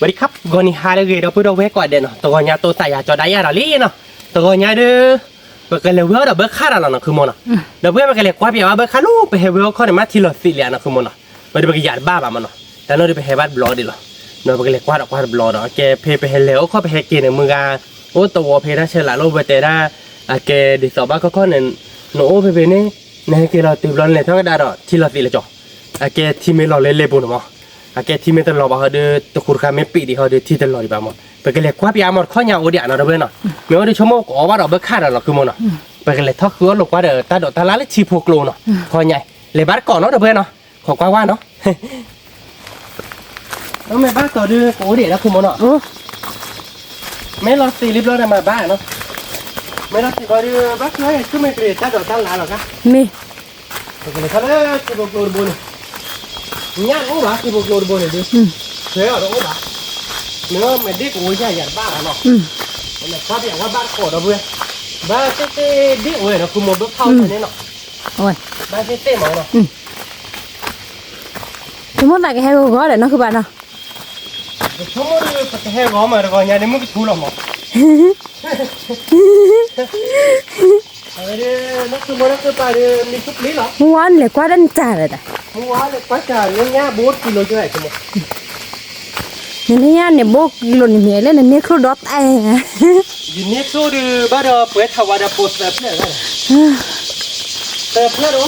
ဝဲဒ်ခါ ဂီၤနံၤဟါလၢအဂ့ၤ ဒီပုၢ်ဒီဝဲၢ်ကိးဂၤဒဲးနီၤ, တဂီၤညါတိသးယၤကၠီဒၣ်ယၤဒီးလံနီၤ, တဂီၤညါဒီး ပကလဲၤဝဲအီၣ်ဒီးဘၢခၣ်ဒီးလီၤနီၤ ခုမိၢ်နီၤ, ဒီပုၢ်ဝဲၢ် ပကလဲၤကွၢ်ပၠးဝဲဘၢခၣ်လီၤ, ပဟဲဝဲအိၣ်ခီၣ်န့ၣ် မ့ၢ်ထံလီၤသံးလံနီၤ ခုမိၢ်နီၤ, ဝဲဒၣ်ပကယၤတဘၣ်ဘၣ်မၢ်နီၤ, တၢ်နီၢ်ဒီးပဟဲဘၣ်တဘျီဒံးလီၤ, ဒီးပကလဲၤကွၢ်ဒီးကွၢ်တဘျီဒီး ကဲဖဲပဟဲလဲၤအိၣ်ခီၣ် ပဟဲက့ၤန့ၣ် မုၢ်ဂၤ အိၣ်သဝီဖဲတၢ်ဆဲးလၤလီၤ ဝဲတဲဒၣ်, အကဲဒ်သိးဘၣ်ခီၣ်ခီၣ်န့ၣ် နအိၣ်ဖဲဖဲန့ၣ် နဟဲက့ၤလီၤတုၤဘျီ နလဲၤထီၣ်ကဒါဒီး ထံလီၤသံးလၢကၠီၤ, အကဲထံမ့ၢ်လီၤလၢလ့ပူၤန့ၣ်မၢ်, အကဲထံမ့ၢ်တလီၤဘၣ်ဟီဒီး တဃူတခါမ့ၢ်ပံးဒံးဟီဒီး ထံတလီၤဒံးဘၣ်မၢ်, ပကလဲၤကွၢ်ပၠးအါမၢ်တခီညါအိၣ်ဒံးနီၤ ဒီပုၢ်ဝဲၢ်နီၤ, မ့ၢ်အိၣ်ဒီးဆိကမိၣ်ကအိၣ်ဘၣ်ဒီးဘၢခၣ်ဒီးလီၤ ခုမိၢ်နီၤ, ပကလဲၤထီၣ်ဃုအီၣ်လိာ်ကွၢ်ဒီးတၢ်ဒိးတၢ်လၢ်လၢထံဖိကျိနီၤ, တခီညါ လဲၤဘၣ်တကိးနီၤ ဒီပုၢ်ဝဲၢ်နီၤ, ခိးကွၢ်ကွၢ်နီၤ မ့ၢ်ဘၣ်တီၤဒုး ကအိၣ်ဒံးလၢ ခုမိၢ်နီၤ, မ့ၢ်လီၤသံးလံဘျီဒီးမၤဘၣ်နီၤ, မ့ၢ်လီၤသံးဘျီဒုး ဘၣ်ကျၢၤဆူမဲာ်ကရံးတၢ်ဒိးတၢ်လၢ်လီၤကါ, မ့ၢ် ပကလဲၤခီလၢထံဖိကျိတဘိန့ၣ်, ညၣ်တအိၣ်ဘၣ် ထံဖိကျိတဘိန့ၣ်ဒုး, ထွဲအီၤတအိၣ်ဘၣ်, မ့ၢ်မ့ၢ်ဒ့ၣ်ကအိၣ်ယၤယၤတဘၣ်လီၤနီၤ, ပလဲၤကွၢ်ပၠးဝဲဘၣ်တကိး ဒီပုၢ်ဝဲၢ်, ဘၣ်သ့ၣ်သ့ၣ်ဒ့ၣ်အိၣ်ဝဲနီၤ ခုမိၢ် ဘၢခၣ်အိၣ်ဖဲန့ၣ်နီၤ, ဘၣ်သ့ၣ်သ့ၣ်မၢ်နီၤ ဆိကမိၣ်သးကဟဲဂီၤဂီၤဒီးနီၤ ခုဘၣ်နီၤ, ပဆိကမိၣ်ဒီး ပကဟဲဂီၤမး တဂီၤညါဒုး မုၢ်ကထူလီၤမး, အဝဲဒၣ် နဆိကမိၣ်လၢကပၤဒီး မံဆိပျံၤလီၤ, မုၢ်ဝါနလဲၤကွၢ်တၢ်နတၢ်ဒီး, မုၢ်ဝါလဲၤကွၢ်တၢ် နညၣ်ဘိတကံလိၤကဲ နန့ၢ်ညၣ်န့ၣ်ဘိကံလိၤန့ၣ်မ့ၢ်လၢနန့ၢ်ချိၣ်ဒီးတၢ်, ယန့ၢ်ချိၣ်ဒုး ဘၣ်ဒီးပှဲၤထီၣ်ဝဲဒီးပိာ်သၢဖျၢၣ်, သၢဖျၢၣ်တအိၣ်ဘၣ်ဒီး ခံဖျၢၣ်ဒုးဝဲ, ခံဖျၢၣ်ဒုးဘျဲနီၤ ဆိကမိၣ်, ယထၢချိၣ်ဖးဒိၣ်လဲၣ်လဲၣ်ဒီး ပှဲၤဖျၢၣ်ဖျၢၣ်ဖးဒိၣ်လီၤ, ကစၢ်ဘၣ်ဝဲန့ၣ်, ဒီပုၢ်ဒီဝဲၢ် မ့ၢ်ဘၣ်သးအီၣ်ချိၣ်ဒုး ဟဲလၢကၠီၤဒၣ်အိၣ်နီၤ, ကၠီၤဒၣ်ချိၣ်အါမး ခါခါအံၤဒုး ချိၣ်ဖးဒိၣ်ဒီး ထံဒိၣ်ခါကဲဒုး ဒီဒိၣ်နၤဒီးဝဲ, ဖျၢၣ်ဖျၢၣ်ဒုးဖးဒိၣ်နီၤ, ဖးဒိၣ်တၢ်အံၤ, ဖးဒိၣ်လီၤဝဲန့ၣ် ဆိကမိၣ်နီၤ, တၢ်လၢချိၣ်မံၤအီၤ နမ့ၢ်သိးအီၤ နဘၣ်ချီလၢမံၤမံၤလီၤ သိးအီၤယၤန့ၣ်လီၤ, နတၢ်ချီလီၤ နသိးအီၤန့ၣ် အံၤတန့ၢ်လၢၤ, အကဲနချီမ့ၢ်ယၤ, ချီလၢမံၤမံၤလီၤ, လီၤဒုး စီလီၤဘျီသိးအီၤ, မ့တမ့ၢ်ဘၣ်န့ၣ်ဒီး အဝဲန့ၣ်တမံၤဒံး, ချီလၢမံၤမံၤဘျီဒုး, နစီလီၤဘျီဒုး ဖးကဖီအီၤ, ဝံၤဆိကမိၣ်, ဝံၤလီၤသ့လီၤဝဲန့ၣ်, အဒ်သိးထီကထီမး, တၢ်မ့ၢ်န့ၣ် နဘၣ်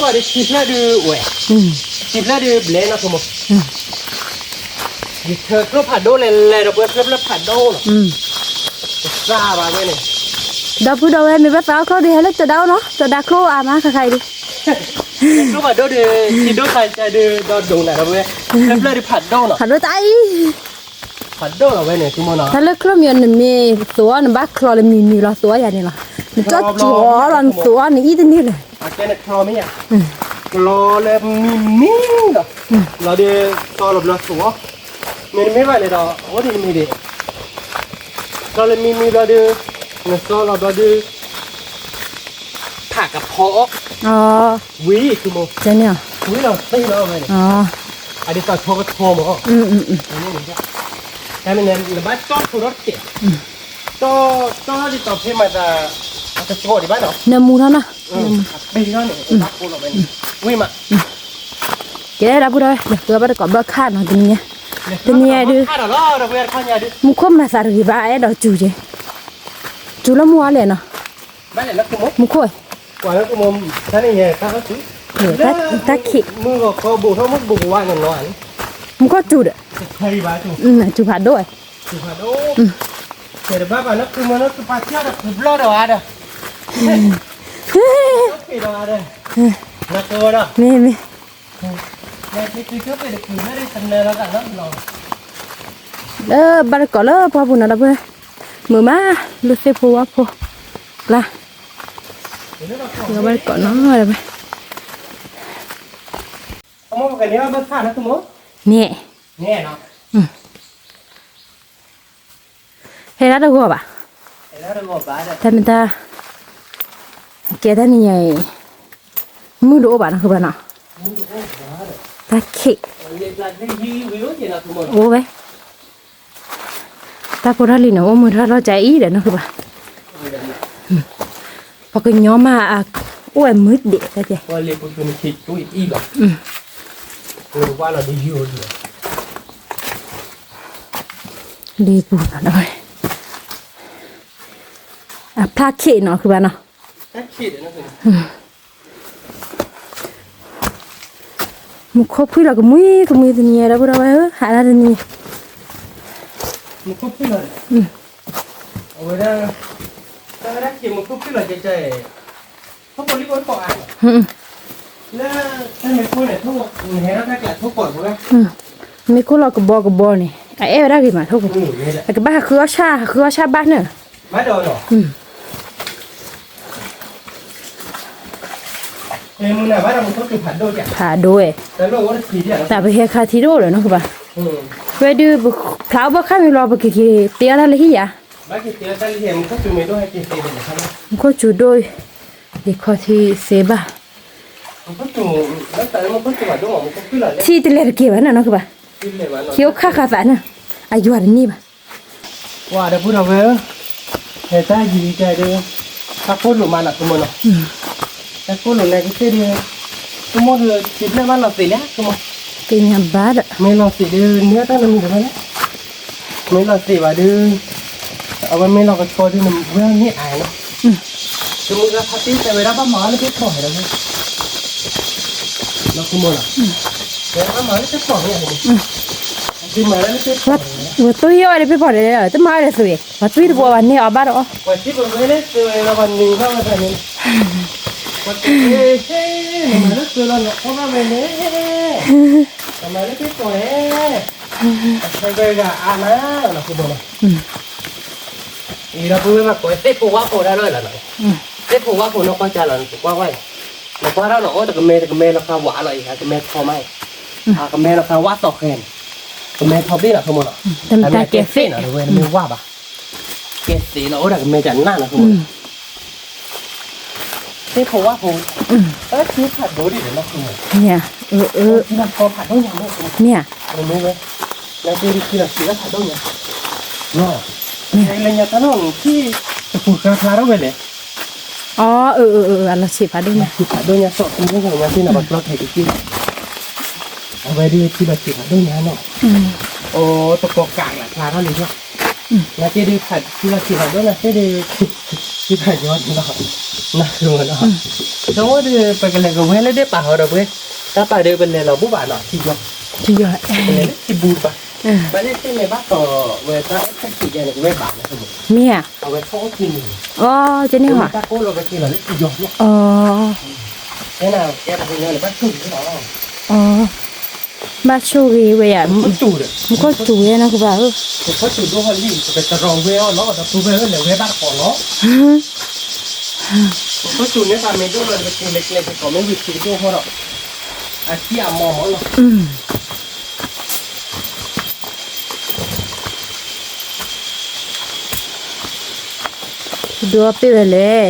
တီၢ်ထိဒီးတကဲး, တီၢ် တီၢ်ဒ်သိးဖဲမၤသး အကစီၣ်ဒံးဘၣ်နီၤ, နမူထီၣ်နီၤ, အပ့ၤထီၣ်န့ၣ် ဘၣ်ဖိလီၤဝဲန့ၣ်, ဝံၤမး, ကဲဒီပုၢ်ဒီဝဲၢ် ပဘၣ်တကိးဘၢခၣ်နီၤ တနံၤညါ, တနံၤညါဒုး, မူခိၣ်မၤသးတဂ့ၤဘၣ် အဲၣ်ဒိးစူၤက့ၤ, စူၤလၢမူအီၤလဲၣ်နီၤ, မူခိၣ်, တၢ်ခံး, မူခိၣ်စူၤဒီး, စူၤဖးဒိၣ်, မ့ၢ်, မ့ၢ်, လၢဘၣ်တကိးလၢပှၢ်ပူၤနီၤ ဒီပုၢ်ဝဲၢ်, မုာ်မး, လူၤသ့ၣ်ဖိဝါဖိကျါ, လၢဘၣ်တကိးနီၤ ဒီပုၢ်ဝဲၢ်, န့ၣ်, ဟဲဒၣ်တဂီၤဘၣ်, တၢ်မ့ၢ်တၢ်, ကဲတၢ်နံၤညါအံၤ, မုၢ်တအိၣ်ဘၣ်နီၤ ခုဘၣ်နီၤ, တၢ်ခံး, အိၣ်ဝဲ, တၢ်ဖိတၢ်လံၤန့ၣ် အိၣ်မုာ်တၢ်လီၤကၢ်အံၤဒီးနီၤ ခုဘၣ်, ပှၤကညီမး အိၣ်ဝဲမုာ်ဒံးတၢ်ကဲ, လ့ပူၤနီၤ အဖျါခံးနီၤ ခုဘၣ်နီၤ, မူခိၣ်ဖှံၣ်လီၤကမှံကမှံတနံၤညါ ဒီပုၢ်ဒီဝဲၢ်ဧၢ, ဟးဒၣ်တနံၤညါ, မူခိၣ်ဖှံၣ်လီၤ, အဝဲဒၣ်, တၢ်ဝဲဒၣ်ခံးမူခိၣ်ဖှံၣ်လီၤကဲကဲ, ထိၣ်ဖိလံၣ်ဖိတကိးအါ, လၢ, မ့ၢ်ခိၣ်လီၤကဘီကဘီန့ၣ် အအဲၣ်ဝဲဒၣ်ဂ့ၤမး ထိၣ်ဖိ, အကဘၣ်ဟးဃုအီၣ်ဆၣ် ဟးဃုအီၣ်ဆၣ်ဘၣ်န့ၣ်, ဖးဒိၣ်ဝဲ, တၢ်ပဟဲခါထံဒိၣ်လၢၤနီၤ ခုဘၣ်, ဝဲဒုး, ဖျါအိၣ်ဘၣ်ခါမံၤလီၤ ပကက့ၤတ့အီၣ်တၢ်လၢဟံၣ်ယၤ, မူခိၣ်စူၤဒိၣ်, ယခီထံသ့ဘၣ်, ထံတလဲၤတက့ၤဘၣ်နီၤ နီၤ ခုဘၣ်, ထံအိၣ်ခါဃာ်သးန့ၣ်, အယွၤတန့ၢ်ဘၣ်. ဝါဒီပုၢ်ဒီဝဲၢ်ဧၢ, ဟဲတၢ်ယံၤကဒီး, တၢ်ကိၢ်လိာ်မးနီၤ ကမိၢ်နီၤ, တၢ်ကိၢ်လိာ်လဲကသ့ၣ်ဒီး, ကမိၢ်ဒီး စံးဘျဲၣ်ဘၣ်လီၤသ့းလဲၣ် ကမိၢ်, သ့ၣ်ညါဘၣ်ဒီး, မ့ၢ်လီၤသ့းဒီး န့ၢ်တၢ်နမံၤဒီးဘၣ်လဲၣ်, မ့ၢ်လီၤသ့းဘၣ်ဒီး, အဝဲမ့ၢ်လီၤကဆှီဒီး နဝဲမ့ၢ်အါနီၤ, ကမိၢ်ကဖါတံၢ်တဲဝဲဒၣ် ဘၣ်မၤအီၤလၢပ့ၤဖီၣ်ဒီးဝဲ လီၤကမိၢ်လီၤ, ဝဲဘၣ်မၤလၢပ့ၤဖီၣ်န့ၣ်, ဝဲမၤလၢပ့ၤဖီၣ်န့ၣ်, ဝဲသွံၣ်အီၤဒီးပ့ၤဖီၣ်ဒီး တမၤအီၤဒီးသွံၣ်, ပှၤသွံၣ်တဘိးဘၣ်န့ၢ်အီၤဘၣ်ဒီးအီၤ, ပှၤသံပဝဲလၢသွံၣ်ဝဲလီၤ ပှၤနံၤဘၣ်ဝဲတၢ်န့ၣ်, ပှၤသံ, ဟဲနမၤလၢသွံၣ်လီၤ နအီၣ်ဘၣ်ဝဲန့ၣ်, နမၤလၢပ့ၤဖီၣ်န့ၣ်, အဆၢကဂၤအါမး လီၤကမိၢ်လီၤ. အံၤဒီပုၢ်ဝဲၢ်မး ကိးသ့ၣ်ဖိဝါဖိဒၣ်လီၤလီၤ, သ့ၣ်ဖိဝါဖိနီၢ်ကီၢ်ကၢ်လီၤ နကွၢ်ဝဲ, နကွၢ်ထီၣ်နအိၣ်တကမဲတကမဲလီၤဃာ်ဝးလီၤအံၤ ကမဲထီမးအံၤ, ကမဲလီၤဃာ်ဝးသီၣ်ဃဲန့ၣ်, ကမဲထီဘ့ၣ်လီၤဆိကမိၣ်လီၤ, တမ့ၢ်တၢ်ကဲသ့ၣ်နီၤ တဝဲတမ့ၢ်ဝါဘၣ်, ကဲသ့ၣ်လီၤ အိၣ်ဒီးကမဲတၢ်နၢ်လီၤဆိကမိၣ်လီၤ. သ့ၣ်ဖိဝါဖိ, အၢထံဖးဒိၣ်ဒံးလီၤဆိကမိၣ်, မ့ၢ်ဧါ, မ့ၢ်ဧါ, လၢက့ၤလီၤဆံးဖးဒိၣ်ညါ, လၢညါတၢ်လီၢ်ထံ, တပူၤဃာ်ဖျါထီၣ်ဝဲလဲၣ်, အၢ, အလီၤဆံးဖးဒိၣ်ညါ, လီၤဆံးဖးဒိၣ်ညါ သီၣ်တမုၢ်ဂီၤညါသ့ၣ်နီၤ ပကျီခဲကက့ၢ်, အဝဲဒၣ်ထံလီၤဆံးဖးဒိၣ်ညါနီၤ, အိၣ်တကိးကးလၢဖျါထီၣ်လံ, နာ်က့ဒုးထံလီၤဆံးဖးဒိၣ်နာ်က့ဒုး, ထံဖးယီၤနီၤ, နၢ်ကမနီၤ, ဒီး ပကလဲၤကဝဲလၢဒ့ၣ်ပာ်ဟီဒီးပှဲၤ, တၢ်ပာ်ဒီးပလဲၤလီၤဘူၣ်ဘၣ်နီၤ ထံယီၤ, ထံယီၤ, ပလဲၤလၢထံဘူၣ်ဘၣ်, ဘၣ်လၢသ့ၣ်မ့ၢ်ဘၣ်တီၤဝဲတၢ်အဲၣ်ဆၢက့ၤယဲန့ၣ် ကဝဲဘၣ်လၢ, မ့ၢ်ဧါ, အဝဲထီၣ်အိၣ်က့ၤန့ၣ်, အၢ, ကန့ၣ်ဟီ, တၢ်ကိၢ်လီၤကက့ၤလီၤလၢထံယီၤ, အၢ, ကဲပှၤကညီန့ၣ် ဘၣ်ဆိၣ်ဂ့ၤလီၤ, အၢ, ဘၣ်ဆိၣ်ဂ့ၤဝဲယၤ, မူခိၣ်စူၤဝဲနီၤကဘၣ်ဧၢ, မူခိၣ်စူၤဒိၣ်ဟီလံ ပကတရီဝဲအီၤလီၤ ဒီပုၢ်ဝဲၢ်ဧၢ လဲၤဝဲဘၣ်တကိးလီၤ, မူခိၣ်စူၤန့ၣ် ပမ့ၢ်ဒိၣ်လီၤ ပက့ၤလဲၤကျဲကကိးမ့ၢ်ဝံၤထံကဒိၣ်ဟီဒီး, အထံအမီၤမီၤလီၤ. ဒိးပ့ၢ်ဝဲလဲၣ်,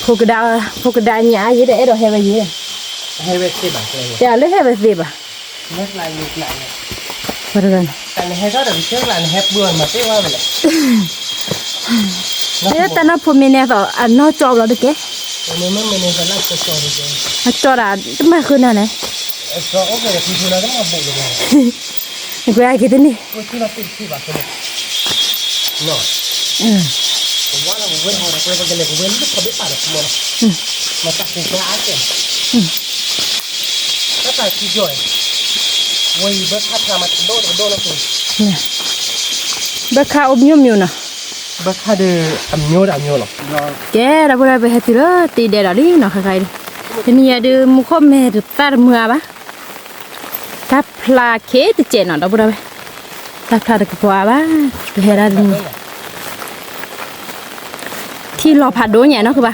ဖိကဒါ, ဖိကဒါညါယဲဒီး အဲၣ်ဒိးဟဲဝဲယဲ, တဲလၢဟဲဝဲသ့ဘၣ်, တၢ်နီၢ်ဖိမ့ၢ်န့ၣ်အသိး အနီၢ်ကၠီဘျီတကဲ, အကၠီဒၣ်တမၤဃုာ်နၤလဲၣ်, နကွဲးအက့ၤတန့ၢ် ဘၢခါအိၣ်မျိုးမျိုးနီၤ, ဘၢခါဒီးအမျိုးဒီးအမျိုးလီၤ. ကဲ ဒီပုၢ်ဒီဝဲၢ် ပဟဲတုၤလၢတံၤဒဲးဒီးလံနီၤ ခဲခါအံၤ, တနံၤအံၤဒုး မူခိၣ်မဲာ်တသၣ်တမုာ်အါဘၣ်, တၢ်ဖျါခဲတစဲးနီၤ ဒီပုၢ်ဒီဝဲၢ်, တၢ်ဖျါတကပီၤအါဘၣ်, ပဟဲဒၣ်တနံၤ ထံလီၤဖးဒိၣ်ညါနီၤ ကဘၣ်,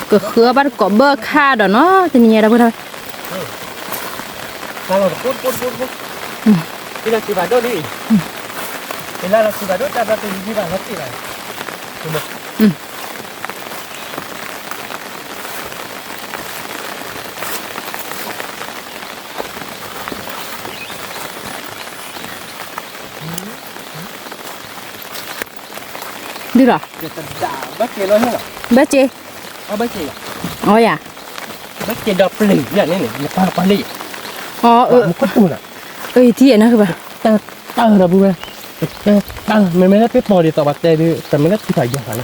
ကဃုအီၣ်ဘၣ်တကိးဘၢခါဒီးနီၤ တနံၤညါဒီးပှၤ, ဒုလီၤ, ဘၣ်စ့, အီယၤ, ဘၣ်စ့ဒီးပျ့ၤယၤန့ၣ်န့ၣ် ယပာ်လီၤပာ်လံ, အီ, အၢ, ယထံၣ်ယဲနီၤကဘၣ်, တၢ်တၢ်ဒီပုၢ်ဝဲၢ်, တၢ်မ့မ့ၢ်လၢပ့ၤပီၤဒ်သိးပှၤတဲဒုး တမ့ၢ်လၢထံဖးယီၤသးလၢသု,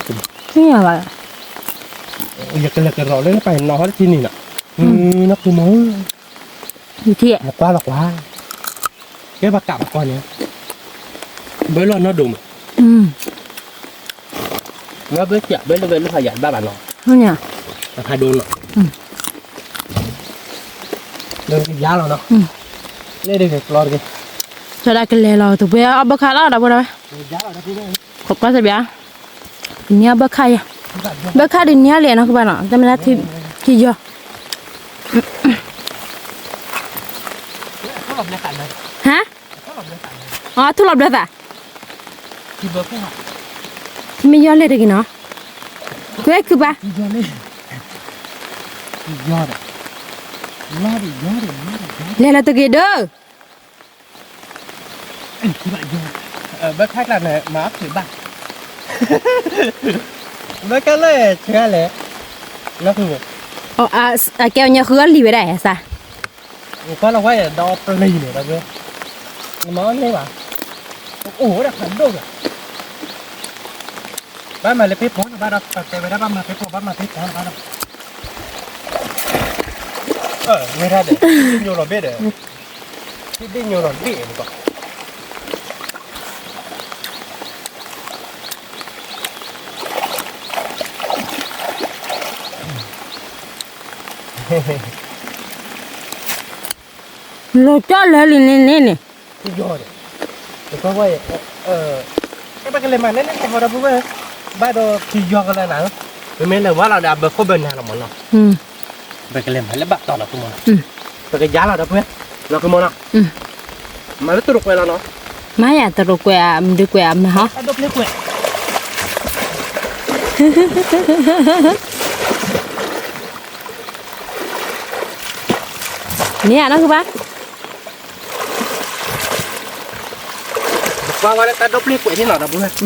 ထံၣ်ယၤဘၣ်, ယကလဲၤကရီးလၢနပၢ်နီၤဟီတထံၣ်န့ၣ်နီၤ, နီၢ်ခိမီ, ယထံၣ်, နကွၢ်လီၤကွၢ်, ကဲပှၤကးပှၤကီၢ်န့ၣ်, ဘၢလီၤနီၢ်ဒိၣ်မး, ဘၢဘၢစး ဘၢလၢဝဲလၢဖးယၤတဘၣ်ဘၣ်နီၤ, ဖးဒိၣ်နီၤ, လၢယါလီၤနီၤ, လၢဒ်ကကျီတက့ၢ်, ကၠီဒၣ်ကလဲၤလီၤ တပှဲၤအီၣ်ဘၢခါလီၤ ဒီပုၢ်ဝဲၢ်, ခိးကွၢ်စဘျါ, နံၤအီၣ်ဘၢခါယၤ, ဘၢခါဒုးနံၤအီၣ်လဲၣ်နီၤကဘၣ်နီၤ တမ့ၢ်လၢထံယီၤ, ဟါ, အထူလီၤဘျၢသး, မ့ၢ်ယီၤလဲၣ်တဂ့ၤနီၤ, ကွဲခုဘၣ်, ယီၤဒီး, လဲၤလီၤတဂ့ၤဒီး, ဘၣ်ခါကျါန့ၣ် မၤအီၣ်ဖျံးဘၣ်, ဘၣ်ခါလၢဆှါလဲၣ်, အကဲအီၤညါဃုအီၣ်လံဝဲဒၣ်စၢ်, ကွၢ်လီၤဝဲဒီးပျံၤန့ၣ်ဒီး, မၤအီၣ်န့ၢ်ဘၣ်, အိၣ်ဝဲဒၣ်ဖးဒိၣ်လီၤ ဘၣ်မၤလၢဖဲဖီလီၤဘၣ်ဒီး ပတဲဝဲဒၣ်ဘၣ်မၤဖဲဖီ ဘၣ်မၤဖဲဖီလီၤဘၣ်ဒီး, ဝဲဒၣ်ဒီး ညိလီၤဘ့ၣ်ဒီး, ဒ့ၣ်ညိလီၤဘ့ၣ်န့ၣ်ကီး, လီၤကၠီလၢလံန့ၣ်န့ၣ်န့ၣ်, ပကလဲၤမၤန့ၣ်န့ၣ် တဟီဒီပုၢ်ဝဲၢ်, ဘၣ်ဒီးခံယီၤကလၢနၤ, ပမ့ၢ်လဲၤဝါလီၤဒီး အဘၢခိၣ်ဘၢနၤလီၤမၢ်နီၤ, ပကလဲၤမၤလၢဘၣ်တီၤလီၤမၢ်နီၤ, ပကယါလီၤဒီပုၢ်ဝဲၢ်, လီၤကမၢ်နီၤ, မၤလၢတရူးကွဲးလီၤနီၤ, မၤယၤတရူးကွဲးဧါ မဒုးကွဲးဧါ မဟီ, န့ၣ်ဧါနီၢ်ကဘၣ် ပကွၢ်ဝဲလၢတၢ်ဒိၣ်ပျ့ၤကွဲးန့ၣ်လီၤဒီပုၢ်ဝဲၢ်,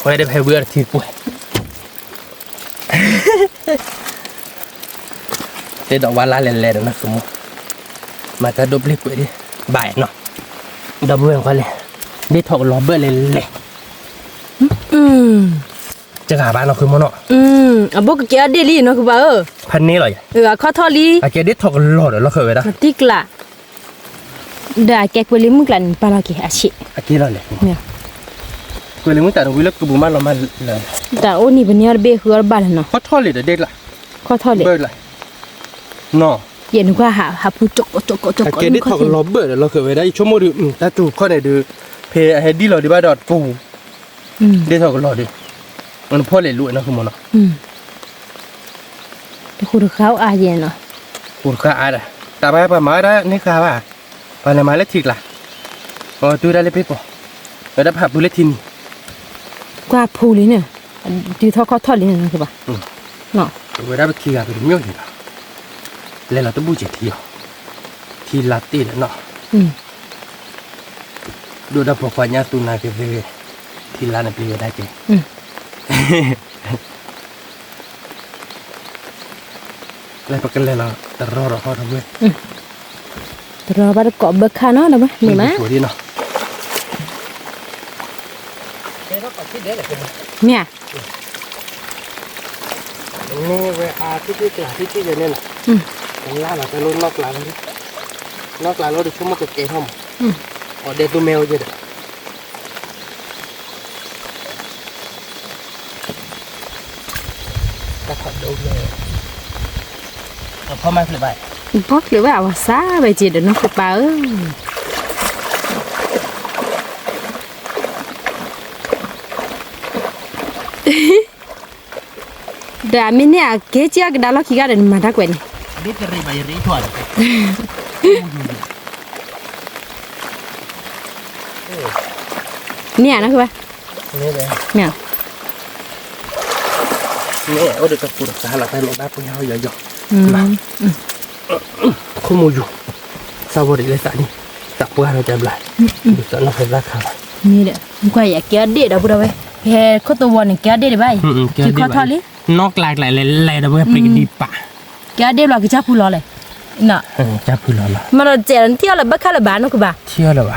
ဝဲဒၣ်ဖဲဝံၤအီၤတထံကွဲး, တဲဒီးဝါလါလဲၤလဲၤဒီးနီၢ်ကမၢ်, မၤတၢ်ဒိၣ်ပျ့ၤကွဲးဒၣ်, ဘၣ်နီၤ, ဒီပုၢ်ဝဲၢ်ကွၢ်လဲၣ်, ဒ့ၣ်ထီၣ်ကလီၤဘၢၣ်လဲၤလဲၤ တဂၤဘၣ်နီၢ်ဃုမၢ်နီၤ, အဘိကကဲအီၣ်ဒ့ၣ်လံနီၢ်ဃုဘၣ်ဧၢ, ဖးန့ၢ်လီၤယၤ, အခီၣ်ထီၣ်လံ, အကဲဒ့ၣ်ထီၣ်ကလီၤဒီးလီၢ်ဃၢၤဝဲဒၣ်, တံကျး, ဒီးအကဲကွဲးလံမုၢ်ကျးန့ၣ် ပာ်လီၤက့ၤအဆံး, အကဲလီၤလဲၣ်, ကွဲးလံမုၢ်ကျးန့ၣ် ဝံၤလၢကဘူးမးလီၤမးလၢ, တၢ်အိၣ်န့ၣ်ပန့ၢ်အီၣ်တဘ့ၣ်ဃုအီၣ်တဘၣ်လၢနီၤ, ခီၣ်ထီၣ်လံဒီးဒ့ၣ်ကျး, ခီၣ်ထီၣ်လံ, နီၤ, ယဲနကွၢ်ဟးဖူကၠီကီကၠီကီ, အကဲဒ့ၣ်ထီၣ်ကလီၤဘၢၣ်ဒီးလီၢ်ဃၢၤဝဲဒၣ် ယဆိကမိၣ်ဒီး တၢ်တူၢ်ခီၣ်န့ၣ်ဒီး, ဖဲအဟဲဒ်လီၤဒံးဘၣ်ဒီးတပူၤ, ဒ့ၣ်ထီၣ်ကလီၤဒီး, နဖီၣ်လဲၤလူၤနီၢ်ဃုမၢ်နီၤ, တဃူတဃာ်အါယဲနီၤ, ဃူတဃာ်အါဒီး, တၢ်ဘၣ်ပှၤမၤဝဲဒၣ်န့ၣ်ဃာ်ဘၣ်, ပှၤလဲၤမၤလၢထံကျါ, ပှၤတုၤဝဲဒၣ်လၢပ့ၢ်ပီၤ, ဝဲဒၣ်ဖးဖုလၢထံနံၤ, ကွၢ်ဖူလံန့ၣ်, တုၤထီၣ်ခီၣ်ထီၣ်လံန့ၣ်ဘၣ်, ဝဲဒၣ်ပခံဂၤပတမ့ၢ်လံဘၣ်, လဲၤလီၤတဘူၣ်စဲးထံအီၤ, ထံလါတ့ၢ်ဒီးနီၤ, ဒိၣ်ဒီးပိာ်ခွါညါသူနၤက့ၤသ့, ထံလါန့ၣ်ပျံၤဝဲဒၣ်က့ၤ လၢပကလဲၤလီၤ တရီဒီးဟီဒီပုၢ်ဝဲၢ်, တရီဘၣ်တကိးဘၢခါနီၤ ဒီပုၢ်ဝဲၢ် မ့ၢ်မး, မ့ၢ်ဧါ, မ့ၢ်ဝဲအါထံၣ်ထံၣ်ကျါထံၣ်ထံၣ်ယဲန့ၣ်လီၤ, လါလီၤတဲလိနီၢ်ကျါလီၤ, နီၢ်ကျါလီၤဒီးဆိကမိၣ်ကကဲထီၣ်မး, အီၣ်ဒဲးသူမ့ၢ်အိၣ်ယဲဒီး တၢ်ခီၣ်ဒိၣ်လၢ, ဖီမၤဖျၢၣ်ဘၣ်, ဖီဖျၢၣ်ဘၣ်အဝဲစၢ်ဝဲက့ၤဒီးနီၢ်ခိပၢ်ဧၢ, ဒီးအမ့ၢ်န့ၢ်အကဲက့ၤအကဒါလီၢ်ခံဂၤဒီး နမၤတၢ်ကွဲးန့ၣ်, မ့ၢ်ဧါနီၢ်ခိဘၣ်, မ့ၢ်ဧါ, မ့ၢ်အိၣ်ဒီးတပူၤတသးလီၤ တၢ်လီၤဘၣ်ပှဲၤဟီယီၤယီၤ, ခိၣ်မူယူၤ, သးဝီၤဒံးလၢသးန့ၣ်, သးပှၢ်လီၤတဘျီ, ဒ်သိးနီၢ်ဖဲသၣ်ခါလီၤ, နကွၢ်ယၤကဲအီၣ်ဒ့ၣ်ဒီပုၢ်ဝဲၢ်, ဖဲခိၣ်သဝီန့ၣ် ကဲအီၣ်ဒ့ၣ်ဒံးဘၣ်အံၤ, ကဲအီၣ်ဒ့ၣ်ဘၣ်, နီၢ်ကျါကျါလဲၤလဲၤဒီပုၢ်ဝဲၢ် ပျံၤကဒံပာ် ကဲအီၣ်ဒ့ၣ်ဘျီကစၢ်ဖုလီၤလဲၣ်, ကစၢ်ဖုလီၤလီၤ, မ့ၢ်ဒီးစဲးလီၤ နထံၣ်အီၣ်လၢဘၣ်ခါလၢၤဘၣ်နီၢ်ခိဘၣ်, ထံၣ်အီၣ်လၢၤဘၣ်,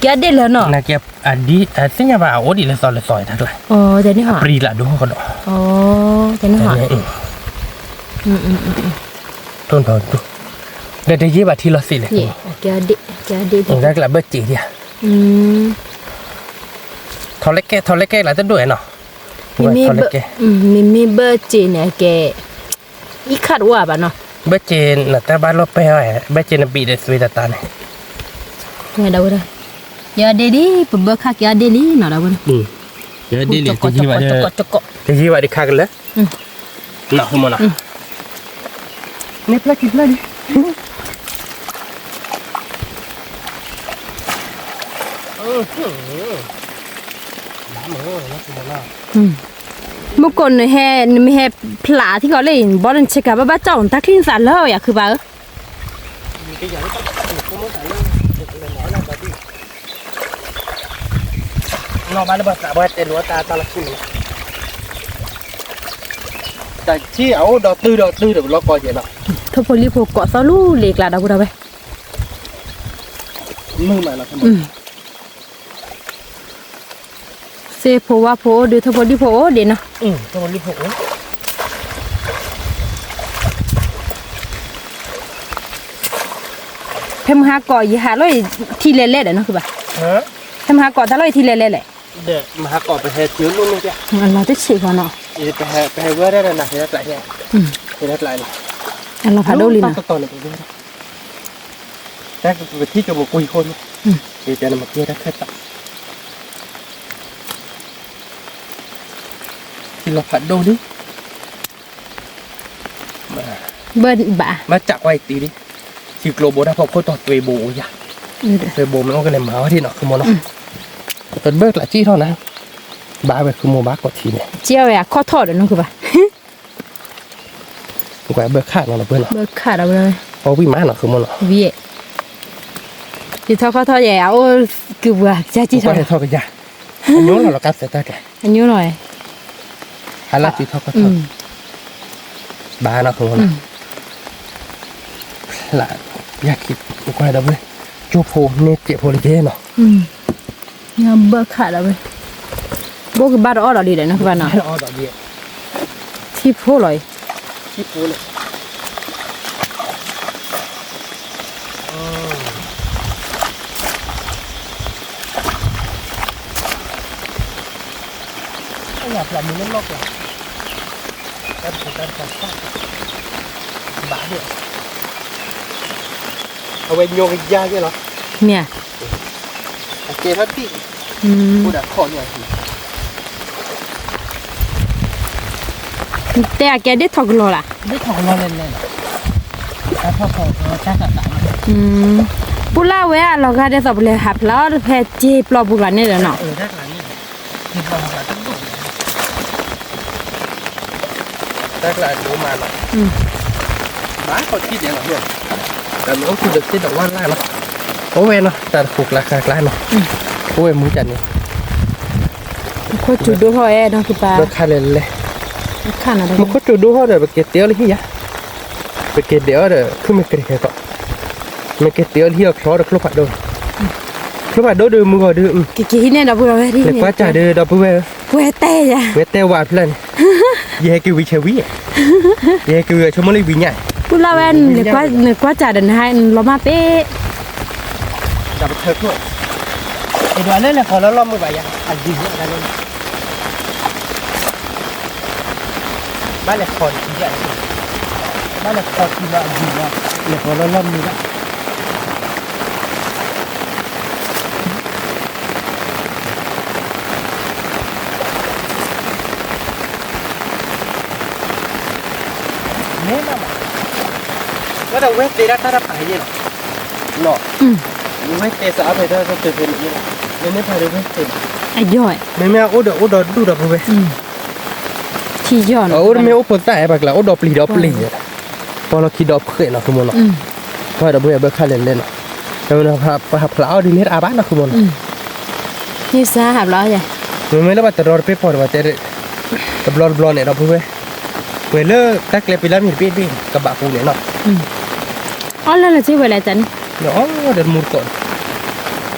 ကဲအီၣ်ဒ့ၣ်လၢနီၤ, နကဲအဒ်သ့ၣ်ညါဘၣ် အအိၣ်ဒံးလၢသီလၢသီတၢ်ကျါ, အပြံလၢဒိၣ်ဃီဒီး, ထိၣ်ထီၣ်ဒိၣ်, ဒီးတယ့ၢ်ဘၣ်ထံလီၤသ့လဲၣ်, တၢ်ကျါဘၢၣ်စ့ဒံးဧါ, ထီၣ်လဲၣ်ကဲ ထီၣ်လဲၣ်ကဲလၢတဒိၣ်ဧါနီၤ, မ့မ့ၢ်ဘၢၣ်စ့န့ၣ်ကဲ အံခၣ်တအိၣ်ဘၣ်နီၤ, ဘၢၣ်စ့နတၢ်ဘၣ်လိာ်ပဲၢ်အီၤ, ဘၢၣ်စ့နဘံးဒီးသွံတတါန့ၣ်, ဒီပုၢ်ဝဲၢ်, ကဲအီၣ်ဒ့ၣ်လံ ပဘၢခါကဲအီၣ်ဒ့ၣ်လံနီၤ ဒီပုၢ်ဝဲၢ်, ကဲအီၣ်ဒ့ၣ်လံ တယံာ်ဘၣ်ဒီး, တယံာ်ဘၣ်ဒီးခါကလၢာ်, နီၤ မ့ၢ်နီၤ, န့ၣ်ဖျၢၣ်ခံဖျၢၣ်လံ ဘၣ်မၢ်နီၤ, မ့ၢ်နီၤ, မုၢ်ကိးနဟဲ နမ့ၢ်ဟဲဖျးထံကီၢ်လၢအံၤ ဘီဒၣ်နဆ့ကၤဘၣ်ဘၣ်ကၠီၣ်နတၢ်ချံနသးလၢယၤခုဘၣ်ဧၢ, နီၢ်ဘၣ်လၢပှၤသးပှၢ်တဲလိာ်တၢ်တၢ်လီၢ်ခံန့ၣ်, တၢ်ထံၣ်အအိၣ်ဒီးတုၤဒီးတုၤဒီးပလီၢ်ကီၢ်ယဲၢ်လီၤ, ထိၣ်ဖိလံၣ်ဖိကိးသီလူလံကျါဒီပုၢ်ဒီဝဲၢ်, မုၢ်မးလီၤ, စ့ဖိဝါဖိအိၣ်ဒီးထိၣ်ဖိလံၣ်ဖိအိၣ်ဒံးနီၤ, ဖဲမုၢ်ဟါကိးယဟးလီၤ ထံလဲၤလဲၣ်ဒီးနီၤခုဘၣ်, ဖဲမုၢ်ဟါကိးတၢ်လီၤယထံလဲၤလဲၣ်လဲၣ်, မုၢ်ဟါကိးပဟဲထံအိၣ်လိၣ်န့ၣ်, လီၤတဆံးဃီနီၤ, ပဟဲဝဲဒၣ်နၤဟဲတၢ်ကျါ, ဟဲတၢ်ကျါန့ၣ်, လီၤဖးဒိၣ်လံနီၤ, တၢ်ကပထံၣ်ကၠိပကွံာ်ဃိန့ၣ်, ယတဲနမ့ၢ်ကဲတၢ်ခၢၣ်သး, ထံလီၤဖးဒိၣ်လံ ဘၣ်, ဘၣ်စးကွၢ်အံၤတံၢ်လံ, ထံကျိဘိတၢ်ဖီခိၣ်တီၢ်သွ့ဘိအိၣ်ယၤ, သွ့ဘိမ့ၢ်အိၣ်ကလဲၤမၤအီၤဒံးနီၤ ခုမိၢ်နီၤ, တဘၢၣ်ကျးစံၣ်ထီၣ်နၤ, ဘၣ်ဝဲခုမိၢ်ဘၣ်ကိးထံန့ၣ်, စံၣ်ဝဲအခီၣ်ထီၣ်ဒီးနီၤခုဘၣ် ကွၢ်ဘၢၣ်ခၣ်နီၤလီၤပှဲၤနီၤ, အီၣ်ဝံၣ်မးနီၤ ခုမိၢ်နီၤ, ယထီၣ်ခီၣ်ထီၣ်ယဲၢ် အအိၣ်ကုပှၤကစၢ်စံၣ်ထီၣ်, ထီၣ်ကယၤ, အညိလီၤလီၤကါသဲးတၢ်ကျဲ, အညိလီၤ, ဟါလၢစံၣ်ထီၣ်ခီၣ်ထီၣ်, ဘၣ်နီၤခုမိၢ်နီၤ, ဖျး, ယၤခံ, ကွၢ်ဒီပုၢ်ဝဲၢ်, ကၠိဖိန့ၢ်စဲးဖိလၢယဲၢ်နီၤ, ဘၢၣ်ခၣ်ဒီးဝဲ, ဘိကဘၣ်တအီၣ်ဒီးဒ်လဲၣ်နီၤ ကဘၣ်နီၤ, ထံဖိလီၤအံၤ, အဝဲညိကယါကဲလီၤ, မ့ၢ်, အကဲထီၣ်ဒံၣ်, အိၣ်ဒၣ်ခီၣ်ညါ, တဲအကဲဒ်ထီၣ်ကလီၤလၢ်, ဒ်ထီၣ်ကလီၤလဲၣ်လဲၣ်, တၢ်ထီၣ်ခီၣ်တၢ်သးသး, ပူလၢဝဲအလီၤဂာ်ဒ်သိးပလဲၤဟးဖျါအီၤတဖဲစ့ပျီပူၤကျါန့ၣ်ဒီးနီၤ, တၢ်ကျါဒိၣ်မးနီၤ, ဘၣ်ခီၣ်ထံၣ်ဒဲးလီၤ, တၢ်မ့ၢ်အိၣ်သူဒီးသ့ၣ်ဒီးဝၣ်လၢ်နီၤ, အိၣ်ဝဲနီၤ တၢ်တဃိးကျါကျါကျါနီၤ, အိၣ်ဝဲမူကၢ်န့ၣ်, ခိၣ်စူၤဒိၣ်ထီၣ်အဲၣ်နီၤကပၤ, ဘၢၣ်ခၣ်လဲၣ်လဲၣ်, မ့ၢ်ခိၣ်စူၤဒိၣ်ထီၣ်ဒီး ပက့ၤတဲအီၤလၢဟံၣ်ယါ, ပက့ၤဒဲးအီၤဒီး ခုမ့ၢ်ကရံၣ်ဟဲကီး, မ့ၢ်က့ၤတဲအီၤလၢဟံၣ်အီၤချီဒီးချိၣ်ဖးဒိၣ်, ချိၣ်ဖးဒိၣ်ဒီးမုၢ်ဂီၤဒုး, လဲၤကွၢ်စၢ်ဒီးဒီပုၢ်ဝဲၢ်, ဝဲတဲယၤ, ဝဲတဲဝဲဖျၢၣ်န့ၣ်, ယဟဲက့ၤဝံၤဆဲးဝံၤ, ယဟဲက့ၤဝံၤအဆိကမိၣ်လၢဝံၤညါ, ပူလၢဝဲ, နကွၢ်စၢ်ဒီးနဟဲလီၤမၢ်ပ့ၢ်, ဒီးပထၢခိၣ်, ယဒွးလၢလဲၤဃီၤလၢလီၢ်မုၢ်ဘၣ်ယၤ, အဒံၣ်, ဘၣ်လဲၤဃီၤထံ, ဘၣ်လဲၤဃီၤထံလီၤအဒံၣ်လီၤ, လဲၤဃီၤလၢလီၢ်မုၢ်ဘၣ် မ့ၢ်မး, ဝဲဒၣ်ဝဲသ့ဒၣ်တၢ်တပာ်ယဲၢ်လီၤ, ဝဲသ့စးအါဖဲတၢ်တဖဲန့ၣ်, မ့မ့ၢ်ဖးဒိၣ်ဝဲသ့, မ့မ့ၢ်အိၣ်ဒီးအိၣ်ဒီးဒူၣ်ဒီးပဝဲ, အိၣ်တမ့ၢ်အိၣ်ဖိသၣ်အဲၣ်ပှၤကျါ အိၣ်ဒီးပျံၤဒီးပျံၤ, ပီလီၢ်ခံဒီးဖှဲးလီၤ ခုမိၢ်နီၤ, ပှၤဒီးပဝဲဘၢၣ်ခၣ်လဲၣ်လဲၣ်နီၤ, ပဟးဖျါအီၤဒ်န့ၣ်တအါဘၣ်နီၤ ခုမိၢ်နီၤ, မ့မ့ၢ်လၢပှၤတရီတပ့ၢ်ဖီဒီးပှၤတဲ, တဘျီတဘျီန့ၣ်ဒီးပဝဲ, ပှဲၤလၢတၢ်ကျဲပ့ၤလၢမ့ၢ်တဘ့ၣ်ဘ့ၣ်ကဘၣ်ပူၤန့ၣ်နီၤ, အီၣ်လၢလၢစ့ဝဲလဲၣ်န့ၣ်, အီၣ်ဒီးတမူတကိး,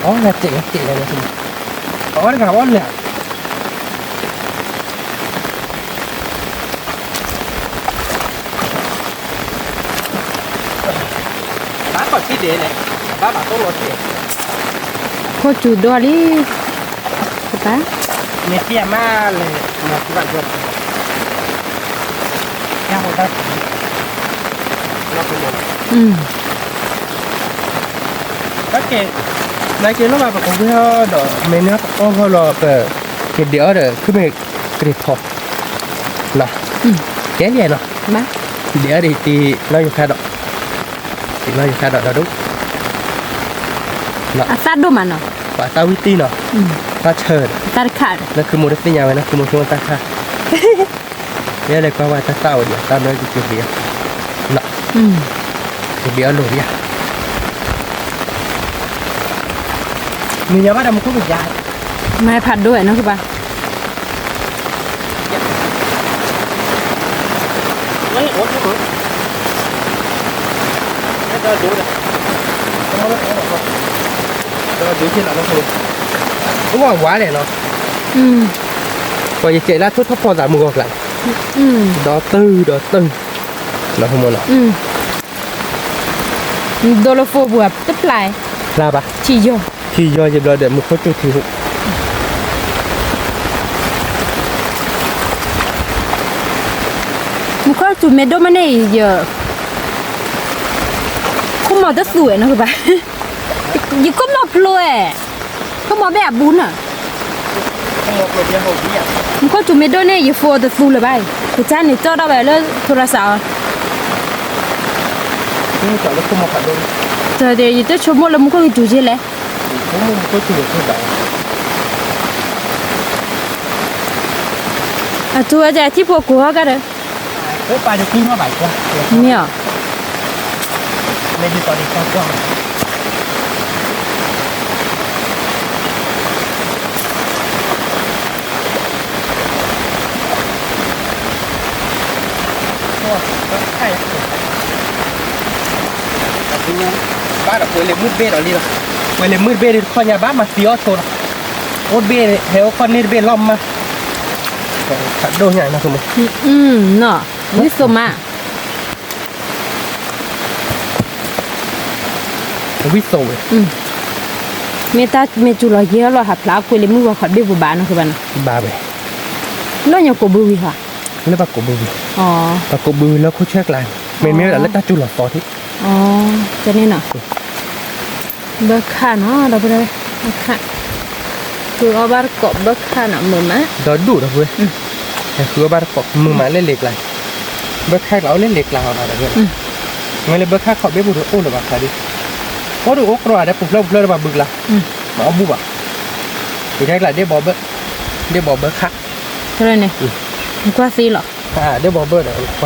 အီၣ်လၢတဲာ်လၢတဲာ်လၢ, အီၣ်တဂၤအီၣ်လၢ ဘၣ်ခီၣ်ထံၣ်ဒဲးန့ၣ်, ဘၣ်ဘၣ်တိၢ်လီၤထံၣ်, ခိၣ်စူၤဒိၣ်လံ, ကပၤ, မ့ၢ်တံၢ်အမါလဲၣ်, မၤကဘၣ်ယီၢ်, တၢ်ဖိတၢ်ဖံး, တၢ်ကဲ, နကဲလီၤဘၣ်ပကဝဲၢ်အီၤဒီး မ့ၢ်န့ၢ်အီၣ်ဂီၢ်လီၤပ, ကဒဲးအီၤဒီး ခုမ့ၢ်ကရံၣ်ဖီ, ကဲလံနီၤ, ဒဲးအီၤဒ်တ့ၢ်နီၢ်ယိၤခါဒီး, တ့ၢ်နီၢ်ယိၤခါဒီးဒီးဒိၣ်, အသၣ်ဒိၣ်မးနီၤ, ပှၤသၣ်ဝံၣ်တံၢ်နီၤ, သၣ်ဆၢ, လၢခုမိၢ်တသ့ၣ်ညါဝဲလၢခုမိၢ်ဆိသၣ်ခါ, ယဲလဲၤကွၢ်ဝဲတၢ်သၣ်ဝဲဒံး တၢ်လၢယကဘ့ၣ်အီၤ, ကဘ့ၣ်အီၤလိာ်ဒံးဧါ, မ့ၢ်ယၤဘၣ်ဒီးမူခိၣ်ကယၤ, မ့ၢ်ဖးဒိၣ်ဝဲနီၢ်ကဘၣ် ဝါဝါလဲၣ်နီၤ, ပှၤယကဲးလၢထိၣ်ထီၣ်ဖီသးမုၢ်ဂီၤကျါ, ဒီးတုၤဒီးတုၤ, ဒီးမနီၤ, ဒိလၢဖိပူၤတဖျါ, ဖျါဘၣ်, ထံယီၤ, ထံယီၤယဘျီဒီးမူခိၣ်စူၤထံဟူး မူခိၣ်စူၤမ့ၢ်ဒိၣ်မးန့ၣ် ယ ခိၣ်မီၤတသူဝဲနီၢ်ကဘၣ်, ယခိၣ်မီၤဖျိဝဲ, ခိၣ်မီၤဘဲၣ်အဘူးနီၤ, မူခိၣ်စူၤမ့ၢ်ဒိၣ်န့ၣ် ယဖိတသူလၢၤဘၣ်, ကစၢ်န့ၣ်ကၠီၣ်ထီၣ်ဝဲလၢထိရစးအီၤ, ယတဆိကမိၣ်လၢမူခိၣ်ကစူၤက့လဲၣ်, အထူအကထံၣ်ဖိကိးဂၤဒဲး, မ့ၢ်အီၤ, ဘၣ်ဒီးပှဲၤလၢမုၢ်တဘ့ၣ်ဒီးလံလီၤ, ပှဲၤလၢမုၢ်တဘ့ၣ်ဒီးလံလီၤ, ပှဲၤလၢမုၢ်တဘ့ၣ်ဒီးတခီညါဘၣ်မၤသံအီၣ်ဆိလီၤ, အိၣ်တဘ့ၣ်ဟဲအိၣ်ခီၣ်န့ၢ်တဘ့ၣ်လီၤမး, နီၢ်, ဝံသိးမး ဝံသိးဝဲ, မ့ၢ်တၢ်မ့ၢ်စူၤလီၤယဲၢ်လီၤ ဟးဖျါအကွဲၤလၢမုၢ်ဂီၤခီၣ်ဘ့ၣ်ပူၤဘၣ်နီၢ်ကဘၣ်နီၤ, ဘၣ်ဝဲ, လၢညါကိးဘုဝံၤဟီ, လၢပှၤကိးဘုဝံၤ, ပှၤကိးဘုဝံၤလၢခိၣ်ဆၢကျါ, မ့မ့ၢ်ဝဲဒၣ်လၢတၢ်စူၤလီၤသီထံ, ကန့ၣ်နီၤ, ဘၢခၣ်နီၤ ဒီပုၢ်ဝဲၢ်, ဘၢခၣ်, ဃုအီၣ်ဘၣ်တကိးဘၢခၣ်နီၤ မုာ်မး, ဒီဒူၣ်ဒီပုၢ်ဝဲၢ်, ဃုအီၣ်ဘၣ်တကိး မုာ်မးလၢလ့ၤကျါ, ဘၢခၣ်ကျါအိၣ်လၢလ့ၤကျါအီၤဘၣ်ဒီး, မ့ၢ်လၢဘၢခၣ်ခီၣ်ဘ့ၣ်ပူၤဒီးအိၣ်လၢၤဘၣ်ခါဒ်, အိၣ်ဒီးအိၣ်ကြီဒီးပူၤဖျၢၣ်ပူၤဖျၢၣ်ဒီးပှၤဘုကျါ, မၤအီၣ်ဘူၣ်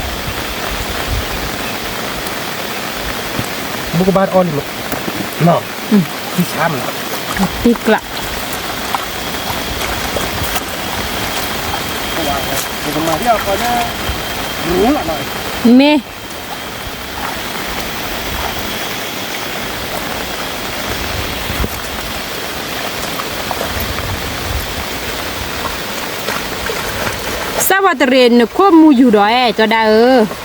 ဘၣ်, ယတဲကျါ ဒ့ၣ်ဘီဘၢခၣ်, ကွၢ်သ့လီၤ, ဒ့ၣ်ဘီဘၢဒီးကွၢ်သ့, ဘူၣ်ကဘၣ်တအီၣ်လံမး, နီၤ, ဆါမးနီၤ, တံကျး, မ့ၢ် စၢ်ပှၤတရံးနခိၣ်မူယူၤဒီးအဲၣ် ကၠီဒၣ်ဧၢ,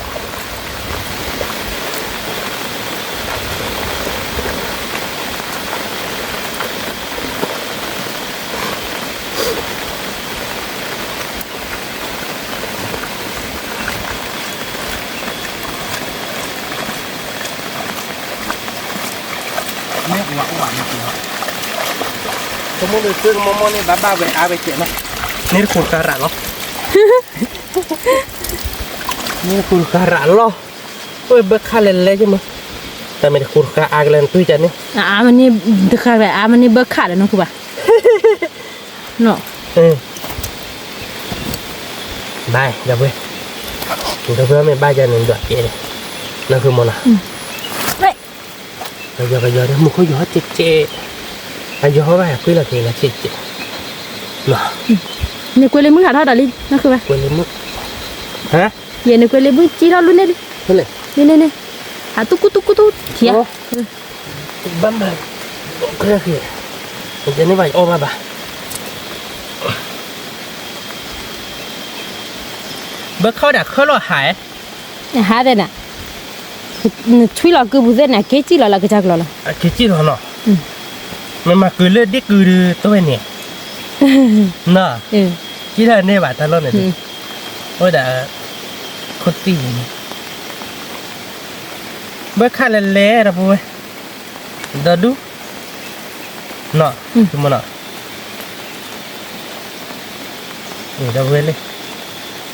မ့ၢ်အိၣ်ဝဲအိၣ်ဝဲန့ၣ်, ကမိၣ်လၢသုကမီၢ်မီၢ်န့ၣ် ဘၣ်ဘၣ်ဝဲအါဝဲကဲးနီၤ, န့ၣ်တခိၣ်တဃာ်ရးလီၤ, န့ၣ်တခိၣ်တဃာ်ရးလီၤ, အိၣ်ဘၢခၣ်လဲၤလဲၤယမ့ၢ်, တၢ်မ့ၢ်တခိၣ်တဃာ်အါကလဲၤနတွံၢ်ကန့ၣ်, အါမ့ၢ်န့ၣ်, တဃာ်ဝဲ အါမ့ၢ်န့ၣ်ဘၢခၣ်ဒီးနီၢ်ခိၣ်ဘၣ်, နီၤ ဘၣ် ဒီပုၢ်ဝဲၢ်, ဒီပုၢ်ဝဲၢ်မ့ၢ်ဘၣ်ယၤန့ၣ် ဒွးကဲန့ၣ်, နီၢ်ဃုမနီၤ, ကယီကယီဒီး မူခိၣ်ယီဟီၣ်ကဲးကဲး, အယီဟီၣ်ဘၣ် ကွံာ်လီၤက့ၤလီၤကဲးကဲး, နကွဲးလံမုၢ်ဟးထီၣ်ဒီးလံ နီၢ်ဃုဘၣ်, ကွဲးလံမုၢ်, ယဲနကွဲးလံမုၢ်ကံထီၣ်လူန့ၣ်လံ, န့ၣ်န့ၣ်န့ၣ်, ဟးတူၢ်ကူတူၢ်ကူတူၢ်ထံဧါ ဘၣ်မၤ, ယန့ၢ်ဘၣ်ယအီၣ်ဘၣ်ဘၣ်, ဘၢခၣ်ဒၣ်ခၢၣ်လီၤဟး, ဟးသဲနၤ, နထွံၣ်လီၤကုပူၤသဲနၤ က့ၤစံၣ်လီၤလၢကစၢ်ကျီၤလီၤ, က့ၤစံၣ်လီၤနီၤ, မ့ၢ်မၤကုၤလၢဒ့ၣ်ကုၤဒီးတဝဲန့ၣ်, နီၤ, က့ၤထီၣ်န့ၢ်ဘၣ်တၢ်လီၢ်န့ၣ်, အိၣ်ဝဲဒၣ်, ခိၣ်သံၣ်န့ၣ်, ဘၢခၣ်လဲၤလဲၤဒီပုၢ်ဝဲၢ်, ဒီဒူၣ်, နီၤ, မနီၤ, ဒီပုၢ်ဝဲၢ်လံ, န့ၣ်ဒီဒူၣ်နီၤ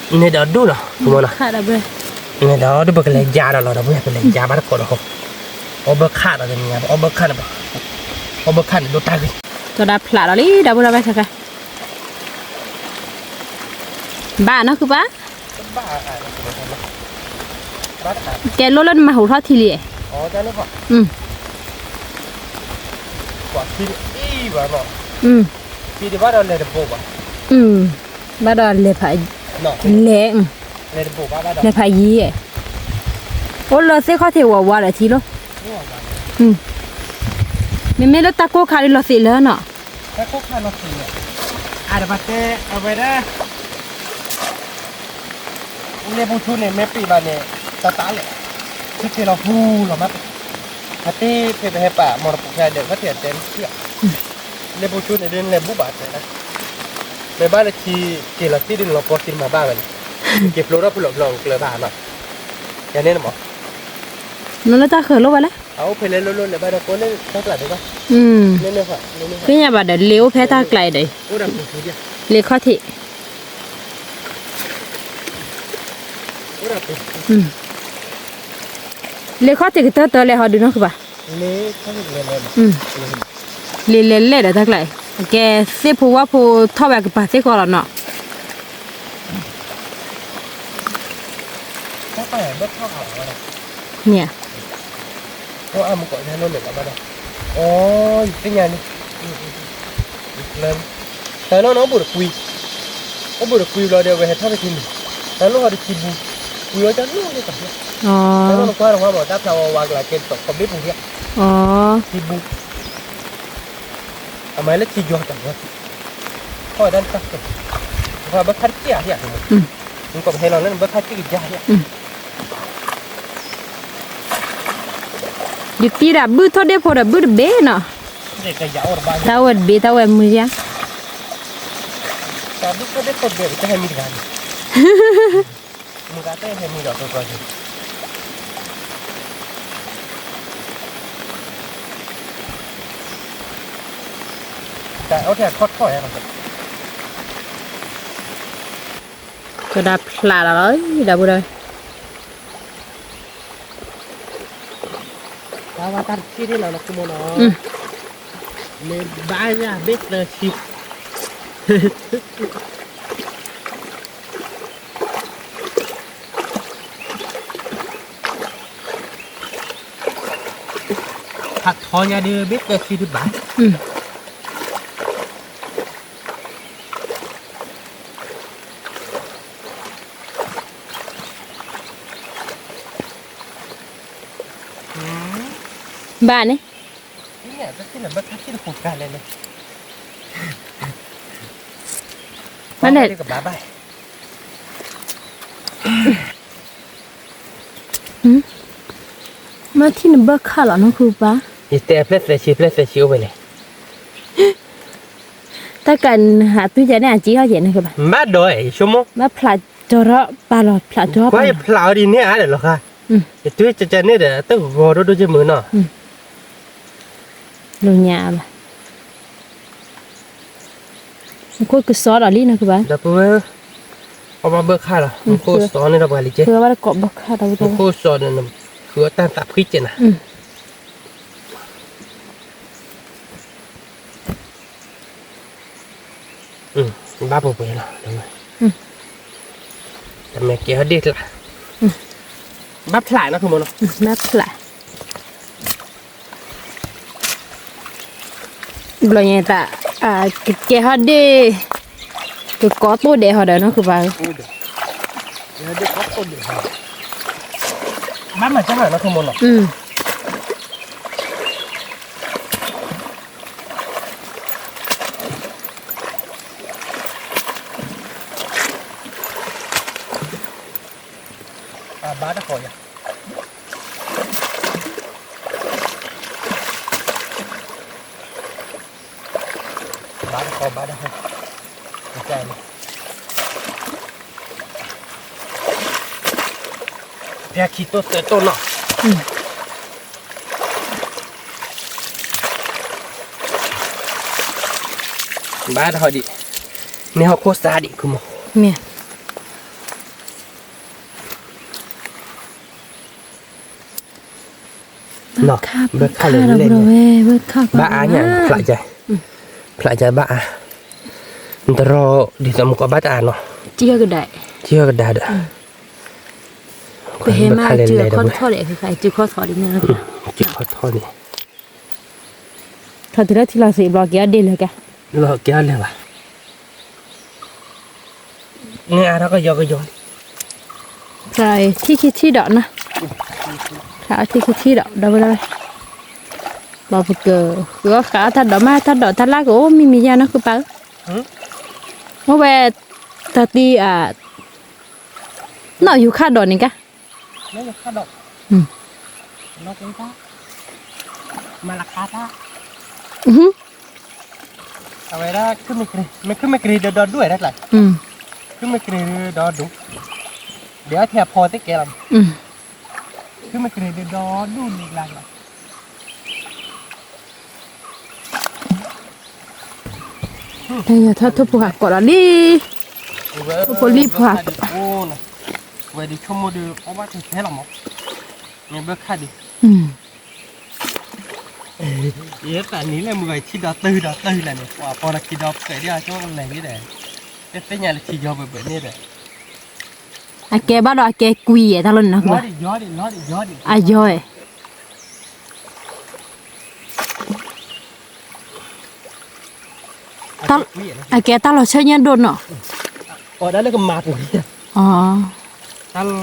မနီၤ, န့ၣ်ဒီဒူၣ်ပကလဲၤယါဒီးလီၤ ဒီပုၢ်ဝဲၢ် ပလဲၤယါဘၣ်တကိးဒီး, အီၣ်ဘၢခၣ်ဒီးတနံၤညါ အီၣ်ဘၢခၣ်န့ၣ်, အီၣ်ဘၢခၣ်န့ၣ်ဒိၣ်တၢ်ဂ့ၤ, ကၠီဒၣ်ဖျးဒီးလံ ဒီပုၢ်ဝဲၢ်တခါ, ဘၣ်နီၢ်ခုပၢ်, ကဲလိၣ်လၢနမၤဟူးထီၣ်ထံလံ, ဘၣ်ဒီးလဲၤ, လဲၤ, လဲၤဖးယံၤ, အိၣ်လၢသ့ၣ်ခီၣ်ထံးဝးဝးဒီးထံလီၤ, မ့မ့ၢ်လၢတၢ်ကိၢ်ခါဒ်လီၤသ့ၣ်လၢနီၤ, တၢ်ကိၢ်ခါလီၤသ့ၣ်လၢ, အတဘၣ်တဲအဝဲဒၣ် လ့ပူဆူန့ၣ် မ့ၢ်ပ့ၢ်ဘၣ်န့ၣ် တၢ်တၢ်လဲၣ်, ထံထံလီၤဟူလီၤမး, အတ့ဖဲပဟဲပာ်မီၢ်တပူၤဖဲဒဲး ခီၣ်ထံးအတဲမ့ၢ်, လ့ပူဆူန့ၣ်ဒ်လဲၤဘူၣ်ဘၣ်တဲဒၣ်, မ့ၢ်ဘၣ်လၢခံက့ၤလီၤသံဒ်န့ၣ်လီၤပီၢ်ခံမၤဘၣ်ဝဲန့ၣ်, က့ၤဖျိထီၣ်ဖုလီၤဖျီအကျၢၤဘၣ်နီၤ, ယန့ၣ်နမး, နလၢတၢ်ဃၢၤလိၣ်ဝဲလဲၣ်, အအိၣ်ဖဲလဲၤလိၣ်လိၣ်လဲၤဘၣ်ဒီးကိးလၢတၢ်ကျးဒံးဘၣ်, သ့ၣ်ညါဘၣ်ဒီးလ့အိၣ်ဖဲတၢ်ကျးအံၤဒီး, လ့ခီၣ်ထံး လ့ခီၣ်ထံးကတၢၢ်တၢၢ်လဲၤဟီဒုးနီၢ်ခုဘၣ်, လ့လဲၤလဲၤဒီးတၢ်ကျးအံၤ, ကဲသ့ၣ်ဖိဝၣ်ဖိထီၣ်ဝဲအကပၤသ့ၣ်ဃီလီၤနီၤ, န့ၣ် အမကီးညါနီၢ်န့ၣ်လီၤဘၣ်ဒီး, အိ ယသ့ၣ်ညါန့ၣ်, တၢ်နီၢ်န့ၣ်အိၣ်ဘူးတကွံ, အိၣ်ဘူးတကွံဘျီဒီး အဝဲဟဲထီၣ်ဖဲခံမံၤ, တၢ်လိၣ်ဟီတခံဘူး, ကွံအီၣ်တၢ်လိၣ်လၢတၢ်ဖျါ, တၢ်လိၣ်နကွၢ်တဝါမး တၢ်ဖျါဝါဝါကလၤကဲတတီၤခီဘ့ၣ်ပူၤဖျါ, ခံဘူး, အမၤလၢခံယီၤတၢ်ဝဲ, ခီၣ်တၢ်တၢ်ကဲ, ဘၣ်ခါတက့ၢ်ဧါ, နကီးပဟဲလီၤလၢနဘၣ်ခါတက့ၢ်ကယါဧါ ယတံၤဒၣ်ဘုၣ်ထီၣ်ဒ့ၣ်ဖိဒီးဘုၣ်တဘ့ၣ်နီၤ, တၢ်ဝဲတဘ့ၣ် တၢ်ဝဲမုၢ်ယါ, ကဒၣ်ဖျးလီၤလီၤ ဒီပုၢ်ဒီဝဲၢ်, ဘၣ်ဝဲတၢ်တထံၣ်န့ၣ်လီၤ နခိမိၣ်နီၤ, မ့ၢ်ဘၣ်ယၤဘ့ၣ်သၢဆံ ဟးထီညါဒ်ဘ့ၣ်သၢဆံဒံးဘၣ်, ဘၣ်န့ၣ်, ဘၣ်န့ၣ်, မ့ၢ်ထံၣ်နဘၢခၣ်လီၤ နခိပၢ်, ယတဲဖျဲၣ်သၢဆံ ဖျဲၣ်သၢဆံအိၣ်ဝဲလဲၣ်, တၢ်ကနဟးသွံၣ်ကန့ၣ် အစ့ဟီၣ်ကဲန့ၣ်ကဘၣ်, ဘၣ်ဒီးယဆိကမိၣ် ဘၣ်ဖျးကၠီထီၣ်ပာ်လီၤ ဖျးကၠီပာ်လီၤ ယဖျးအီၤဒ်န့ၣ်အါဒီးလီၤဃာ်, ယတုၤကကန့ၣ်ဒီး တဂီၤဒိၣ်ဒိၣ်က့မုၢ်နီၤ, လိာ်ညါဘၣ်, နခိၣ်ကစီဒီးလံနကဘၣ်, ဒီပုၢ်ဝဲၢ်, အီၣ်ဘၣ်ဘၢခၣ်လီၤ နခိၣ်စီန့ၣ်ဒီးပှၤလံကဲ, နခိၣ်စီဒီး နဃုအီၣ်တၢ်သးဖှံကဲနၤ ဘၣ်ပှဲၤပှဲၤလီၤ, တမ့ၢ်ကဲဟီၣ်ဒ့ၣ်ကျါ, ဘၣ်ဖျးနီၢ်ခိမိၣ်နီၤ, ဘၣ်ဖျး, ဘျီညါသး, ကကဲဟီၣ်ဒ့ၣ်, ကကိးတိၢ်ဒဲးဟီဒီး နီၢ်ခိပၢ်ဧၢ, ဘၣ်မၤကၢ်နီၢ်ခိမိၣ်နီၤ အဘၣ်တၢ်ဃီယၤ, ဘၣ်တၢ်ဃီ ဘၣ်တၢ်ဃီ, ဖဲခံတိၢ်သၢတိၢ်နီၤ ဘၣ်တၢ်ဃီဒံး, မ့ၢ်ဟီၣ်ခိၣ်စါဒံး ခိမိၣ်, မ့ၢ် ဘၢခၣ် ဘၢခၣ်လၢလဲၣ်န့ၣ်, ဘၢအါညါ ဖျးကါ, ဖျးကါဘၣ်အါ, တရီဒ်သိးမကီးဘၣ်တအါနီၤ ကံဟီၣ်ကဒါ, ကံဟီၣ်ကဒါဒီး, ပဟဲမး ကံခီထီၣ်ဒီး ကံခီထီၣ်ဒီးန့ၣ်, ကံခီထီၣ်န့ၣ်, ထီၣ်တုၤလၢထံလီၤဆံးဘျီ ကဲအီၤဒ့လဲၣ်ကါ, လီၤကဲအီၤလဲၣ်ဘၣ်, န့ၣ်အါထီၣ်ကယီကယီ, ထံခံထံဒီးနီၤ, ထံခံထံဒီး ဒီပုၢ်ဒီဝဲၢ်, ဘၣ်ပက, ဃုအီၣ်ဃးအီၣ်တၢ်ဒိးမး တၢ်ဒိးတၢ်လၢ်ကအိၣ်မံမံယါနီၤ ဃုပာ်ဧၢ, အိၣ်ဝဲ, တၢ်တံၤအ, နီၢ်ယူၤခါဒိးန့ၣ်ကါ, အဝဲဒၣ်, မ့ၢ်ခုမ့ၢ်ကရံၣ်ဒီးဒီဒူၣ်ဝဲဒၣ်ကျါ, ခုမ့ၢ်ကရံၣ်ဒီးဒီဒူၣ်, ဒီးအထံအဖီသ့ၣ်ကဲလီၤ, ခုမ့ၢ်ကရံၣ်ဒီးဒီဒူၣ်လံကျါကျါ တၢ်ယီၤထီၣ်ထိၣ်ဖိဟးကိးဒီးလံ, ထိၣ်ဖိလံၣ်ဖိဟးကိး, ဝဲဒုးဆိကမိၣ်ဒီး အီၣ်ဘၣ်တဟဲလီၤမး, မ့ၢ်ဘၣ်ခါဒံး, ယဲတၢ်နံၤလၢမုၢ်ဂီၤထံဒီးတုၤဒီးတုၤလဲၣ်န့ၣ် ပှၤဖီလီၤခံဒီးဖျဲးဒ်အကၠီကလဲၤန့ၣ်ဒီး, တသ့ၣ်ညါလၢထံယီၤဘၣ်ဘၣ်န့ၣ်ဒီး, အကဲဘၣ်ဒီးအကဲကွံာ်ယဲၢ်တၢ်လီၤန့ၣ်နီၤ, အယီၤ, အကဲတၢ်လီၤဆၢညါဒိၣ်နီၤ, အီၤဒၣ်လၢကမၤပူၤ, တၢ်လီၤ, တု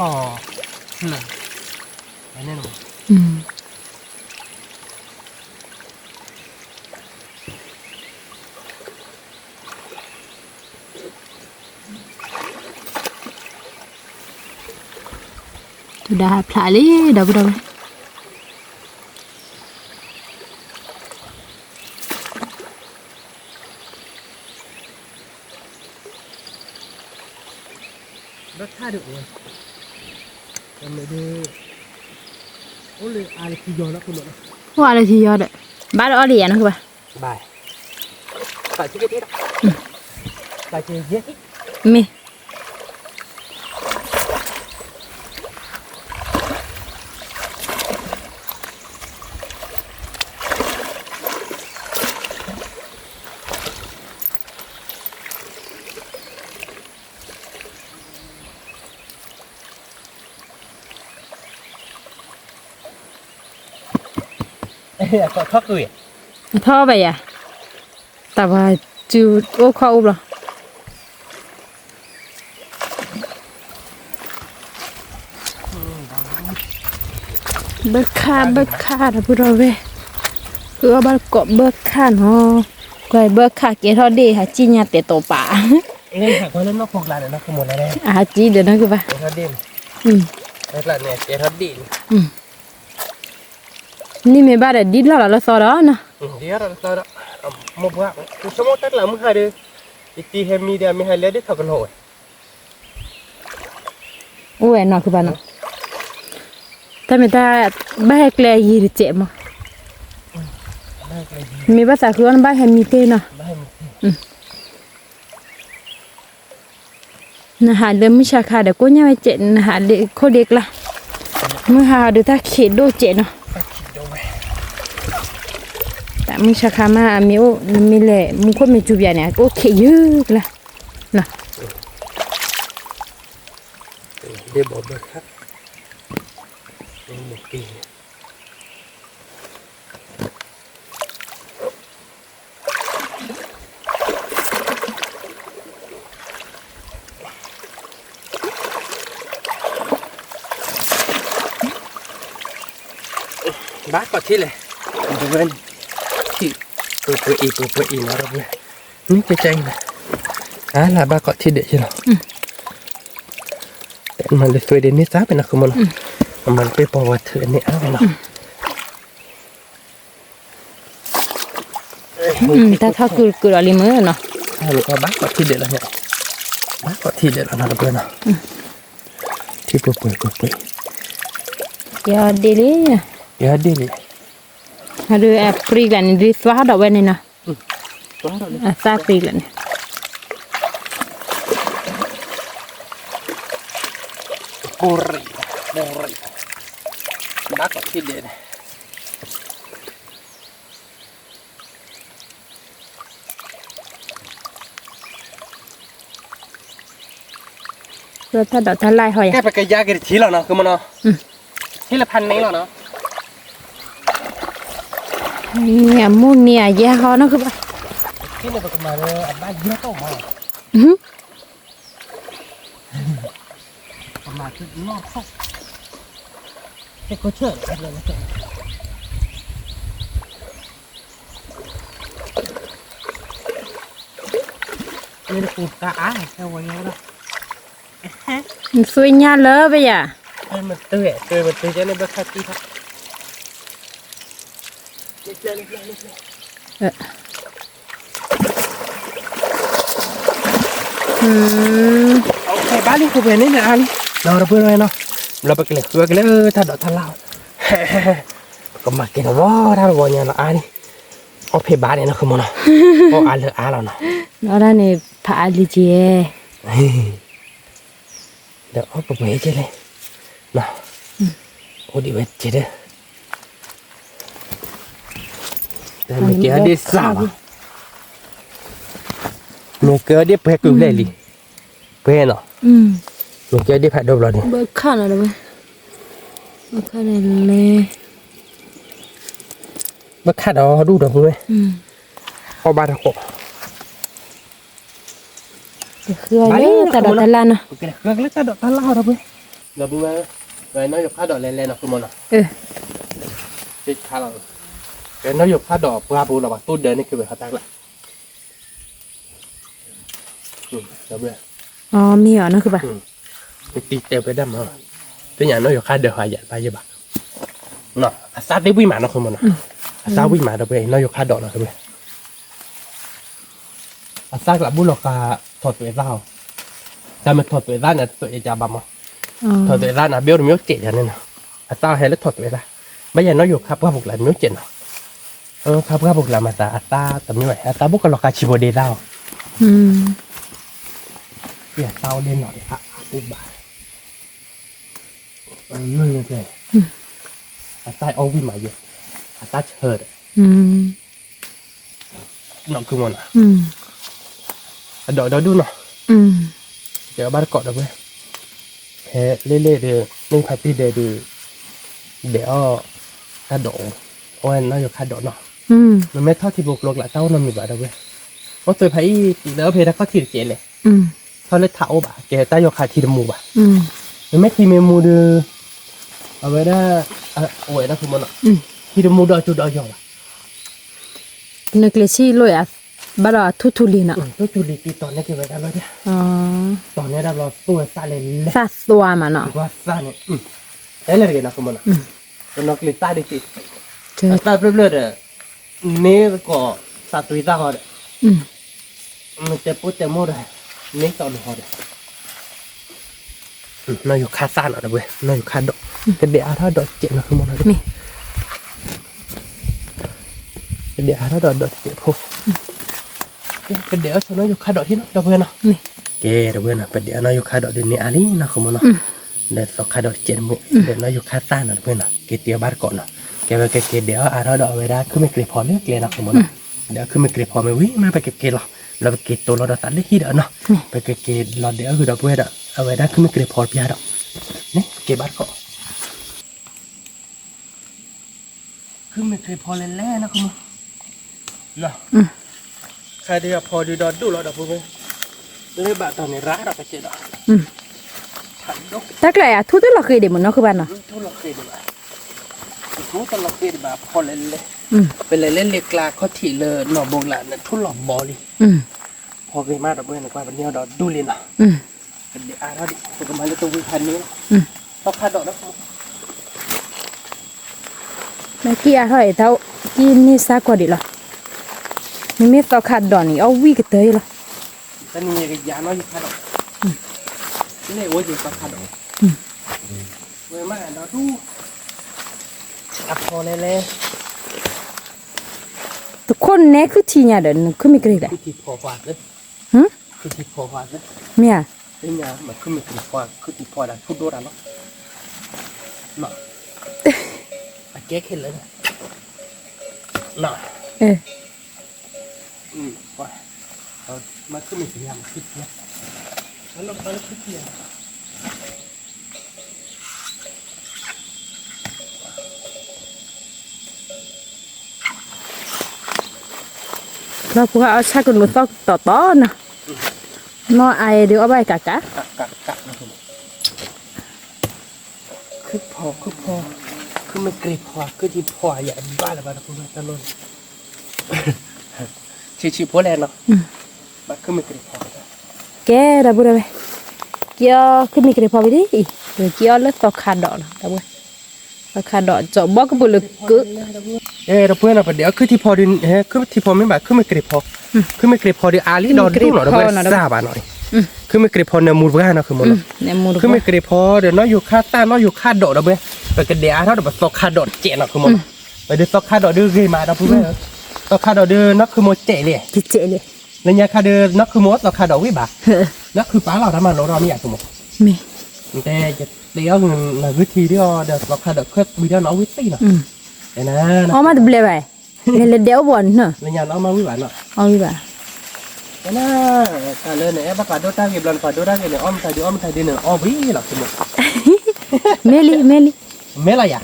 ၤဒၣ်ဟးဖျါလံ ဒီပုၢ်ဒီဝဲၢ် ဘၣ်ခါဒံးအိၣ်ဝဲ, အိၣ်လၢအါလၢထံယီၤဒီး, ဘၣ်ဒီးအီၣ်လံယၤနီၤကဘၣ်, မ့ၢ် ထီၣ်ဘၣ်ယၤ, တၢ်ပှၤစုအိၣ်ခီၣ်အိၣ်ဘျီ ဘၢခၣ် ဘၢခၣ် ဒီပုၢ်ဒီဝဲၢ်, ဃုအီၣ်ဘၣ်ကိးဘၢခၣ်နီၤ, ကွၢ်ဘၢခၣ်ကဲထီၣ်ဒ့ၣ် ဟးစံၣ်ညါတဲာ်တီၤပာ်, အဟးစံၣ်ဒီးနီၢ်ကဘၣ်, န့ၣ်မ့ၢ်ဘၣ်ဒီးဒ်လီၢ်လီၤလၢသီဒီးနီၤ, ဆိကမိၣ်တၢ်ကျးမုၢ်ဟါဒီး, ယတံၤဟဲမံဒီး မ့ၢ်ဟဲလၢဒ်ထီၣ်ကလီဝဲ, အိၣ်ဝဲနီၤ ခုဘၣ်နီၤ, တၢ်မ့ၢ်တၢ်, ဘၣ်ဟဲကျဲယံၤတစဲးမး, မ့ၢ်ဘၣ်သးဃုအီၣ်နဘၣ်ဟဲမံတ့ၢ်နီၤ, နဟးလၢမုၢ်ဆါခါဒီးကိၣ်ညါဝဲစဲး နဟးလၢခိၣ်ဒ့ကျါ, မုၢ်ဟါဒီးတၢ်ခံးဒိၣ်စဲးနီၤ, တၢ်မုၢ်ဆါခါမးအမ့ၢ်အိၣ် နမ့ၢ်လဲၤမူခိၣ်မ့ၢ်စူၤပၠးန့ၣ် အကအိၣ်ခံးယုၢ်ကျါ, ဘၣ်ကိးထံၣ်လဲၣ်, ပှဲၤပှဲၤအံၤ ပှဲၤပှဲၤအံၤနီၤ, မ့ၢ်ကဲကဲအံၤနီၤ, အါလၢဘၣ်ကိးထံၣ်ဒဲးယလီၤ, မၤလၢသွဲဒ်န့ၣ်သးပ့ၤနီၣ်ဃုမနီၤ, အမၤလၢပ့ၤပှၤဝဲထုးန့ၣ်အါပ့ၤနီၤ တၢ်ထီၣ်ကုာ်ကုာ်ဒီးလံမ့ၢ်နီၤ, ဘၣ်ကိးထံၣ်ဒဲးလီၤ, ဘၣ်ကိးထံၣ်ဒဲးလီၤနီၤ တပှဲၤနီၤ, ထံပှဲၤပှဲၤပှဲၤပှဲၤ, ယဒ့လံ, ယဒ့လံ, အဒုးအပြံကျါန့ၣ် ဒုးသွါထီၣ်ဝဲန့ၣ်နီၤ, အသၣ်ပြံကျါန့ၣ်, ပူၤရံၣ်, ပူၤရံၣ်, ဘၣ်ကိးထံၣ်ဒဲးန့ၣ် အ တၢ်ဒိးတၢ်လၢ်ဟီယၤ ကဲပကယါက့ၤတထံၣ်လီၤနီၤ ဃုမနီၤ, ထံၣ်လၢဖးန့ၣ်လီၤနီၤ, န့ၣ်အမိၢ်န့ၣ်အယဲဟီနီၤ ဃုဘၣ်, ထံၣ်န့ၣ်ပကမၤလၢအဘၣ်ယဲၢ်တီၢ်မး, ကမၤလီၢ်ထီၣ်, ကဲခိၣ်ဆၢၣ်လၢ နပူၤတၢ်အါ ဟဲဝဲညါဝဲဒၣ်, နသွ့ညါလၢပယၤ, မတုၤမတုၤကဲန့ၣ်ဘၣ်ခါတံၢ်ခါ, ဘၣ်လံခိၣ်ဖဲန့ၣ်န့ၣ်အါလံ, ဒီးတပှဲၤဝဲနီၤ, ဘျီပကလဲၤဃုအီၣ်က့ၤလၢတၢ်ဒိးတၢ်လၢ်, ပကမၤက့ၤတဝီတၢ်တဝီညါလီၤအါလံ, အီၣ်ဖဲဘၣ်န့ၣ်နီၤ ဃုမနီၤ, အီၣ်အါလၢအါလီၤနီၤ, အီၣ်ဒၣ်န့ၣ် ဖးအါလံက့ၤ ဒီးအီၣ်ပပှဲၤကဲလဲၣ်, အိၣ်ဒံးဝဲကဲဒၢ, တၢ်မ့ၢ်ကဲအီၤဒ့စၢ်ဘၣ်, မ့ၢ်ကဲအီၤဒ့ပှဲၤကုၢ်လဲၣ်လံ, ပှဲၤနီၤ, မ့ၢ်ကဲအီၤဒ့ဖးဒိၣ်ဘျီန့ၣ်, ဘၣ်ခၣ်နီၤ, ဘၣ်ခၣ်န့ၣ်လဲၤ ဘၣ်ခၣ်ဒီးဒူၣ်ဒီးမူဝဲ, အီၣ်ဘၣ်တကိး, တၢ်ဒိးတၢ်လၢ်နီၤ, တၢ်ဒိးတၢ်လၢ်နီၤ, ဒီပုၢ်ဝဲၢ်, နီၢ်ယိၤခါဒီးလဲၤလဲၤနီၤ ဃုမနီၤ, နီၢ်ယိၤခါဒီးပှၢ်ပူၤလီၤဘၣ် တိၢ်ဒၢန့ၣ်က့ၤဝဲဟီတၢ်ကျါ မ့ၢ်အီၤနီၤ ကဘၣ်, တံၤတဲာ်ဝဲဒၣ်မး, သ့ၣ်ညါနီၢ်ယိၤခါဒၢးဟီယၤတဘၣ်ယဲဘၣ်, အသၣ်သ့ၣ်ဝံၣ်မးနီၤ ဃုမနီၤ, အသၣ်ဝံၣ်မးဒီပုၢ်ဝဲၢ် နီၢ်ယိၤခါဒိးနီၤ ကဘၣ်, အသၣ်ကျးဘူၣ်လီၤဃာ်ထီၣ်သွဲးသၣ်အီၤ, တၢ်မ့ၢ်ထီၣ်သွဲးသၣ်န့ၣ် သွဲးကဘၣ်မး, ထီၣ်သွဲးသၣ်န့ၣ် ဘ့ၣ်အိၣ်တမံၤအိၣ်စဲးယၤန့ၣ်နီၤ, အသၣ်ဟဲလၢထီၣ်သွဲးသၣ်, ဘၣ်ယၤနီၢ်ယိၤခါပှၢ်ပူၤကျါတမံၤအိၣ်စဲးနီၤ, ခါပှၢ်ပူၤကျါမၤသးအသၣ်တမံၤဘၣ် အသၣ်ဘူၣ်ကလီၤဃာ်ဆံးဖိဒ့သၣ်အီၤ, အသၣ်အိၣ်လၢနီၤအပူၤဘၣ်, အသၣ်အီၣ်ဝံၣ်မးယဲ, အသၣ်ဆၢဒီး နီၢ်ခုမနီၤ, အဒိးဒီဒူၣ်နီၤ, တဲဘၣ်တကိးဒီးဝဲ, ဖဲလ့လ့ဒီး မ့ၢ်ဖးတံၢ်ဒဲးဒီး, ဒဲးအီၣ်, တၢ်ဒိးအိၣ်, အဝဲနီၢ်ယိၤခါဒိးနီၤ, မ့မ့ၢ်ထီၣ်ထံဖိကျိကျါ တၢ်အိၣ်နီတမံၤဘၣ်ဒီးဝဲ, အိၣ်သွဲးဖးအံၤ တုၤလၢအဖဲတၢ်ခီၣ်ထံးတကဲးလဲၣ်, ထီၣ်လၢထးအိၣ်ဘၣ် ကဲတၢ်ယိၤခါထံတမူဘၣ်, မ့မ့ၢ်ထံမ့ၢ်မူဒီး, အဝဲဒၣ်, အိၣ်ဝဲဒၣ်မနီၤ, ထံတမူဒီးအကၠိဒီးယီၤဘၣ် နကျဲၤဆံၣ်လိာ်ယၤ, ဘၣ်ဒီးထူၣ်ထူၣ်လံနီၤ, ထူၣ်ထူၣ်လံ တံၤတီၤန့ၢ်က့ၤဝဲဒၣ်လီၤ, တီၤန့ၢ်ဒၣ်ဘျီသိၣ်ဝဲသၣ်လဲၤလဲၤ, သၣ်သွါမးနီၤ, သၣ်န့ၣ်, တဲလဲၣ်တဂ့ၤနီၤ ကမနီၤ, ကနီၤကျဲၤသၣ်ဒ်က့ၤ, အသၣ်ဖျၢၣ်ဖျၢၣ်ဒီး, န့ၢ်သကိးသးသွံသၣ်ဃီဒီး, မ့ၢ်တဲပိၢ်တဲမိၢ်ဒီး, န့ၢ်သီၣ်ဒိၣ်ဃီဒီး နီၢ်ယိၤခါသၣ်နီၤဒီးဝဲ နီၢ်ယိၤခါဒိး, ကဒဲးအါထီၣ်ဒိးစဲးနီၤ မနီၤ, ကဒဲးအါထီၣ်ဒိးဒိးစဲးဖိ, ကဒဲးအီၣ်ဆိနီၢ်ယိၤခါဒိးဟံၣ်နီၤ ဒီပုၢ်ဝဲၢ်နီၤ, ကဲ ဒီပုၢ်ဝဲၢ်နီၤ ပဒဲးအီၣ်နီၢ်ယိၤခါဒိးဒုးန့ၢ်အါလံနီၤ ဃုမနီၤ, ဒီးသီခါဒိးစဲးတမုာ် ဒီးနီၢ်ယိၤခါသၣ်နီၤ ဒီပုၢ်ဝဲၢ်နီၤ က့ၤတ့ၢ်အီၤဘၣ်တကိးနီၤ, ကဲဝဲကက့ၤဒဲးအီၣ်အါထီၣ်ဒီးအဝဲဒၣ်ခုမ့ၢ်ကြ့ၤဖီလၢကျဲနီၤ ဃုမနီၤ, ဒီးခုမ့ၢ်ကြ့ၤဖီမ့ၢ်ဝံၤမး ပကက့ၤလီၤ, လီၤပက့ၤတိၢ်လီၤဒီးသးလၢဟံၣ်ဒီးနီၤ, ပကက့ၤလီၤဒဲးအီၣ်ဃုာ်ဒီပုၢ်ဝဲၢ်ဒီး အဝဲဒၣ်ခုမ့ၢ်ကြ့ၤဖီတပျၢ်ဒီး, န့ၣ် က့ၤဘၣ်တကိး ခုမ့ၢ်ကြ့ၤဖီလဲၤလဲၤနီၤ ဃုမနီၤ, ခါဒုးအဖီဒုးဒီးဒိၣ်လီၤဒီပုၢ်ဝဲၢ်, လၢဘၣ်တီၢ်န့ၣ်ရၤဒီးကစဲးဒီး, တၢ်ကျဲၤယၤထူၣ်တလီၤဃ့ဒံးမနီၤ ခုဘၣ်နီၤ, ထူၣ်လီၤဃ့ဒံးဘၣ်, ထူၣ်တလီၤဃ့ဒံးဘၣ် ဖီလဲၤလဲၤ, ပလဲၤလၢလ့ကျါခီၣ်ထံးလၢနီၢ်ဘိကလးန့ၣ်ထူၣ်လီၤဘီလံ, ဖီဂ့ၤမးဒီပုၢ်ဝဲၢ်န့ၣ် ကွၢ်ပန့ၢ်အီၤဒီးဒိၣ်လံနီၤ ကဒဲးအါထီၣ်ဒံး ပကမၤလၢတဝံဖးန့ၣ်လီၤ, သီခါဒိးဒီး မ့ၢ်ကံၢ်အါထီၣ်အံၤ တၢ်ကံၢ်န့ၢ်စၢ်ကီၢ်ဒံးလီၤ, မ့မ့ၢ်သီခါဒိးန့ၣ် အီၣ်ဝံၣ်ကတၢၢ်လီၤ, တနံၤကယၤနီၢ်ယိၤခါဒိး, လၢအိၣ်က့ၤသီခါဒိး, ဝဲမးဒီးဒူၣ်, အဖီလဲၤလဲၤ တခိၣ်နဲခုထံညါဒီး နခုမ့ၢ်ကြ့ၤလဲၣ်, ခုထံဖီ, မ့ၢ်ဧါ, သ့ၣ်ညါမ့ၢ်ခုမ့ၢ်ကြ့ၤဖီ ခုထံဖီဒၣ်ထူၣ်ဒိၣ်တၢ်လီၤ, အကဲခဲလၢာ်, မ့ၢ်ခုမ့ၢ်ကြ့ၤ, မ့ၢ်ခုထံ, လၢခုထံ လီၤဖိခွါအီၣ်ဆၣ်ကနိးသီၣ်တီတီနီၤ, နီၢ်အါဒုးအီၣ်ဘၣ်ကးကး, ခုဖီ ခုဖီ, ခုမ့ၢ်ကြ့ၤဖီ ခုထံဖီယဘၣ်လၢၤဘၣ်တပူၤတၢ်လီၢ်န့ၣ်, ဆံးဆံးဖိလဲၣ်နီၤ, ဘၣ်ခုမ့ၢ်ကြ့ၤဖီ, ကဲဒီပုၢ်ဒီဝဲၢ်, က့ၤအီၣ်ခုမ့ၢ်ကြ့ၤဖီဝံၤလံ, က့ၤအီၣ်လၢသီခါဒိးနီၤ, ဒီပုၢ်ဝဲၢ်, သီခါဒိး ကၠီဘီကပၢၤလၢကၢး အဲ ဒီပုၢ်ဝဲၢ်နီၤ ပဒဲးအီၣ်ခုထံဖီဒုး ဟဲ ခုထံဖီမ့ၢ်ဘၣ် ခုမ့ၢ်ကြ့ၤဖီ, ခုမ့ၢ်ကြ့ၤဖီဒုးအါလံဒီးဒူၣ်နီၤ ဒီပုၢ်ဝဲၢ် စၢ်ဘၣ်နီၤ, ခုမ့ၢ်ကြ့ၤဖီနၢမူတပှၢ်နီၤ ခုမိၢ်နီၤ, ခုမ့ၢ်ကြ့ၤဖီဒီးနီၢ်ယိၤခါသၣ် နီၢ်ယိၤခါဒိး ဒီပုၢ်ဝဲၢ်, ပကဒဲးအါထီၣ်ဒီးပသီခါဒိးတစဲးနီၤ ခုမိၢ်နီၤ, ဒီးသီခါဒိးဒုးဂ့ၤမး ဒီပုၢ်ဝဲၢ်, သီခါဒိးဒုးနီၢ်ခုမိၢ်စဲးလံ လၢညါခါဒီး နီၢ်ခုမိၢ်သီခါဒိးဝံၣ်ဘၣ်, နီၢ်ခုပာ်လီၤတၢ်မၤလိထီၣ်မ့ၢ်ယါ ခုမိၢ်, တဲယတဲအီၤ နဂုၢ်ထံဒ်အီၤဒီးသီခါဒိးခၢၣ်ဝံၤဒီးနီၢ်ဝံၣ်သံနီၤ, အီၣ်မးတဘျဲဘၣ်, လဲၤလဲၤဒဲးအိၣ်ဘီနီၤ, လၢညါနအီၣ်မးဝံၣ်ဘၣ်နီၤ, အီၣ်ဝံၣ်ဘၣ်, တၢ်လၢနအဲၣ်ဘၣ်ပာ်ဒိၣ်တၢ်ဂ့ၤဘျီ နပာ်ဒိၣ်တၢ်ဂ့ၤန့ၣ် အီၣ်မတၤဒုး အီၣ်မတၤဒုးန့ၣ် အီၣ်ဝံၣ်လီၤ ခုမိၢ်, မ့ၢ်လံ မ့ၢ်လံ, မ့ၢ်လီၤယါ,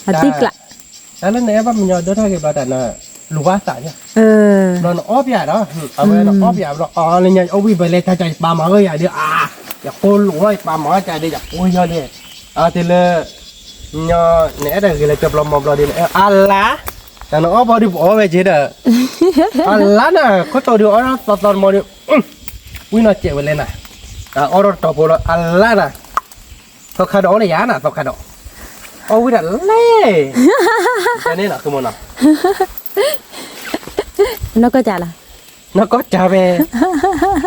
အတံၢ်ကျး တၢ်လၢနအဲၣ်ဘၣ်မညီဒိၣ်တၢ်ဂ့ၤဘျီတၢ်န လူၤဘၣ်သးယါ, ဘျီနအီၣ်ပယါဒီး အဝဲနအီၣ်ပယါဘျီ အီၤလၢညါအီၣ်ဝံၣ်ဘၣ်လဲၤတၢ်ကပာ်မၤဝဲယၤဒုး အါ ယဃိလိာ်ဝဲယပာ်မၤဝဲတၢ်ဒုး ယဃိယီၤလံ, အတုၤလၢ ညီ နအဲၣ်တၢ်ဂ့ၤလၢကဘျီမၤဘျီဒုး နအဲၣ်အါလါ, တၢ်နအီၣ်ဘီဒုးပအီၣ်ဝဲက့ၤဒီး အါလါနၤ ခိၣ်တီဒုးအီၣ်သီသီတမီၤဒုး ဝံၣ်နီၢ်စဲးဝဲလဲၣ်နၤ, တၢ်အီၣ်ထီၣ်တတီၤဖိလီၤ အါလါနၤ သီခါဒိးအီၣ်လၢယၤနၤ သီခါဒိး, အီၣ်ဝံၣ်တၢ်လဲၣ်, တၢ်န့ၣ်နီၤ ခုမိၢ်နီၤ, နီၢ်ကီၢ်ကၢ်လီၤ, နီၢ်ကီၢ်ကၢ်ဝဲ,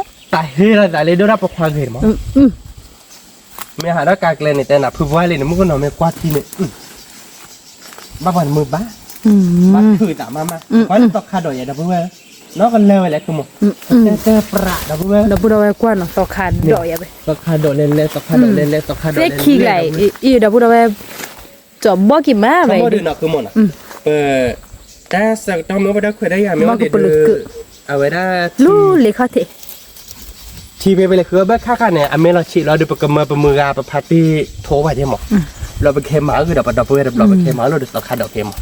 တၢ်ဟ့ၣ်လီၤသးလၢဒိၣ်ဒၣ်ပိာ်ခွါဂ့ၤ မ့ၢ်ဟးထီၣ်ကါကျဲန့ၣ် တဲနၤဖုပှၢ်လံန့ၣ် မုၣ်ကနီၤမ့ၢ်ကွၢ်ထံန့ၣ် ဘၣ်ပှၤတမုာ်ဘၣ်, ဘၣ်ခုးသးမးမး, ပှၤလၢသီခါဒိးယၤဒီပုၢ်ဝဲၢ်, နီၢ်ကလၢဝဲလဲၣ် ခုမိၢ်, တဲတဲပြးဒီပုၢ်ဝဲၢ်, ဒီပုၢ်ဒီဝဲၢ်ကွၢ်နီၤ သီခါဒိးယၤဝဲ, သီခါဒိးလဲၤလဲၤ သီခါဒိးလဲၤလဲၤ သီခါဒိးလဲၤလဲၤ ဒီပုၢ်ဝဲၢ်, ဒီပုၢ်ဒီဝဲၢ်, ကၠီဘီက့ၤမးဝဲ, ဒီးနီၤ ခုမိၢ်နီၤ, ပ တၢ်ဆၢကတီၢ်မ့ၢ်အိၣ်ဝဲဒၣ်ခွဲးတၢ်ယာ်မ့ၢ်အိၣ်ဒံးဒီး, အဝဲဒၣ် လူၤလ့ၤခီၣ်ထံး, ထံဖဲဖဲလဲၣ်ဃုဘၣ်ခါခါန့ၣ် အမဲလီၤဆံးလီၤဒီး ပကမၢပမုၢ်ဂၤ ပဖးတံၢ်ထိးဘၣ်က့ၤမး, ဘျီပကဟဲမၤအုၣ်ဒီးပဒီပုၢ်ဝဲၢ်တဘျီ ပကဟဲမၤအုၣ်လီၤဒီးသီခါဒိးက့ၤမး,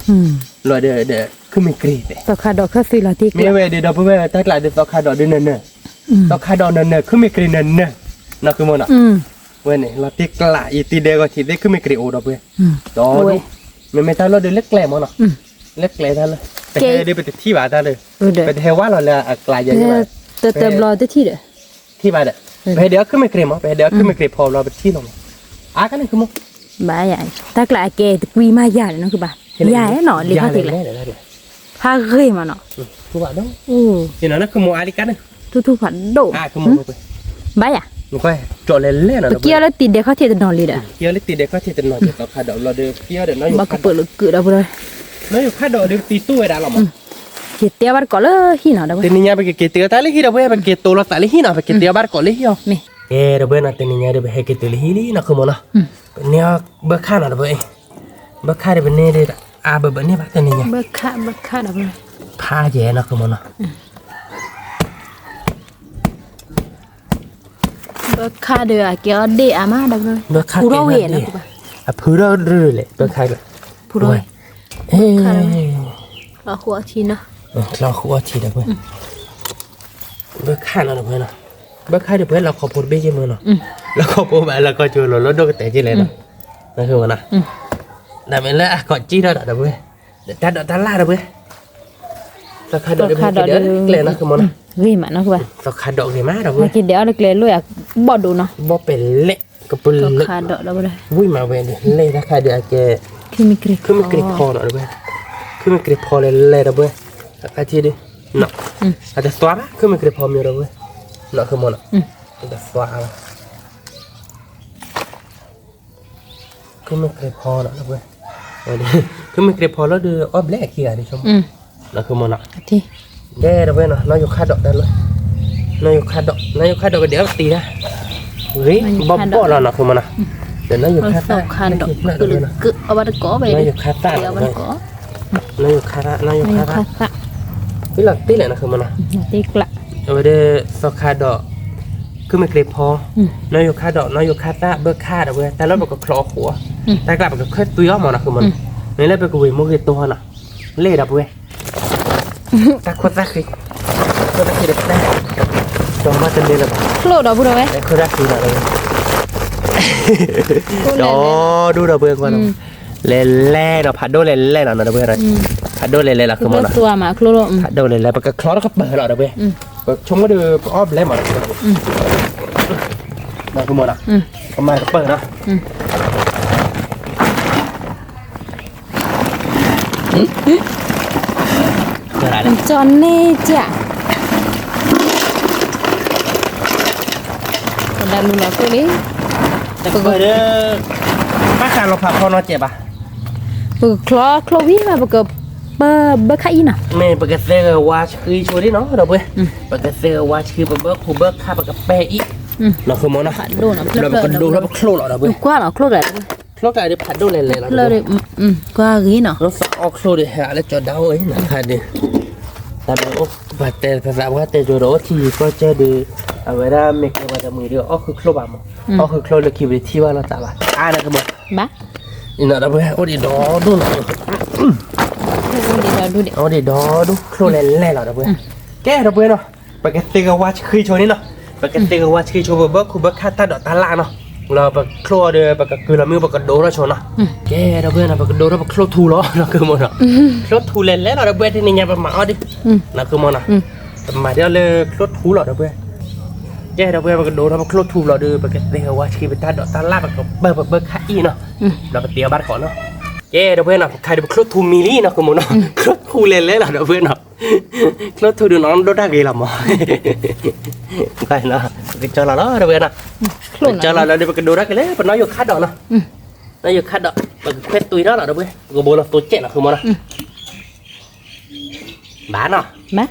လီၤဒီး ခုမ့ၢ်ကြ့ၤသ့ၣ်, သီခါဒိးခၢၣ်သံလီၤတံၢ်ကျး, မ့ၢ်ဝဲဒီးဒီပုၢ်ဝဲၢ်တၢ်ကျးဒီးသီခါဒိးဒုးနၢၤနၢၤ, သီခါဒိးနၢၤနၢၤ ခုမ့ၢ်ကြ့ၤနၢၤနၢၤ, နီၤ ခုမိၢ်နီၤ, ဝဲန့ၣ် လီၤတံၢ်ကျး ယတံၢ်ဒဲးဂီၤထံးသ့ၣ် ခုမ့ၢ်ကြ့ၤအိၣ်ဒီပုၢ်ဝဲၢ်, ဒီးဒိၣ်, မ့မ့ၢ်တၢ်လီၢ်ဒုးလၢကျဲမးနီၤ လၢကျဲတၢ်လၢ, ပဟဲဒုးပတထံၣ်ဘၣ်တၢ်လၢ, ပတဟဲဝဲလီၤလၢအကျါယဲၢ်န့ၣ်ဘၣ်, တတဘျီတထံၣ်ဒီး, ထံၣ်ဘၣ်ဒီး, ပဟဲဒုးအီၣ်ခုမ့ၢ်ကြ့ၤမး ပဟဲဒုးအီၣ်ခုမ့ၢ်ကြ့ၤဖီဘျီပထံၣ်လီၤမး, အါကန့ၣ် ခုမိၢ်, ဘၣ်ယၤ, တၢ်ကျးအကဲတကွံမးယၤန့ၣ်နီၤ ခုဘၣ်, ယၤနီၤ လ့ၤခီၣ်ထံးလဲၣ်, ဖးဂ့ၤမးနီၤ, ခုမိၢ်အါလံကန့ၣ်, ထူထူဖးဒိၣ်, ဘၣ်ယၤ, ပက့ၤအီၣ်လၢတံၤဒဲးခီၣ်ထံးတနီၤလံဒီး, က့ၤအီၣ်လၢတံၤဒဲးခီၣ်ထံးတနီၤ ဘၣ်ကပၢၤလၢကၢးဒီး, နီၢ်ယိၤခါဒိးဒုးသံတူၢ်ဝဲဒၣ်လီၤမး, က့ၤတဲဘၣ်တကိးလၢဟံၣ်နီၤ တနံၤညါပကက့ၤတုၤတၢ်လၢဟံၣ်ဒီပုၢ်ဝဲၢ် ပက့ၤတိၤလီၤသးလၢဟံၣ်နီၤ ပက့ၤတုၤဘၣ်တကိးလၢဟံၣ်အီၤ, ကဲဒီပုၢ်ဝဲၢ်နီၤ တနံၤညါဒီးပဟဲက့ၤတုၤလၢဟံၣ်လံနီၤ ခုမိၢ်နီၤ, ပန့ၢ်ဘၢခၣ်နီၤဒီပုၢ်ဝဲၢ်, ဘၢခၣ်ဒီးပန့ၢ်ဒီး အါဘၢဘၢန့ၢ်ဘၣ်တနံၤညါ, ဖးယဲနီၤ ခုမိၢ်နီၤ ဘၢခၣ်ဒီးအကဲအီၣ်ဒ့ၣ်အါမးဒီး, ဘၢခၣ်ကဲအီၣ်ဒ့ၣ်, အဖုထီၣ်ဒုးလဲၣ် ဘၢခၣ်, ဖုထီၣ်, လီၤဃုအီထံနီၤ, လီၤဃုအီထံဒီး, ဘၢခၣ်နီၤဒီး, ဘၢခၣ်ဒီးပှဲၤလီၤခီဖိတဘ့ၣ်က့ၤမးနီၤ, လီၤခီဖိဘၣ်လီၤခီကၠိလီၤလီၤဒိၣ်ကတဲာ်က့ၤလဲၣ်နီၤ, နမ့ၢ်လၢအကိးကံထီၣ်ဒီးဒီပုၢ်ဝဲၢ်, တၢ်ဒိးတၢ်လၢ်ဒီပုၢ်ဝဲၢ် သီခါဒိးဒုးပက့ၤဒဲးအီၣ်လၢကျဲနီၤ ခုမိၢ်နီၤ, ဂ့ၤမးနီၤ ခုဘၣ်, သီခါဒိးဂ့ၤမးဒီပုၢ်ဝဲၢ်, က့ၤဒဲးအီၣ်လၢကျဲလိၣ်ယၤဘီၣ်ဒိနီၤ, ဘီၣ်ပဲာ်လဲၣ်, ကပၢၤလဲၣ်, ဝံၣ်မးဝဲန့ၣ် လဲၣ်တၢ်ခါဒီးအကဲ, ခုမ့ၢ်ကြ့ၤဖီနီၤဒီပုၢ်ဝဲၢ်, ခုမ့ၢ်ကြ့ၤဖီလဲၣ်လဲၣ်ဒီပုၢ်ဝဲၢ်, အကထံၣ်ဒုး, အတသွါဘၣ် ခုမ့ၢ်ကြ့ၤဖီမ့ၢ်ဒီပုၢ်ဝဲၢ်, နီၤ ခုမိၢ်နီၤ, အတသွါဘၣ် ခုမ့ၢ်ကြ့ၤဖီနီၤ, ခုမ့ၢ်ကြ့ၤဖီလီၤဒီး အီၣ်ဘျဲၣ်အခံဂၤဒ်ဆိ, နီၤ ခုမိၢ်နီၤ, တဲဒီပုၢ်ဝဲၢ်နီၤ နီၢ်ယိၤခါဒိးတၢ်လၢ, နီၢ်ယိၤခါဒိး နီၢ်ယိၤခါဒိးကဒဲးအီၣ်တံၤတၢ်, ဂ့ၤဘီၣ်ဘီၣ်လီၤနီၤ ခုမိၢ်နီၤ, ဒီးနီၢ်ယိၤခါသၣ်, နီၢ်ယိၤခါသၣ်, နီၢ်ယိၤခါသၣ်, နီၢ်ယိၤခါသၣ်, ဝံၤလီၤတ့ၢ်လဲၣ်နီၤ ခုမိၢ်နီၤ, အဝဲဒၣ် သီခါဒိး ခုမ့ၢ်ကြ့ၤဖီ, နီၢ်ယိၤခါဒိး နီၢ်ယိၤခါသၣ် ဘၢခၣ်ဒီးဝဲ တၢ်လၢပကချီအီၤဃိး, တၢ်ကျးပကခၢၣ်သွံအီၤမးနီၤ ခုမိၢ်နီၤ, မ့ၢ်လၢပကဝ့ၤမိၢ်ဂ့ၤတိၢ်ဟီနီၤ, လဲၣ်ဒီပုၢ်ဝဲၢ်, တၢ်ခိၣ်သၣ်ဃံ တၢ်ခံတပျဲၢ်, ဒီးမ့ၢ်တန့ၢ်လၢၤဘၣ်, ချိၣ်ဒီးပုၢ်ဒီဝဲၢ်, လဲၤခၢၣ်တၢ်ခံဒီး, ဒီဒူၣ်ဒီပုၢ်ဝဲၢ်ကွၢ်လီၤ, လဲၤလဲၤဒီး ဖးဒိၣ်လဲၤလဲၤလီၤနီၤဒီပုၢ်ဝဲၢ်, ဖးဒိၣ်လဲၤလဲၤလီၤ ဃုမီၤနီၤ, ဖးဒိၣ်လဲၤလဲၤ ပကချီထီၣ်ကပၢၤလီၤဒီပုၢ်ဝဲၢ်, ပဆိကမိၣ်ဒီး ပအီၣ်ဘျဲၣ်မး ဒီပုၢ်ဝဲၢ်နီၤ, ပမၤကပၢၤနီၤ ကၠီန့ၣ်ကၠး, ပဒၣ်လူလီၤခိၣ်လံ, တကပၢၤဒီး, ဘၣ်ဃးလီၤဖးဖီနီၤကဲးဘၣ်, ပကချီချိၣ်ဝံၤမး ပကပၢၤဘၢခါအံၤနီၤ, မ့ၢ်ပကသဲဂဲၤဝါဆှံဆိဒ်နီၤ ဒီပုၢ်ဝဲၢ်, ပကသဲဂဲၤဝါဆှံ ပဘၢခိၣ်ဘၢခါ ပကပဲာ်အံၤ, နီၤ ဃုမီၤနီၤ, ဒီးပကဒိထီၣ်ပချိၣ်လီၤဒီပုၢ်ဝဲၢ်, ကွၢ်လီၤချိၣ်က ချိၣ်ကဒီးဖးဒိၣ်လဲၤလဲၤလီၤ, ကွၢ်ဂ့ၤနီၤ, အီၣ်ချိၣ်ဒီး ဟဲလၢကၠီဒၣ်အိၣ်အံၤနီၤ ခါဒီး, တၢ်မ့ၢ်အိၣ်ပှၤတဲပသးပှၢ်တဲကၠီဒီး အိၣ်ထံကီၢ်ကၢဒီး, အဝဲဒၣ်မ့ၢ်ကဲပှၤတမှံၤဒီး အီၣ်ဃုချိၣ်ဘၣ်မး, အီၣ်ဃုချိၣ်လၢခံပတထံၣ်ဘၣ်လီၤသးဘၣ်, အါနီၤ ဃုမီၤ, ဘၣ်, ဒီပုၢ်ဝဲၢ်အိၣ်ဒံးဒီဒူၣ်နီၤ, အိၣ်ဒံးဒီဒူၣ် ချိၣ်လဲၤလဲၤလီၤဒီပုၢ်ဝဲၢ်, ကဲဒီပုၢ်ဝဲၢ်နီၤ, ပကသဲဂဲၤဝါဆှံဆိန့ၣ်နီၤ, ပကသဲဂဲၤဝါဆှံဆိ ပဘၢခိၣ်ဘၢခါတၢ်ဒိးတၢ်လၣ်နီၤ, လီၤပချိၣ်အီၤဒီး ပကကုၢ်လီၤမ့ၢ် ပကဒိထီၣ်ဆိနီၤ, ကဲဒီပုၢ်ဝဲၢ်နီၤ, ပကဒိထီၣ်ပချိၣ်ထူလီၤ နီၤ ဃုမီၤနီၤ, ချိၣ်ထူလဲၤလဲၤလီၤဒီပုၢ်ဝဲၢ် တနံၤညါပမၤအီၣ်ဒံး, နီၤ ဃုမီၤနီၤ, ပမၤဒ်အီၤလၢချိၣ်ထူလီၤဒီပုၢ်ဝဲၢ်, ကဲဒီပုၢ်ဝဲၢ် ပကဒိထီၣ်ပချိၣ်ထူဘျီဒီး ပကသဲဂဲၤဝါဆှံပတၢ်ဒိးတၢ်လၣ် ပကပၢၤပဘၢခါအံၤနီၤ, ဒီးပတ့အီၤဘၣ်တကိးနီၤ, ကဲဒီပုၢ်ဝဲၢ်နီၤ, ပခါဒီးပချိၣ်ထူမံၤလံနီၤ ဃုမီၤနီၤ, ချိၣ်ထူလဲၤလဲၤလီၤဒီပုၢ်ဝဲၢ်နီၤ, ချိၣ်ထူဒုးနီၣ်ဒိၣ်တၢ်ဂ့ၤလီၤမး, ကဲနီၤ, ပကကၠီလီၤလီၤဒီပုၢ်ဝဲၢ်နီၤ, ပကၠီလီၤလီၤဒီး ပကဒိထီၣ်က့ၤလၢပနီၣ်ယိၤခါဒီးနီၤ, နီၣ်ယိၤခါဒီး ပကခွဲးသွံထီၣ်လီၤဒီပုၢ်ဝဲၢ်, ပကဘိလီၤသိကဲးနီၤ ဃုမီၤနီၤ, ဘၣ်နီၤ,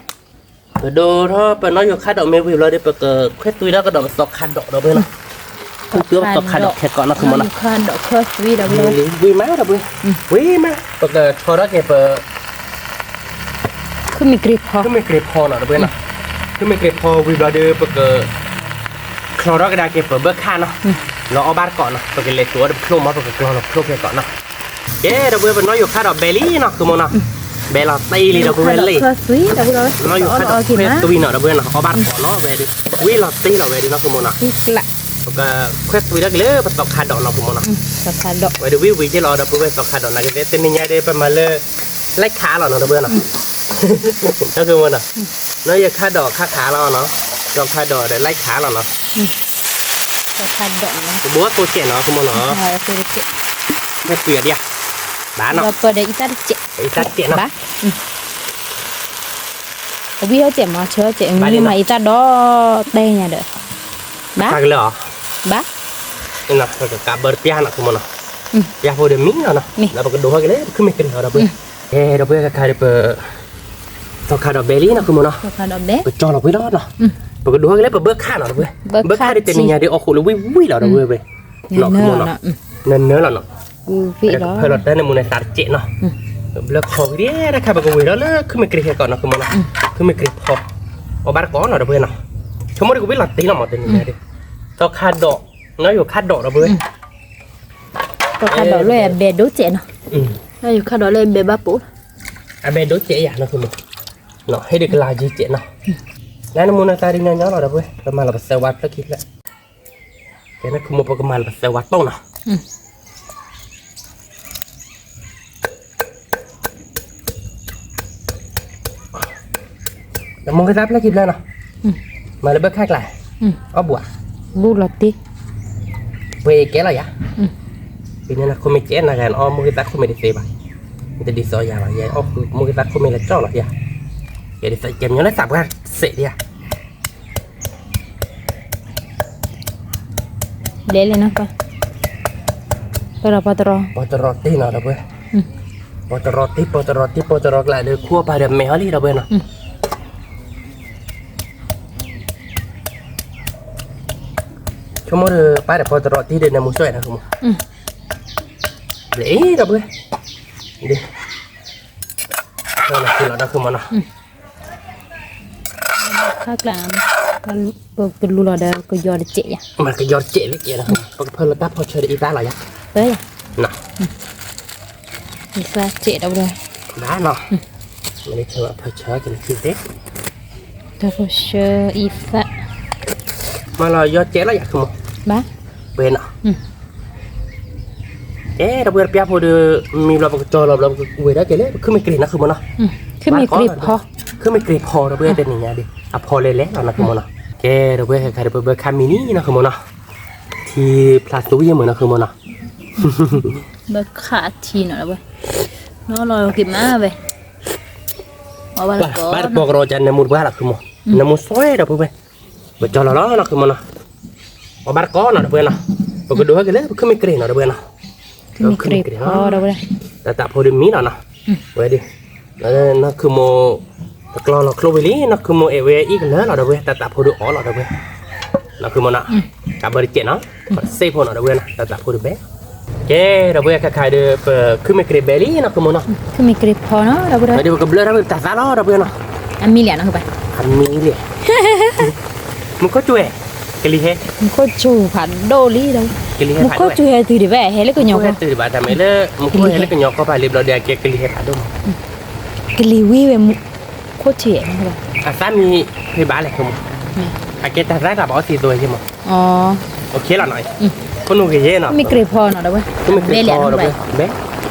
ပဒိထီၣ်ပနီၣ်ယိၤခါဒီးမ့ၢ်ဝံၤဘျီဒီး ပကခွဲးသွံထီၣ်ကဒီးပသီခါဒီးဒီပုၢ်ဝဲၢ်နီၤ, ခွဲးသွံပသီခါဒီးခဲကိးနီၤ ဃုမီၤနီၤ, ဝံၤမးဒီပုၢ်ဝဲၢ်, ဝံၤမး ပကဆီထီၣ်က့ၤပ ခုမ့ၢ်ကြ့ဖီ, ခုမ့ၢ်ကြ့ဖီနီၤဒီပုၢ်ဝဲၢ်နီၤ, ခုမ့ၢ်ကြ့ဖီဝံၤဘျီဒီး ပက ချီထီၣ်ကဒါက့ၤပဘၢခါနီၤ, လီၤအီၣ်ဘၣ်တကိးနီၤ, ပကလဲၤသူအီၤဒီးပချိၣ်မး ပကကျီလီၤပချိၣ်ခဲကိးနီၤ, ကဲဒီပုၢ်ဝဲၢ် ပနီၣ်ယိၤခါဒီးဘဲလံနီၤ ဃုမီၤနီၤ, ဘဲလီၤတံၢ်လံဒီပုၢ်ဝဲၢ်လံ, ပနီၣ်ယိၤခါဒီးခွဲးသွံနီၤဒီပုၢ်ဝဲၢ်နီၤ, အီၣ်ဘၣ်တကိးနီၤ ဝဲဒီး, ဝံၤလီၤတံၢ်လီၤဝဲဒီးနီၤ ဃုမီၤနီၤ, ပကခွဲးသွံထီၣ်က့ၤလၢပသီခါဒီးနီၤ ဃုမီၤနီၤ, ဝဲဒီးဝံၤဝံၤက့ၤလီၤဒီပုၢ်ဝဲၢ် သီခါဒီး နာ်က့သ့ၣ်တနံၤညါဒီး ပမၤလၢ လၢခးလီၤနီၤဒီပုၢ်ဝဲၢ်နီၤ, နီၤ ဃုမီၤနီၤ, နီၣ်ယိၤခါဒီးခးခးလီၤနီၤ, သီခါဒီးဒီးလၢခးလီၤနီၤ, ပဘိသိကဲးနီၤ ဃုမီၤနီၤ, ခွဲးသွံအီၤဒံး, ဘၣ်နီၤ, အံသၣ်တကဲးနီၤ, ဝံၤဟဲကဲးမး ဆၢကဲး မ့ၢ်မၤအံသၣ်ဒီးတဲညါဒီး, ဘၣ်, ဘၣ်, ကဘၢတပျၢ်နီၤ ဃုမီၤနီၤ, ပျၢ်ဖိဒီးမံနီၤနီၤ, ဒီးပကဒိးထီၣ်က့ၤလၢပခုမ့ၢ်ကြ့ဖီဒီပုၢ်ဝဲၢ်, ကဲဒီပုၢ်ဝဲၢ် ခါခါဒီးပ သီခါဒီးဘဲလံနီၤ ဃုမီၤနီၤ, ပကကၠီလီၤပှဲၤလီၤနီၤ, ပကဒိးထီၣ်က့ၤလၢပဘၢခါနီၤဒီပုၢ်ဝဲၢ်, ဘၢခါဒီးတနံၤညါဒီး အီၣ်ဃိးလၢဝံၣ်ဝံၣ်လီၤဒီပုၢ်ဝဲၢ်, နီၤ ဃုမီၤနီၤ, နၢၤနၢၤလီၤနီၤ, ဖၢလီၤတၢ်န့ၣ်မူန့ၣ်သးတစဲးနီၤ, ဘျၢခီဝံၤဒ်တၢ်ခါ ပကဝ့ၤဒီးလၢခုမ့ၢ်ကြ့ခဲကိးနီၤ ဃုမီၤနီၤ, ခုမ့ၢ်ကြ့ဖီ, အီၣ်ဘၣ်တကိးနီၤဒီပုၢ်ဝဲၢ်နီၤ, ဆိကမိၣ်ဒီးကဝံၣ်လီၤတံၢ်လီၤမးတနံၤညါဒီး, သီခါဒီး, နီၣ်ယိၤခါဒီးဒီပုၢ်ဝဲၢ် သီခါဒီးလၢအဘဲဒိၣ်စဲးနီၤ, နီၣ်ယိၤခါဒီးလၢအဘဲဘၣ်ပိာ်, အဘဲဒိၣ်စဲးယၤနီၤ ဃုမီၤ, ဟ့ၣ်ဒုးကလၤကံစဲးနီၤ, နနမူနသးဒ်ညီညီလီၤဒီပုၢ်ဝဲၢ်, ပမၤလီၤပသၢဝါဖျၢၣ်ခံဖျၢၣ်, ကဲနခူမီၤ ပကမၤလီၤပသၢဝါတိၢ်နီၤ နမိၢ်ဂ့ၤသၣ်ဖျၢၣ်ခံဖျၢၣ်နီၤ, မၤလၢဘၢခါကျါ, အီၣ်ဘှး, ဘူၣ်လီၤတံၢ်, ပှ့ၤကဲလီၤယၤ, ပှ့ၤန့ၣ်နခိၣ်မ့ၢ်ကဲနဂၤနအီၣ်မိၢ်ဂ့ၤသၣ်ခိၣ်မ့ၢ်တသ့ဘၣ်, နတဒ်သိးယၤဘၣ်, ယအီၣ်မိၢ်ဂ့ၤသၣ်ခိၣ်မ့ၢ်လၢကၠီလီၤယၤ, ယဒ်သိးကဲမညီလၢသးပှၢ်စဲးဒံးဧါ လဲၤလဲၤနီၤ, ပတရီ, ပတရီတံၢ်နီၤဒီပုၢ်ဝဲၢ်, ပတရီတံၢ် ပတရီတံၢ် ပတရီကျါဒီး ခူၣ်အီၣ်ပၢ်ဒီးမဲာ်အီၤလံဒီပုၢ်ဝဲၢ်နီၤ, ဆိကမိၣ်ဒီး ပၢ်ဒီးပတရီတံၢ်ဒီး နမူဆိၣ်အံၤနီၤ ဆိကမိၣ်, လၢအံၤဒီပုၢ်ဝဲၢ်, ဒ်, လီၤဒီးဃုမီၤနီၤ ခါကျါ, ပလူလီၤဒီးကယီၤတစဲးယၤ, မၤကယီၤတစဲးလံကဲနီၤ, ပကဖၢလီၤတၢ်ဖီဆၢဒီးအံသၣ်လီၤယၤ, ပၢ်ယၤ, အံသၣ်စဲးဒီပုၢ်ဝဲၢ်, ဘၣ်နီၤ, မ့ၢ်လၢဆၢဖၢဆၢက့ၤလၢခံသ့, တၢ်ကဆှၢအံသၣ်, မၤလီၤယီကဲလီၤယၤခုမီၤ, ဘၣ်, ဝဲနီၤ, ကဲ ဒီပုၢ်ဝဲၢ် တပျၢ်ဖိဒီး မံၤဘျီ ပကကၠီလီၤဘျီ ပကဝဲၤဒၣ်က့ၤလၢ ပခုမ့ၢ်ကြ့ၤနီၤခုမီၤနီၤ, ခုမ့ၢ်ကြ့ၤဖီ, ခုမ့ၢ်ကြ့ၤဖီ ဒီပုၢ်ဝဲၢ် တနံၤညါဒီး အဖီလဲၤလဲၤလီၤနီၤခုမီၤနီၤ, ကဲ ဒီပုၢ်ဝဲၢ် ခဲခါဒီး ပဘၢခါမံၤလံနီၤခုမီၤနီၤ, ထံဖျါသူယဲၢ်မုၢ်နီၤခုမီၤနီၤ, ဘၢခါထံနီၤ ဒီပုၢ်ဝဲၢ်, လီၤလီၤက့ၤမးဝဲ ဘၣ်တပီၤကရီကနၢမူတပှၢ် လီၤခုမီၤ, နၢမူစွဲ ဒီပုၢ်ဝဲၢ်, ပကၠီလီၤလီၤနီၤခုမီၤနီၤ, အဘၣ်တကီနီၤ ဒီပုၢ်ဝဲၢ်နီၤ, ပကဒိးဟဲက့ၤလၢ ပခုမ့ၢ်ကြ့ၤနီၤ ဒီပုၢ်ဝဲၢ်နီၤ, ပခုမ့ၢ်ကြ့ၤနီၤ, တၢ်သးဖိဒီးမံလီၤနီၤ, ဝဲဒ် နီၤခုမီၤ, တကျီလီၤချိဝံၤလံ နီၤခုမီၤ အဲၣ်ဝဲအံၣ်ကလၢာ်လီၤ ဒီပုၢ်ဝဲၢ် တၢ်သးဖိဒီးအီၣ်လီၤ ဒီပုၢ်ဝဲၢ်, နီၤခုမီၤနီၤ, တၢ်ဘၢတကဲးနီၤ, စ့ၢ်ဖိနီၤ ဒီပုၢ်ဝဲၢ်နီၤ တၢ်သးဖိဒီးဘဲ ကဲ ဒီပုၢ်ဝဲၢ် ခဲခါဒီး ပခုမ့ၢ်ကြ့ၤဘဲလံနီၤ ခုမီၤနီၤ, ခုမ့ၢ်ကြ့ၤဖီနီၤ ဒီပုၢ်ဝဲၢ်, ဒီးပကဘျၢထီၣ်ဝဲတၢ်သၣ်လီၤ ဒီပုၢ်ဝဲၢ်နီၤ, အမံၤလံနီၤ အမံၤလံ, မူခိၣ်စူၤဝဲ, ကလံၤဟဲ, မူခိၣ်စူၤဖးဒိၣ်လံဒီး, မူခိၣ်စူၤဟဲတုၤဒံးဘၣ် ဟဲလၢကညီကီၢ်, ဟဲတုၤဒံးဘၣ် တၢ်မ့ၢ်လၢမူခိၣ်ဟဲလၢကညီကီၢ်ဖးလံဘျီဒီး အကဲကလံၤဟဲဖးဒိၣ်မး, ကလံၤဝံၤဝဲ မူခိၣ်စူၤ, အသၣ်မံၤဖဲဘၣ်လဲၣ် အကဲတၢ်သၣ်တၢ်ဘၣ်အီၣ်သံသိးယဲၢ်မး, အိၣ်ခ့လီၤနီၤ, ခိၣ်နူာ်ဂ့ၤယဲၢ်နီၤ, မ့ၢ်ကြ့ၤဖီနီၤ ဒီပုၢ်ဝဲၢ်, မ့ၢ်ကြ့ၤဖီ ဒီပုၢ်ဝဲၢ်,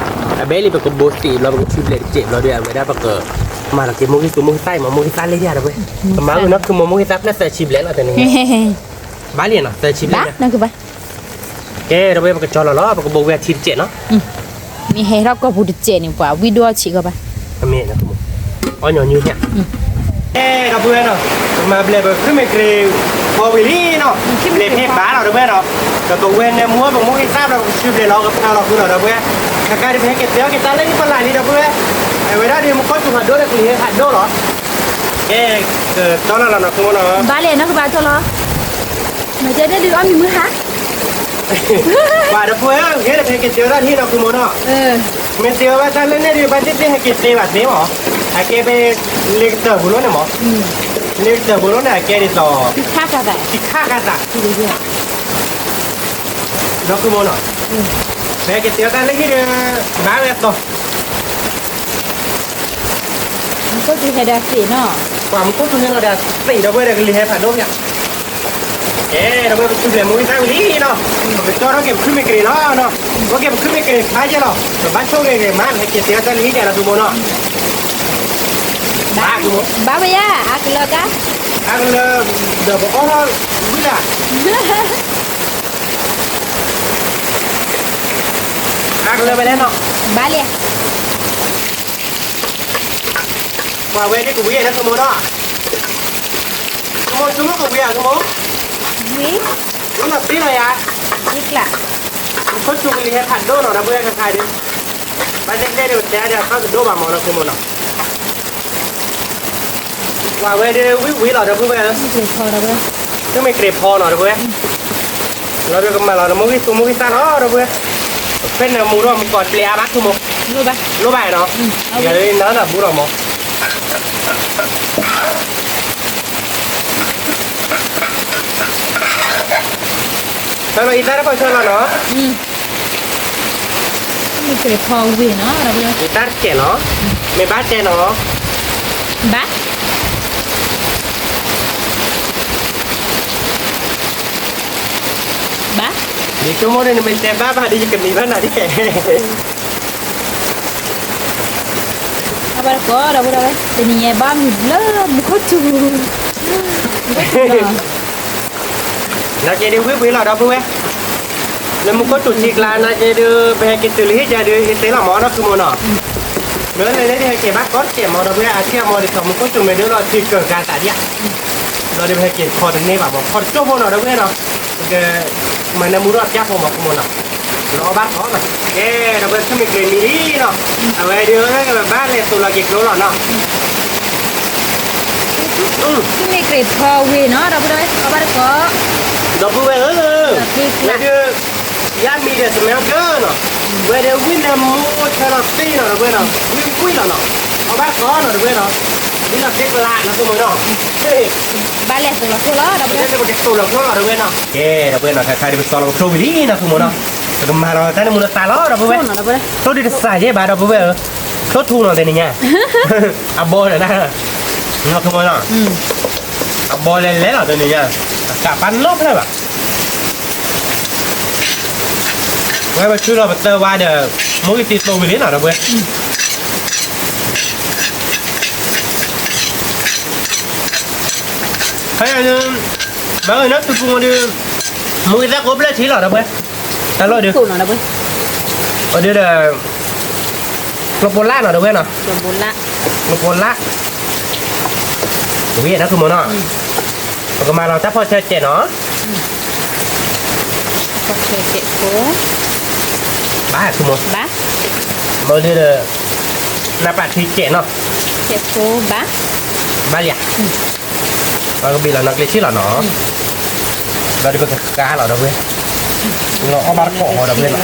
အဘဲလံ ပကဘိးသံးဘျီ ပကဆူဘျဲးတစဲးဘျီဒီး အဝဲဒၣ်ပက မၤလီၤက့ၤမူခိၣ်စူၤ မူခိၣ်သၣ်အံၤမး မူခိၣ်သၣ်လၢယၤ ဒီပုၢ်ဝဲၢ်, ကမၤဝဲနီၤ ခုမီၤ မူခိၣ်သၣ်ဖျၢၣ်သၢဆံဘျဲၣ်လီၤ တနံၤညါ, ဘၣ်လံနီၤ သၢဆံဘျဲၣ်, ကဲ ဒီပုၢ်ဝဲၢ် ပကကၠီလီၤလီၤ ပကဘိးဝဲအထံတစဲးနီၤ, မ့ၢ်ဟဲထီၣ်ကီၢ်ပူၤတစဲးန့ၣ် ပှၤဝံၣ်ဒိၣ်အီၣ်ဆံးကီးဘၣ်, အမ့ၢ် အီၣ်ညီနုၢ်ညါ ကဲ ဒီပုၢ်ဝဲၢ်နီၤ, ပမၤဘျဲးပခုမ့ၢ်ကြ့ၤဖီဝံၤလံနီၤ, ဘျဲးဖဲဘၣ်လီၤ ဒီပုၢ်ဝဲၢ်နီၤ, ဒီးပဝဲနၢမူပမူခိၣ်သၣ်ဘျီ ပကဆူဘျဲးလီၤ ကဖျါလီၤဃုာ်လီၤ ဒီပုၢ်ဝဲၢ်, ခဲခါဒီး ပဟဲက့ၤတဲအီၣ်က့ၤတၢ်လၢဟံၣ်ပလၢ်လံ ဒီပုၢ်ဝဲၢ်, အဝဲဒၣ်ဒီး မူခိၣ်စူၤဖးဒိၣ်ဒီး ကလံၤဟဲဖးဒိၣ်လီၤ, ကဲ ကတီၢ်လီၤလီၤနီၤ ခုမီၤနီၤ, ဘၣ်လဲၣ်နီၤ ကဘၣ်တီၢ်လီၤ, မ့ၢ်တဲဒ်အီၣ်မံၤမုၢ်ဟါ ပှၤဒီပုၢ်ဝဲၢ်ဧၢ, ဂ့ၤဒီး ပဟဲက့ၤတဲဝဲဒၣ်တဟံၣ်နီၤ ခုမီၤနီၤ, မ့ၢ်တဲဝဲဒၣ်တၢ်လၢန့ၣ်ဒီး ဘၣ်သ့ၣ်သ့ၣ်ဟဲက့ၤတဲဘၣ်သ့မး, အကဲဖဲ လ့ကတၢၢ်ပူၤလီၤန့ၣ်မး, လ့ကတၢၢ်ပူၤလီၤန့ၣ် အကဲဒ်သိး ခံခါသး, ဒီပုၢ်ဝဲၢ်နီၤ, ပဟဲက့ၤတဲဝဲဒၣ်လၢဟံၣ်ဒီး ဘၣ်ဝဲအသီ မူခိၣ်စူၤဟဲဒီးသ့ၣ်နီၤ, ပှၤမူခိၣ်စူၤဟဲလီၤဒီးသ့ၣ် ဒီပုၢ်ဝဲၢ်ဒီး ကလံၤဟဲဖးဒိၣ်ဖဲ, ကဲ ဒီပုၢ်ဝဲၢ် ပဆူဘျဲးမူခိၣ်သၣ်ဝံၤလံနီၤ, ပကတီၢ်ထီၣ်က့ၤပခုမ့ၢ်ကြ့ၤလီၤနီၤ, အိၣ်က့ၤပခုမ့ၢ်ကြ့ၤဖးယဲၢ်လီၤ, ပဘၣ်ဆိၣ်ဂ့ၤဂ့ၤမး ပဟဲက့ၤတဲဝဲတၢ်လၢဟံၣ်ဒီးနီၤ ခုမီၤနီၤ, ဘၣ်ဝဲယၤ အကလၢကါ, အကလၢ ဒီးပအီၣ်ထီၣ်ဝံၤလၢ အကလၢဝဲလဲၣ်နီၤ, ဘၣ်လဲၣ်, ပှၤဝဲဒၣ်ကဝံၤနီၤ ခုမီၤနီၤ, ခုမီၤ ဆိကမိၣ်ကဝံၤဧါ ခုမီၤ, ဝံၤ, ဝံၤလီၤသ့လီၤယၤ, မူခိၣ်စူၤကလံၤဟဲဖးဒိၣ်နီၤ ဒီပုၢ်ဝဲၢ် ခဲခါဒီး, ဘၣ်သ့ၣ်သ့ၣ်ဒီး ပတဲဒၣ်ဒီး အသီတဒိၣ်ဘၣ်မးနီၤ ခုမီၤနီၤ ပှၤဝဲဒၣ်ဝံၣ်ဝံၤလီၤ ဒီပုၢ်ဝဲၢ်ဧၢ, မ့ၢ်ကြ့ၤဖီနီၤ ဒီပုၢ်ဝဲၢ်, လီၤဒီးကမၤလီၤ မူခိၣ်စူၤ မူခိၣ်သၣ်လီၤ ဒီပုၢ်ဝဲၢ်, ဖဲနမူထီၣ်မူကီၢ်ပျဲအါဘၣ် ခုမီၤ, လိၣ်ဘၣ်, လိၣ်ဘၣ်နီၤ, ယၤလၢနနၢ်ဘူးဒီးမး, ဆၢလီၤအံသၣ်တခီဆၢလီၤနီၤ, မ့ၢ်ကြ့ၤဖီဝံၤနီၤ ဒီပုၢ်ဝဲၢ်, အံသၣ်တစဲးနီၤ, မ့ၢ်ဘၣ်တဲနီၤ, ဘၣ် ဘၣ်, ယဆိကမိၣ်ဒီး နမ့ၢ်တဲဘၣ်ဘၣ်ဒီး ယကမံၤဘၣ်နၤဒ်, အဘၣ်တကိး ဒီပုၢ်ဝဲၢ်, တနံၤညါဘၣ်မံၤဘျၢ မူခိၣ်စူၤ, နာ်က့ဒုးဝံၣ်ဝံၤလီၤ ဒီပုၢ်ဝဲၢ်, လၢမူခိၣ်စူၤထံကျါ နာ်က့ဒုး ပဟဲက့ၤတုၤလၢဟံၣ်ကဒီး ဟ့ၣ်သ့လီၤမး နီၢ်ခုမိၢ်နီၤ, လၢလဲၤလဲၤဒုးဟဲက့ၤဘၣ်ကီတစဲးမး ဒီပုၢ်ဝဲၢ်, အထံအမီၤဒ်သိး မူခိၣ်စူၤမ့ၢ်ဒုးလီၤထံကၢၢ်ကၤသးဒံးဧါ, လီၤဒုးပဟဲက့ၤခီတန့ၢ်ဘၣ်မး ခီတကၠိၢ်ဖိနီၤ ဒီပုၢ်ဝဲၢ်နီၤ, ပကမၤနၢမူထီၣ်ပျၢ်ဖိမး ခုမိၢ်နီၤ, လီၤအီၣ်ဘၣ်ထီၣ်နီၤ, ကဲ ဒီပုၢ်ဝဲၢ် ခုမ့ၢ်ကြ့ၤမံၤလံနီၤ, အဝဲဒုး ဘၣ်လဲၤသိးလီၤက့ၤကျိလီၤနီၤ မ့ၢ်ကြ့ၤဖီဝံၤနီၤ ဒီပုၢ်ဝဲၢ် အီၣ်ဘၣ်တကိး, ဒီပုၢ်ဝဲၢ်ဧၢ, ဝဲဒုး ယါမံၤဒီး စမဲဘျၢနီၤ, ဝဲဒုးဝံၣ်နၢမူဆၢလီၤသ့နီၤ ဒီပုၢ်ဝဲၢ်နီၤ, ဝံၣ်ဝံၣ်လီၤနီၤ, အီၣ်ဘၣ်တကိးနီၤ ဒီပုၢ်ဝဲၢ်နီၤ, ဝံၣ်လီၤသ့ကျါနီၤ ခုမိၢ်နီၤ, ဘၣ်လဲၤသိးလီၤကျိလီၤ ဒီပုၢ်ဝဲၢ်, ပကသိးလီၤကျိလီၤ ဒီပုၢ်ဝဲၢ်နီၤ, ကဲ ဒီပုၢ်ဝဲၢ်နီၤ ခဲခါဒုး ပစီလီၤပကျိဝံၤလံနီၤ ခုမိၢ်နီၤ, ပကမၤလီၤတၢ်နၢမူလၢသးလီၤ ဒီပုၢ်ဝဲၢ်, ကျိဒုးတစးယဲၢ်ဘၣ် ဒီပုၢ်ဝဲၢ်ဧၢ, ကျိထူနီၤ တနံၤညါ, အဘီဒီး ခုမိၢ်နီၤ အဘီလဲၤလဲၤလီၤတနံၤညါ, အကးပာ်နီတဖျၢၣ်ဘၣ်. ဝဲပဆူလီၤပသၢဝါဒီး မူကသံသိဝံၤလံနီၤ ဒီပုၢ်ဝဲၢ်. ဖဲန့ၣ် ဘၣ်ဂ့ၤနီၤ သုပူၤမဒုး မူကသံကိးဖျၢၣ်ထံလီၤ ဒီပုၢ်ဝဲၢ်. တၢ်လီၢ်ဒုး အဒုးဒီး ကျိပိလၢ်နီၤ ဒီပုၢ်ဝဲၢ်နီၤ, ကျိပိလၢ်, ဝံၤနီၤ သုမိၢ်နီၤ, ပကမၤလီၤတၢ်ဖီၣ်ဆၢကဲးနီၤ, ဖီၣ်ဆၢကဲးဖိ, ဘၣ်သုမိၢ်, ဘၣ်, မ့ၢ်ဒုးဒီး နၢ်ပၢၢ်ထံကဲးနီၤ, ကဲးဖိဘၣ်, ဘၣ်လံဧါ, ပကဘံၣ်လီၤနီၣ်ကျ့ဆံလီၤနီၤ, ဘျီဒုးပကဃါလီၤ ဒီပုၢ်ဝဲၢ်, လီၤအီၣ်ဘၣ်တကိးဟီ ဒီပုၢ်ဝဲၢ်နီၤ. နီၣ်ကျ့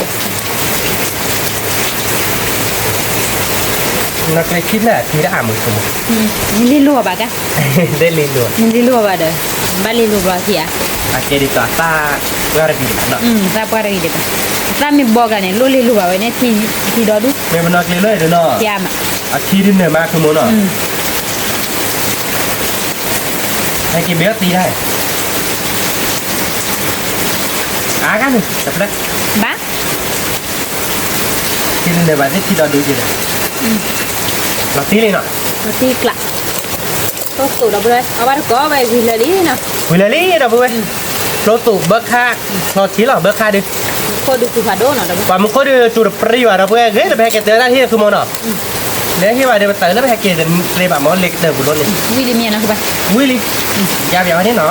ဆံဖျၢၣ်အထံတအါမုၢ်ဆိမိၣ်, မ့ၢ်လံလိာ်ဘၣ်ကါ, လံလိာ်, မ့ၢ်လံလိာ်ဘၣ်ဒီး ဘၣ်လံလိာ်ဘျီထံဧါ, အကဲဒ်သိးအသၣ်ပှၢ်တဂ့ၤဒံးဘၣ်နီၤ, သၣ်ပှၢ်တဂ့ၤဒံးဘၣ်, အသၣ်မ့ၢ်ဘီကါန့ၣ် လိၣ်လံလိာ်ဘၣ်ဝဲန့ၣ် ထံဒီဒူၣ်, မ့ၢ်ပနီၣ်ကျ့လိာ်ဒီးနီၤ, အထံဒုးနၢၤမး သုမိၢ်နီၤ, ဟဲက့ၤဘၣ်အီၣ်သံတၢ်, အါဂၤန့ၣ် တဖျၢၣ်, ဘၣ် ထံဒုးနၢၤဘၣ်သ့ၣ်ထံဒီဒူၣ်က့ၤဒီး, လီၤတံၢ်လံနီၤ, လီၤတံၢ်ကျး, ကျိသိး ဒီပုၢ်ဝဲၢ်, အီၣ်ဘၣ်တကိးဝဲဝံၤလၢာ်လံနီၤ, ဝံၤလၢာ်လံ ဒီပုၢ်ဝဲၢ်, ကျိသိးဘၢခါ, ထီၣ်ထံလီၤ ဘၢခါဒုး, မူခိၣ်ဒုးစူၤဖးဒိၣ်နီၤ ဒီပုၢ်ဝဲၢ်, ပှၤမူခိၣ်ဒုးစူၤတပြံဘၣ် ဒီပုၢ်ဝဲၢ်, ဂ့ၤလၢပဟဲက့ၤတဲတၢ်ဟံၣ် သုမိၢ်နီၤ, လၢဟ့ၣ်ဘၣ်ဒီး ပသးလၢပဟဲက့ၤတြ့ဘၣ်မ့ၢ် လ့ကတၢၢ်ပူၤလိန့ၣ်, ဝံၤလံမ့ၢ်နီၤ, ဝံၤလံ, ယါပျးဝဲန့ၣ်နီၤ,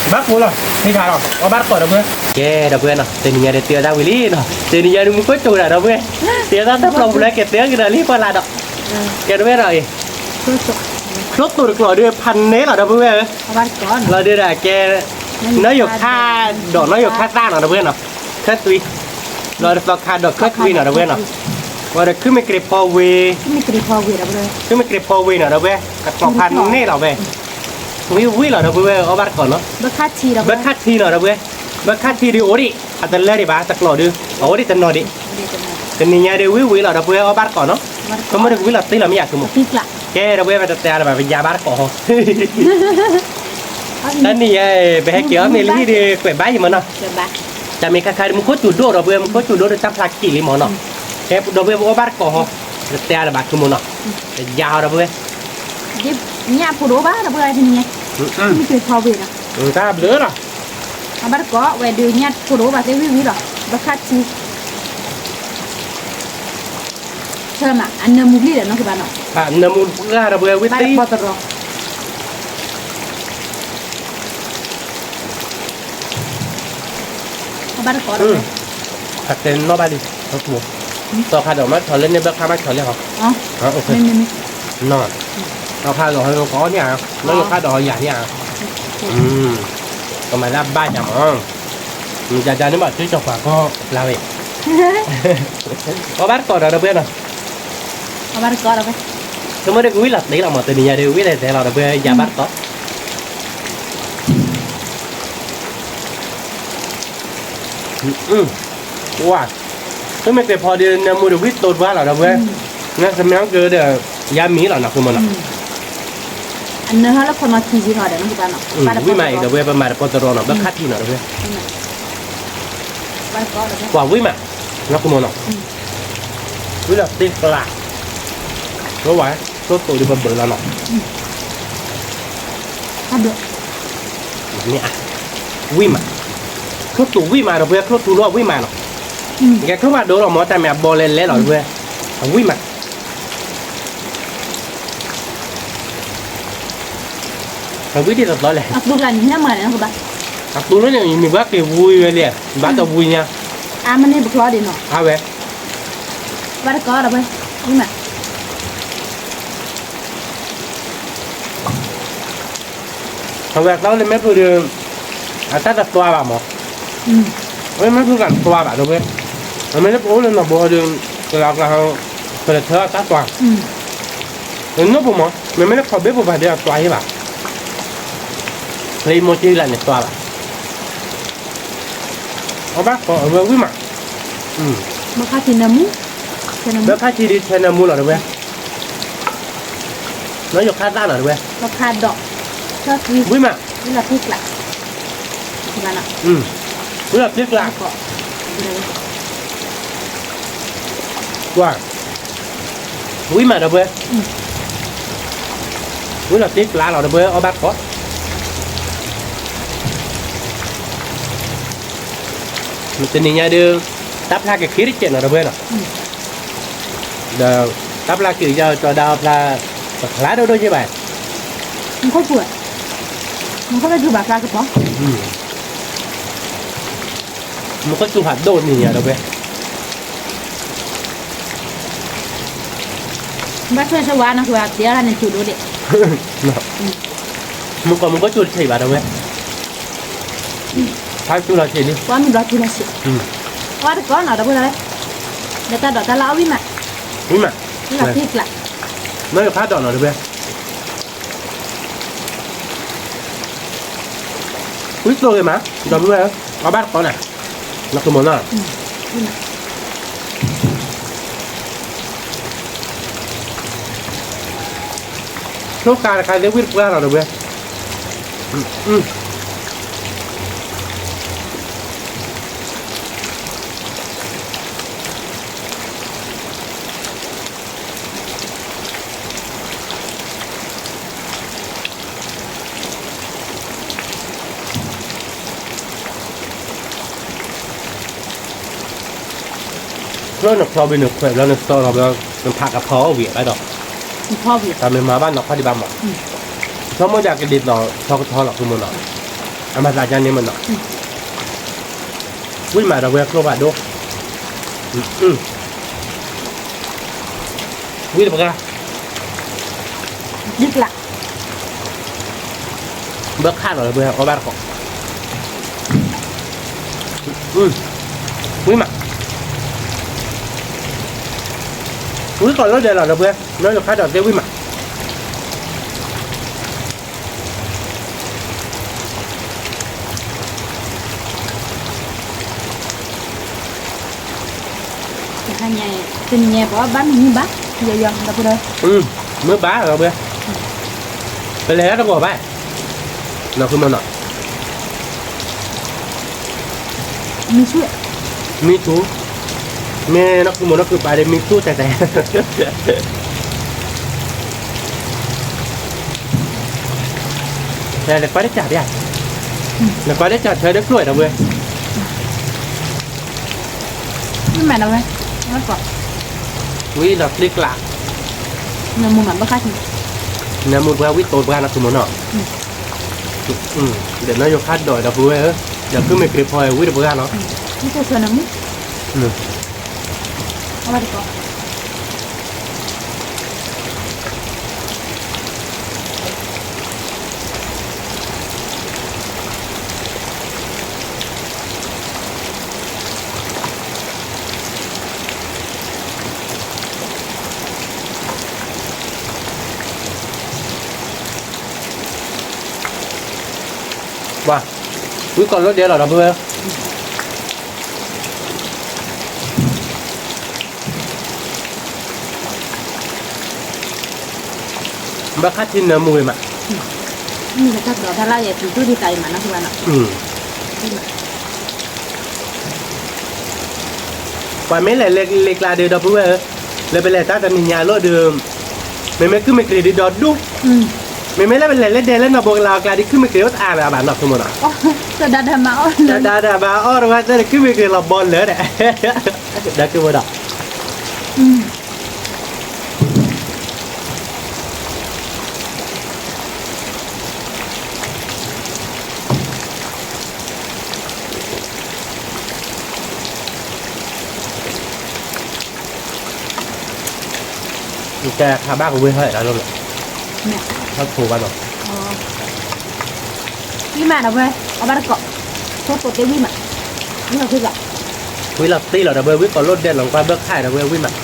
ဘၣ်ကိးလီၤ ဟ့ၣ်ခါလီၤ အီၣ်ဘၣ်တကိး ဒီပုၢ်ဝဲၢ်, ကဲ ဒီပုၢ်ဝဲၢ်နီၤ, တနံၤညါဒုးတဲအီၣ်တၢ်ဝံၤလံနီၤ, တနံၤညါဒုးမူခိၣ်စူၤဒၣ် ဒီပုၢ်ဝဲၢ်, တဲအီၣ်တၢ်တဖျီပူၤလၢက့ၤတဲအီၣ်က့ၤဒီးလံပှၤလၢဒီး, ကဲ ဒီပုၢ်ဝဲၢ်ဒီးအံၤ, ကျိသိးတကျိးဒုးဖးန့ၢ်လီၤ ဒီပုၢ်ဝဲၢ်ဧၢ, လီၤဒုးဒီးကဲ, နီၢ်ယိၤခါ, ဒီးနီၢ်ယိၤခါသၣ်နီၤ ဒီပုၢ်ဝဲၢ်နီၤ, ခၢၣ်သွံ, လီၤဒီးသီခါဒီးခၢၣ်သွံနီၤ ဒီပုၢ်ဝဲၢ်နီၤ, ဝံၤဒီးခုမ့ၢ်ကြ့ၤဖီဝ့ၤ, ခုမ့ၢ်ကြ့ၤဖီဝ့ၤနီၤ ဒီပုၢ်ဝဲၢ်, တကျိးဖးန့ၢ်လီၤဝဲ, ဝံၤဝံၤလီၤ ဒီပုၢ်ဝဲၢ် အီၣ်ဘၣ်တကိးနီၤ, ဘၢခါထံနီၤ ဒီပုၢ်ဝဲၢ်, ဘၢခါထံဒုးအိၣ်ဒံး, အတလၢဒံးဘၣ် တကျိးဒုး, အအိၣ်ဒံးတနီၤဒံး, တနံၤညါဒုးဝံၤဝံၤလီၤ ဒီပုၢ်ဝဲၢ် အီၣ်ဘၣ်တကိးနီၤ, ကမၢဒုးကဝံၤလီၤတံၢ်လီၤမ့ၢ်ယၤ သုမိၢ်, ကဲ ဒီပုၢ်ဝဲၢ် ပတတဲလၢၤဘၣ် ပယါဘၣ်တကိးဟီ တနံၤညါ ပဟဲက့ၤအီၣ်မ့ၤလၢဟံၣ်ဒုး ကွဲးဘၣ်ယံၤမ့ၢ်နီၤ, တၢ်မ့ၢ်ခါခါဒုး မူခိၣ်စူၤဒိၣ် ဒီပုၢ်ဝဲၢ် မူခိၣ်စူၤဒိၣ်ဒီးတၢ်ဖျါခံးလံမ့ၢ်နီၤ, ကဲ ဒီပုၢ်ဝဲၢ် ပအီၣ်ဘၣ်တကိးဟီ, ပတတဲလၢၤဘၣ် သုမိၢ်နီၤ, ပယါဟီ ဒီပုၢ်ဝဲၢ်, ညၣ်ဖိတအိၣ်ဘၣ် ဒီပုၢ်ဝဲၢ် တနံၤညါ, မ့ၢ်က့ၤဖီဝ့ၤနီၤ, တၢ်ဘျုးလီၤ, အီၣ်ဘၣ်တကိး ဝဲဒုးညၣ်ဖိတအိၣ်ဘၣ်သ့ၣ်ဝံၤဝံၤလီၤ, ဘၢခါထံ ဆၢမး အနၢမူဘျီဒီးနီၢ်ကဘၣ်နီၤ, နၢမူဘျီ ဒီပုၢ်ဝဲၢ် ဝံၤသံ, ဘၣ်တပီတရီ, အဘၣ်တကိးဒီး, အတဲနီၣ်ဘၣ်လံ, သီခါဒီးမ့ၢ်ဆီၣ်လၢန့ၣ် ဘၢခါမ့ၢ်ဆီၣ်လၢဟီ, သီခါဒီးဟီ ကအီၣ်န့ၣ်ဧါ, နီၢ်ယိၤခါဒီးဟီယၤန့ၣ်ဧါ, ကမၤလၢအဘၣ်ယၤမး, ယၤယၤန့ၣ်ဘၣ် သုကၠီၤပှၤကီၢ်လါဝဲ, အီၣ်ဘၣ်တကိးဒီး ဒီပုၢ်ဝဲၢ်နီၤ, အီၣ်ဘၣ်တကိးဒီး, ကမၢဒုးကဝံၤလီၤတံၢ်လီၤမး တနံၤညါဒုး ဝံၤလဲၤတဲလီၤ ဒီပုၢ်ဝဲၢ် ယၤဘၣ်တကိး ဝါ, သုမ့ၢ်က့ၤဖီဒီး နၢမူဒီးဝံၤတိၢ်တဘၣ်လီၤ ဒီပုၢ်ဝဲၢ်, နကမ့ၢ်က့ၤဒီး ယါမံၤလီၤနီၤ ဃုမနီၤ, အနၢဟီလၢခီနီၤထံဆံးထီၣ်ဒီး နကဘၣ်နီၤ, ဝံၤမးအံၤ ဒီပုၢ်ဝဲၢ် ပမၤတပီတရီနီၤ ဘၢခါထံနီၤ ဒီပုၢ်ဝဲၢ်, ကွၢ်ဝံၤမး, နဃုမနီၤ, ဝံၤလီၤတံၢ်ကျါ, ဝဲဝဲ, ကျိတိာ်ဒုးပဘၢလီၤနီၤ မ့ၢ်အါ, ဝံၣ်မး, ချိၣ်တူာ်ဝံၣ်မးဒီး ပဝဲချိၣ်တူာ်လီၤဝံၣ်မးနီၤ, ကဲချိၣ်မးဒိၣ်လီၤမး တၢ်မ့ၢ်အဘီလဲၤလဲၤလီၤ ပဝဲ, အဝံၣ်မး, အဝံၣ်ဒ်သိးသိးလဲၣ်, အတူၢ်လီၤန့ၣ် မ့ၢ်ဘၣ်က့ၤဝံၣ်ဝဲလံ, ဘၣ်တဝံၣ်ညါ, အါမ့ၢ်န့ၣ်ပချီဒ်နီၤ, အါဝဲ, ဘၣ်တကီလီၤပဝဲ, ဝံၣ်မး အဝဲအသီလၢမဲာ်ဖုးဒီး အတၢ်တသွါဘၣ်မး, အမဲာ်ဖုးကသွါဘၣ်ဒီးဝဲ, အမ့ၢ်လၢပအိၣ်လၢနီၢ်ဘိဒီး ကလၤကလၤဟီ ပတထၢအတၢ်သွါ, နီၢ်ပူၤမး မ့မ့ၢ်လၢခီဘ့ၣ်ပူၤဘၣ်ဒီးအသွါဟ့ၣ်ဘၣ်, လၢယမိၢ်ကံလၢန့ၣ်သွါဘၣ်, အဘၣ်ကီအဝဲဝံၣ်မး, ဘၣ်ခါထံဒုးထဲနၢမူလီၤဒီးဝဲ, နီၢ်ယိၤခါသၣ်နီၤတဝဲ, ဝံၣ်မး, ဝံၣ်လီၤသ့ကျး, ဝံၣ်မးဒီပုၢ်ဝဲၢ်, ဝံၣ်လီၤသ့ကျးလီၤဒီပုၢ်ဝဲၢ် အီၣ်ဘၣ်တကိး တနံၤညါဒုး တၢ်ဖျါက့ၤခံတစဲးနီၤဒီပုၢ်ဝဲၢ်နီၤ, ဒီးတၢ်ဖျါက့ၤကယီကၠီဒါအီၣ်ဖျါ ပဖျါဒိၣ်ဒိၣ်က့ဘၣ်, မူခိၣ်စူၤ, မူခိၣ်စူၤဘၣ်ဖျါကပီၤ, မူခိၣ်စူၤဖးဒိၣ်နံၤညါဒီပုၢ်ဝဲၢ်, ဘၣ်ဆိၣ်ဆိၣ်ဝါနီၤ ကွၢ်တ့အီၣ်တၢ်န့ၣ်စူၤဒိၣ်ဒံး, မူခိၣ်စူၤတထံၣ်ဘၣ်ဒီပုၢ်ဝဲၢ်, ဖးစူၤလီၤဆံးလံ, ပှၤမုၢ်ဘျီထံလီၤဆံး, အီၣ်တကိးနီၤဒီပုၢ်ဝဲၢ်, ဒီးတၢ်ဒိးတၢ်လၢအီၣ်ဝံၣ်မး, ဝံၣ်မး, ဝံၣ်လီၤသ့ကျး, နီၢ်ယိၤခါဒိးနီၤဒီပုၢ်ဝဲၢ် ဝံၣ်သိဂ့ၤမး ဒီပုၢ်ဝဲၢ်ဧၢ, အီၣ်ဘၣ်တကိးနၤ, နဃုမီၤနီၤ, ဆိကါတခါသ့ၣ်ဝံၣ်တပှၢ်လီၤဒီပုၢ်ဝဲၢ်, ဖျိနဖျီဘၣ်နခွဲးဘျီနစီလီၤဘျီ နဖးကဖီအီၣ်ဝံၤဘၣ်ဒီး, တၢ်မ့ၢ်မၤဘၣ်နီၢ်ခီဒံးဘၣ်မး, ဆိကမိၣ်ဒၣ်ကဒ်သိးဆီကထီလီၤဃုမီၤနီၤ, အမၤသးကါန့ၣ်မးနီၤ, ဝံၣ်မးဒီပုၢ်ဝဲၢ် ဖျိဖးဒိၣ်, ဝံၣ်တပှၢ် ဘၢခၣ်လီၤဒီပုၢ်ဝဲၢ် အီၣ်ဘၣ်တကိး, ဝံၣ်မး, ဝံၣ်ကိးလိာ်ဒဲးလီၤဒီပုၢ်ဝဲၢ် နီၢ်ယိၤခါဒိးသ့ၣ်ဝံၣ်မး တနံၤညါပဘၣ်မုာ်မုာ်ဘၣ်, ယယီၤဒီပုၢ်ဝဲၢ်, မုာ်ဘၣ်ဒီပုၢ်ဝဲၢ်, ပလဲၤတၢ်တဂီၤဘၣ်, နီၢ်ဃုမီၤနီၤ, မံဆူၣ်, မံဆူၣ်, မ့ၢ်နီၢ်ဃုမီၤနီၢ်ဃုပာ်ဒီးမံဆူၣ်တဲတဲ လဲၤကွၢ်တစၢ်ပျၢ်, လဲၤကွၢ်တစၢ်ဆၢဒီးကျိၣ်ဒီပုၢ်ဝဲၢ်, ဝံၤဒီးပျ့ကျး, နမူပှၤဝံၣ်တိၤပှၤနီၢ်ဃုမီၤနီၤ, ဒီးနီၢ်ယိၤခါဒိးဒီပုၢ်ဝဲၢ်ဧၢ, ဒီးကုမ့ၢ်က့ၤဖီဝံၣ်တပှၢ်လီၤ, ဝံၣ်ကိးလိာ်ဒဲးလီၤဒီပုၢ်ဝဲၢ်, ဘၣ်ခါထံနၢမူဂ့ၤမး, ပှၤမ့ၢ်လဲၤလ့ကျါဒီးဒီပုၢ်ဝဲၢ်ဧၢ, လၢပလဲၤတၢ်တနံၤညါလိာ်ဒီး, မ့မ့ၢ်ကုမ့ၢ်က့ၤဒီးဒိၣ်ဒိၣ်, မ့မ့ၢ်လၢပလဲၤလၢဒဲလၢနီၢ်ဘိကလးအကျါဒီး ကုမ့ၢ်က့ၤအိၣ်တအါလၢၤဘၣ်နီၢ်ဃုမီၤနီၤ, တဒါဒၣ်မၤအီၣ်လၢၤ, တဒါဒၣ်မၤအီၣ်တဝဲသ့ၣ်ဒီး ကုမ့ၢ်က့ၤလီၤဘီလၢာ်ဒီး, ဒီးက့ၤဝဲဒီး ကဲခါဘၣ်ကဝ့ၤဟဲလၢလီၤ, ဟဲဖိဘၣ်နီၤ, ဝံၣ်မးဒီပုၢ်ဝဲၢ် အီၣ်ဘၣ်တကိး, ဆိကိးသ့ၣ်ဝံၣ်မး, ဝံၣ်လီၤသ့လီၤ, ဝံၣ်လီၤသ့လီၤဒီပုၢ်ဝဲၢ် ဝံၣ်ကိးလိာ်ဒဲးလီၤကွၢ်ဘၢခၣ်ဒီပုၢ်ဝဲၢ်ဝံၣ်မး,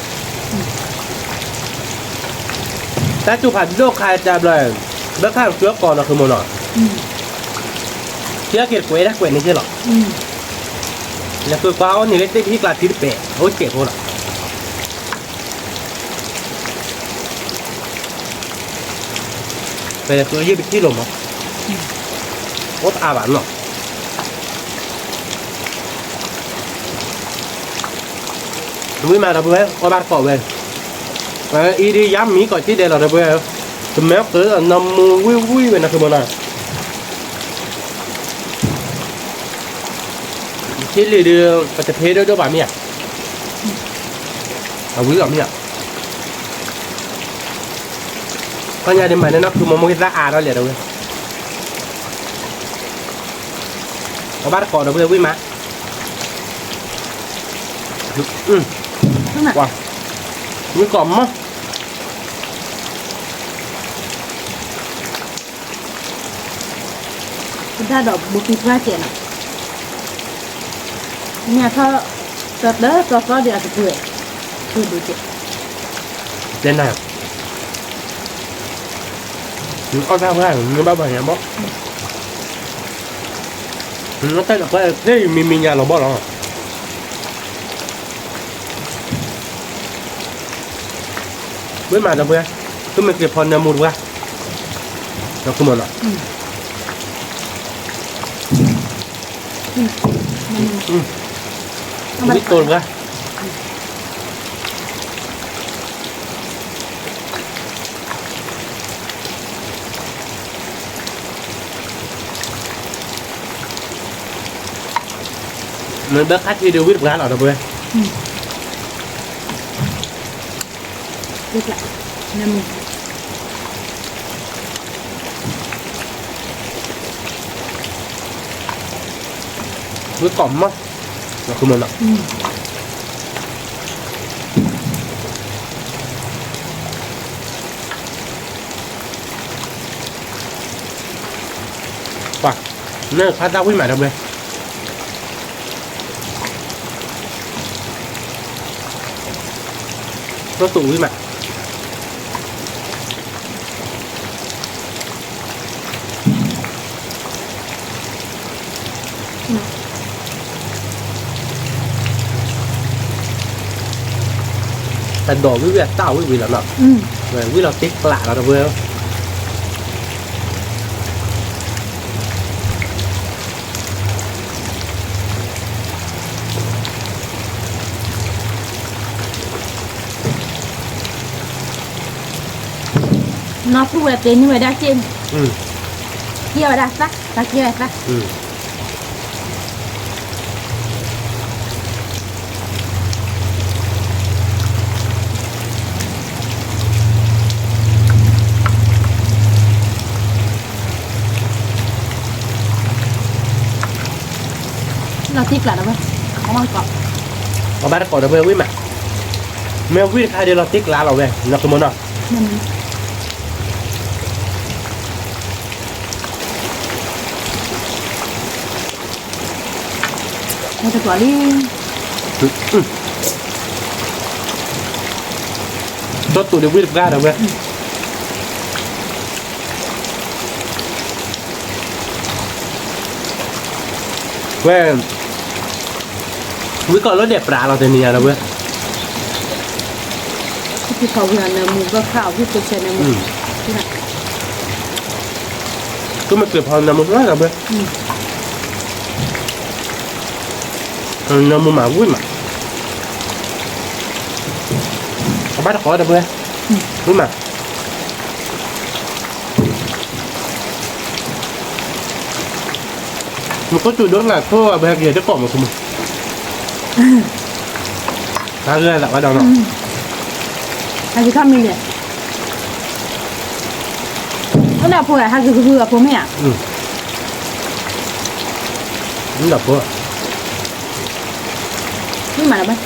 တၢ်စူၤဖးဒိၣ်ခါတၢ်ဘျီ, ဘၢခၣ်စူၤကိးနီၢ်ဃုမီၤနီၤ, ကဲက့ၤတကွဲးဒၣ်ကွဲးန့ၣ်က့လီၤ, လဲၤဃုကွၢ်အီၣ်န့ၣ်လၢသ့ၣ်တဟံၣ်ကျါထံတပဲာ် အိၣ်စဲးဖိလီၤ. ပယီၤပထံၣ်လိာ်မး, အိၣ်တအါဘၣ်နီၤ, ဝံၤမးဒီပုၢ်ဝဲၢ် အီၣ်ဘၣ်တကိးဝဲ, အံၤဒုးယါမံၤကိးထံၣ်ဒဲးလီၤဒီပုၢ်ဝဲၢ်, တမ့ၢ်ကနၢမူဝံၣ်ဝံၣ်ဝဲနီၤ ဃုမီၤနီၤ, ထံၣ်လံဒုး ပတဖ့ဒိၣ်ဒိၣ်ဘၣ်မ့ၢ်ဧါ, အဝံၤလီၤမ့ၢ်ဧါ, ခီညါဒုးမၤန့ၢ်နီၢ်ဃုမီၤမိၢ်ကသၣ်အါထီၣ်လဲၣ်ဒီပုၢ်ဝဲၢ်, အီၣ်ဘၣ်တကိးဒီပုၢ်ဝဲၢ် ဝံၤမး, ဝံၤကိးမီၤ ကဒၣ်ဒီးဘိကံပှၢ်စဲးနီၤ, မ့ၢ်ထီၣ် တၢ်တၢ်သီသီဒီးအတပှဲၤ, ပှဲၤဒုးကဲ, တဲနၤ, အီၣ်တၢ်ပှဲၤ မ့ၢ်ဘၣ်ပှဲၤညါဘီၣ်, နတၢ်တပှဲၤသ့ၣ်မံၤမံၤညါလီၤဘီၣ်လီၤ. ဝံၤမးဒီပုၢ်ဝဲၢ်, သုမ့ၢ်က့ၤဖီနၢမူတပှၢ်, ဒီးဃုမီၤနီၤ, ဝံၤတိၢ်တပှၢ် မ့ၢ်ဘၣ်ခါထံးဒီးဝံၣ်တပှၢ်လီၤဒီပုၢ်ဝဲၢ်, ဝံၣ်ကိးမီၤ, ဒီးဃုမီၤနီၤ. ပှၤ, နဖးတၢ်ဝံၣ်မးဒီပုၢ်ဝဲၢ်, တိၢ်သူၣ်ဝံၣ်မး အဒိးဝံၣ်ဝံၣ်အတၢ်ဝံၣ်ဝံၣ်လီၤနီၤ, ဝံၣ်လီၤတ့ကျးလီၤဒီပုၢ်ဝဲၢ်, နီၢ်ပုၢ်ဝဲၢ်သ့န့ၢ်ဝဲဒၣ်စ့ၢ်, ကဲဝဲဒၣ်သၣ်, သၣ်ကဲဝဲသၣ်. လီၤတ့ကျးဒီပုၢ်ဝဲၢ်, အီၣ်ဘၣ်တကိး, အီၣ်ဘၣ်တကိးဒီပုၢ်ဝဲၢ်ဝံၣ်မး, မ့ၢ်ဝံၣ်တခါဒီးလီၤတ့ကျးလီၤဝဲ, နီၢ်ကမီၤနီၤ. တကိးလံ, တိၢ်သူၣ်ဒီးဝံၣ်တပှၢ်ဒီပုၢ်ဝဲၢ်. ဝဲ, ဝံၣ်ကီးလၢဒဲးပြးလီၤတနံၤညါဒီပုၢ်ဝဲၢ်, ဝံၣ်ကီးဝံၣ်အနၢမူဘၣ်ခးအီၤဝံၣ်ကိးဆဲးနၢမူ, သုမ့ၢ်က့ၤဖီနၢမူလီၤဒီပုၢ်ဝဲၢ်, နၢမူမးဝံၣ်မး, အီၣ်ဘၣ်တကိးဒီပုၢ်ဝဲၢ်, ဝံၣ်မး. မ့ၢ်ကီၢ်သူဒိၣ်နၤထိၣ်အဘၣ်က့ၤတကိးမးဆိမိၣ်, တၢ်ဂ့ၢ်လၢဘၣ်ဒီးနီၤ, ဟဲက့ၤထီၣ်မံၤလဲၣ်, အိၣ်ဒီးဖိဧါ, ဟဲက့ၤကဟုအဖိမ့ၢ်ဧါ, အိၣ်ဒီးဖိ, မ့ၢ်မးလၢၤဘၣ်.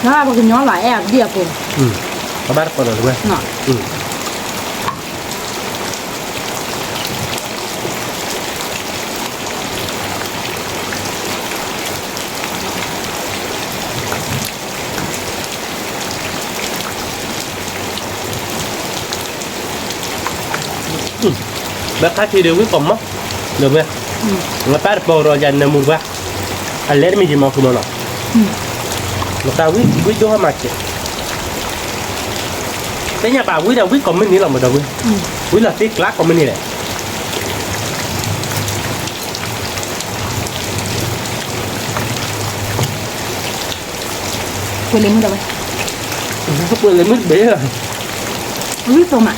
ပှၤကညီလီၤအဲၣ်အဒံၣ်အဖိ, အဘၣ်တကိးဒီးတဝဲ, ဘၣ်ခါထံးဒီးဝံၣ်ကိးမီၤ, ဒီးဝဲ, နပၢ်တပိာ်ရီယၤနၢမူတပှၢ်, အလဲတမံၤယံၤမီၤဃုမီၤနီၤ, နတၢ်ဝံၣ်ဝံၣ်ဒိၣ်ဟီၣ်မးကဲး, သ့ၣ်ညါဘၣ်ဝံဒီးဝံကိးမုၢ်နံၤလီၤမးဒီပုၢ်ဝဲၢ်, ဝံလီၤတ့ကျးကိးမုၢ်နံၤလဲၣ်. ပှဲၤလၢမုၢ်ဒီးဝဲ, ပှဲၤလၢမုၢ်တဘ့ၣ်လီၤ, ဝံသိးမး,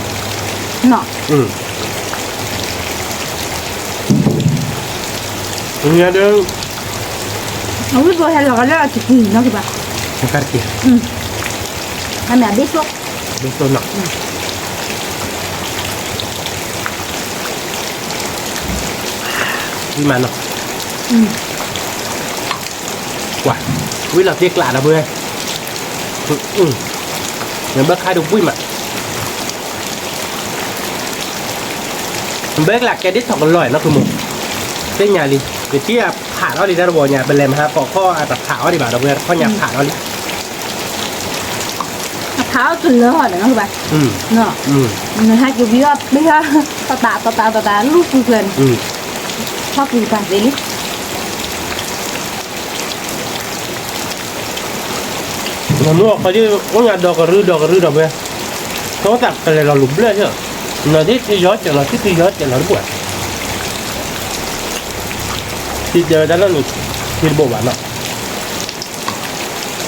နီၤ, ညါဒီး, အဝံသိးဟဲလီၤကလၢအတကံၢ်နီၤကဘၣ်, အမ့ၢ်အဘ့ၣ်စိၣ်, ဘ့ၣ်စိၣ်နီၤ, ဝံမးနီၤ, ကွၢ်, ဝံလီၤတ့ကျးဒီပုၢ်ဝဲၢ်, နဘၣ်ခါဒီးဝံမး ဘၣ်ကျးကဲဒ်ထီၣ်ကလီၤနီၤ ဖုမိၢ်, သ့ၣ်ညါလံ, ပထံၣ်အဖးထီၣ်လံတၢ်တဝီညါ ပလဲၤမဟါကိးခီအတဖးအီၤဒံးဘၣ်ဒီပုၢ်ဝဲၢ် တခီညါဖးထီၣ်လံ, အဖးအီၤကလၢာ်နီၤကဘၣ်, နဟဲက့ၤဝံအီၤ ပ့ၤဟီ တတးတတးတတးလူၢ်ကွံာ်ကျၢၤန့ၣ်, ထီၣ်ကွံာ်ပာ်သ့လံ နမ့ၢ်အခီဒ် အိၣ်ညါဒီကရုဒီကရုဒီပုၢ်ဝဲၢ်, ထီသးကလဲၤလီၤလူၤဘျၢၣ်, နဒ်သုယီကဲးလီၤ သုသုယီကဲးလီၤတဘၣ်, သုတဲဝဲတၢ်လီၢ်န့ၣ်, သုတဘၣ်ဘၣ်နီၤ,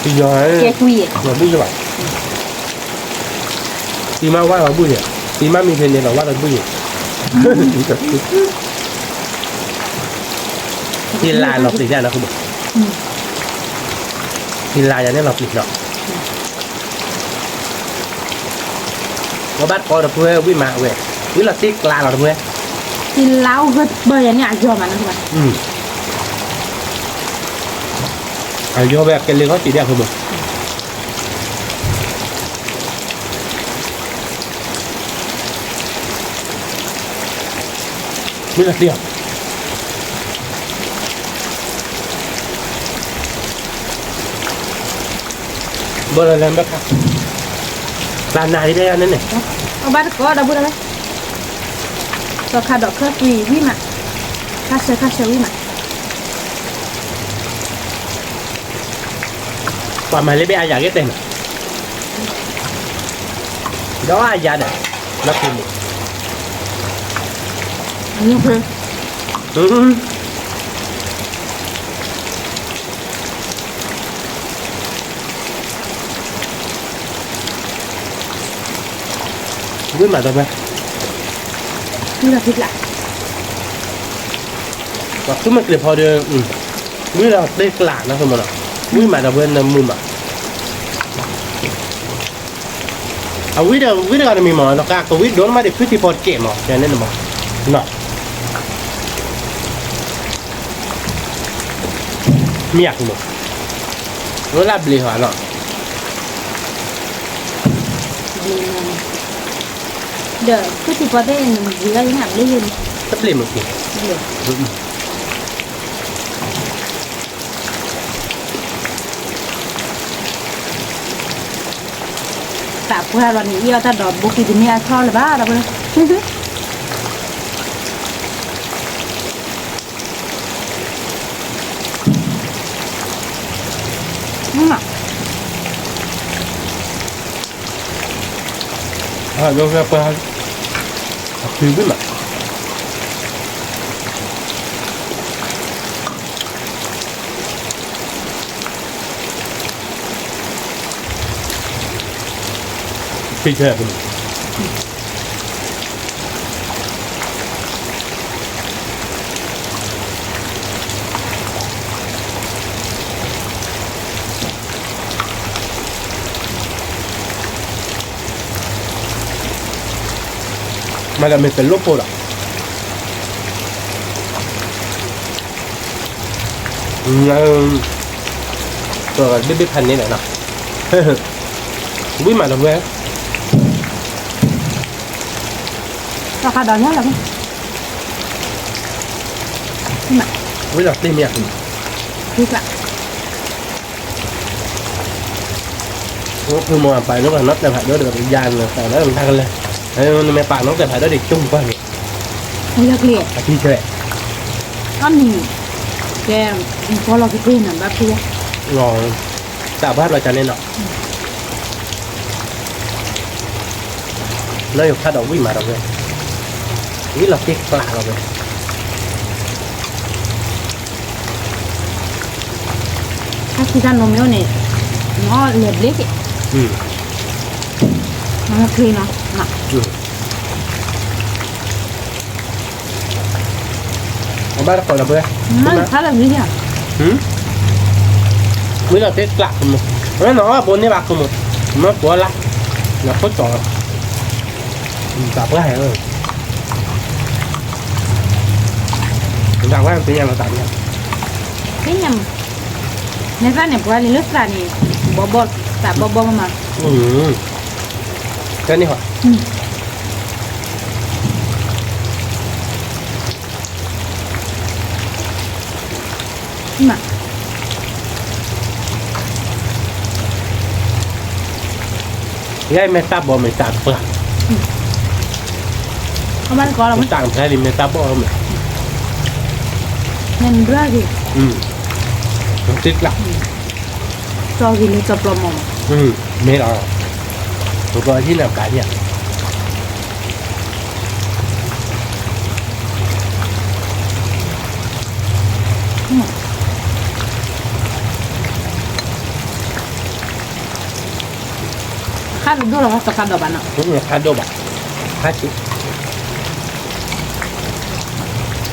သုယီ, ဘၣ်, သုမ့ၢ်ဝါလီၤဘုၣ်ယဲ, သုမ့ၢ်မံဖဲန့ၣ်လီၤဝါလီၤဘုၣ်ယဲ, သုလါလီၤပျံၤယါနီၤ, သုလါယၤန့ၣ်လီၤပျံၤနီၤ ပဘၣ်တကိးဒီပုၢ်ဝဲၢ်ဝံၣ်မးဝဲ, ဝံၣ်လီၤတ့ကျးလီၤတပုၢ်ဝဲၢ်, တ့လါအိၣ်ဂၢၢ်ဘၢယၤန့ၣ်အယီၤမးနီၤ, အယီၤဝဲအကဲလ့ခီစံးဒဲးအဖိမး, ဝံၣ်လီၤတ့အီၤ ဘၣ်လၢလၢဘၣ်ခါ, တၢ်နးဒ်ဘၣ်ယၤန့ၣ်န့ၣ်, အဘၣ်တကိးဒီပုၢ်ဝဲၢ်, စီၤခါဒီးခၢၣ်ကွံာ်ဝံၣ်မး, ခါဆၢခါဆၢဝံၣ်မး, ပှၤမၤလၢဘၣ်အယၤက့ၤတဲနီၤ, ဒီးအယၤဒီး, လၢဖုမး ဝံၣ်မးဒီးဖဲ, ပှၤသူမ့ၢ်ကျဲၤဖီဒီး, ဝံၣ်လီၤတ့ကျးနီၤ ဆိမိၣ်နီၤ, ဝံၣ်မးဒီးဖဲနမုာ်မး, အဝံၣ်ဒီးဝံၣ်တဂၤတမံၤမး လီၤကးကဝံၣ်ဒိၣ်နမးဒံး ဖုထံဖီတကဲးမး ကန့ၣ်နမး, နီၤ မ့ၢ်အဃိမး, ဝဲလၢဘျ့ဟီနီၤ, ဒီးဖုထံဖီသ့ၣ်န့ၣ် မ့ၢ်ဂ့ၤလၢယနၢ်ဘျ့ယဲန့ၣ်, တဘျ့မ့ၢ်ဂ့ၤ, ဘျ့ တၢ်ပှၢ်လီၤန့ၣ် အံၤအီၣ်တၢ်ဒီးဘိကံတန့ၢ်အထီၣ်လၢၤဘၣ် ဒီပုၢ်ဝဲၢ်, အဒိဖဲပှၢ်, အဖုဘၣ်မး ဖံထဲ, မ့ၢ်ဒီးမ့ၢ်တလိၣ်ဖိဒီး, ဘ့ၣ်ဘ့ၣ်ဖးန့ၣ်ဒီးနီၤ, ဝံၣ်မးဒီးဝဲ, ဝံၣ်ဒီးတ့မ့ၢ်အဃိ, အိၣ်ဖုမ့ၢ်ပာ်နီၣ်ကနီၣ်တဲဖးဒိၣ်ဒီးယၤနသးလၢနတၢ်ကလဲၣ်, နမ့ၢ်ပာ်နီၣ်တဲဖးဒိၣ်ဒီးကၠိမူၤကွၢ်န့ၣ်, အထံဆဲး, အမံၤ, ကဲ, ကီလီၤကသ့ၣ်နၤဘၣ်ဖု, တၢ်ဘၣ်လီၤကန့ၣ်နီၤ, နီၢ်ယိၤခါဒီးဝံၣ်မးဒီးဝဲ, ဝံၣ်လီၤတ့ၢ်ကျးလီၤဝဲ, တၢ်ခံတၢ်နိမ့ၢ်အိၣ်န့ၣ်, နလဲၤဘျ့က့ၤ, နချ့နီၤ, အဘၣ်တကိးလီၤပှဲၤ, ဝံၣ်လီၤတ့ၢ်ကျး, ဝံၣ်လီၤတ့ၢ်ကျး, နအီၣ်ဘိန့ၢ်ဘၣ်ခိၣ်မုၢ်, နပှီၤလၢ, နခိၣ်တီၤလီၤ, တၢ်ပှၢ်ဟဲ, တၢ်ပှၢ်သ့ၣ်ညါလီၤတၢ်ပှၢ်, သ့ၣ်ညါ, နသၣ်န့ၣ်ပှၤလံလၢသၣ်န့ၣ်, ဘီဘီ, သၣ်ဘီဘီမး, ကဲန့ၣ်ဟီ, ယဲမ့ၢ်တၢ်ဘီမ့ၢ်တၢ်ပှၢ်, တၢ်ဖဲလံမ့ၢ်တၢ်ဘီမ့ၢ်, တ့ၢ်ကျး, ကၠီဂ့ၤလၢကၠီပျီမီၢ်, မ့ၢ်လီၤ, ပကီၢ်ဟံၣ်နၤပျၢ်ဒံးဧါ ခါတဒိၣ်လီၤ ခါဒိၣ်ဘၣ်, ခါဒိၣ်ဘၣ်, ခါဆံး, ကျီ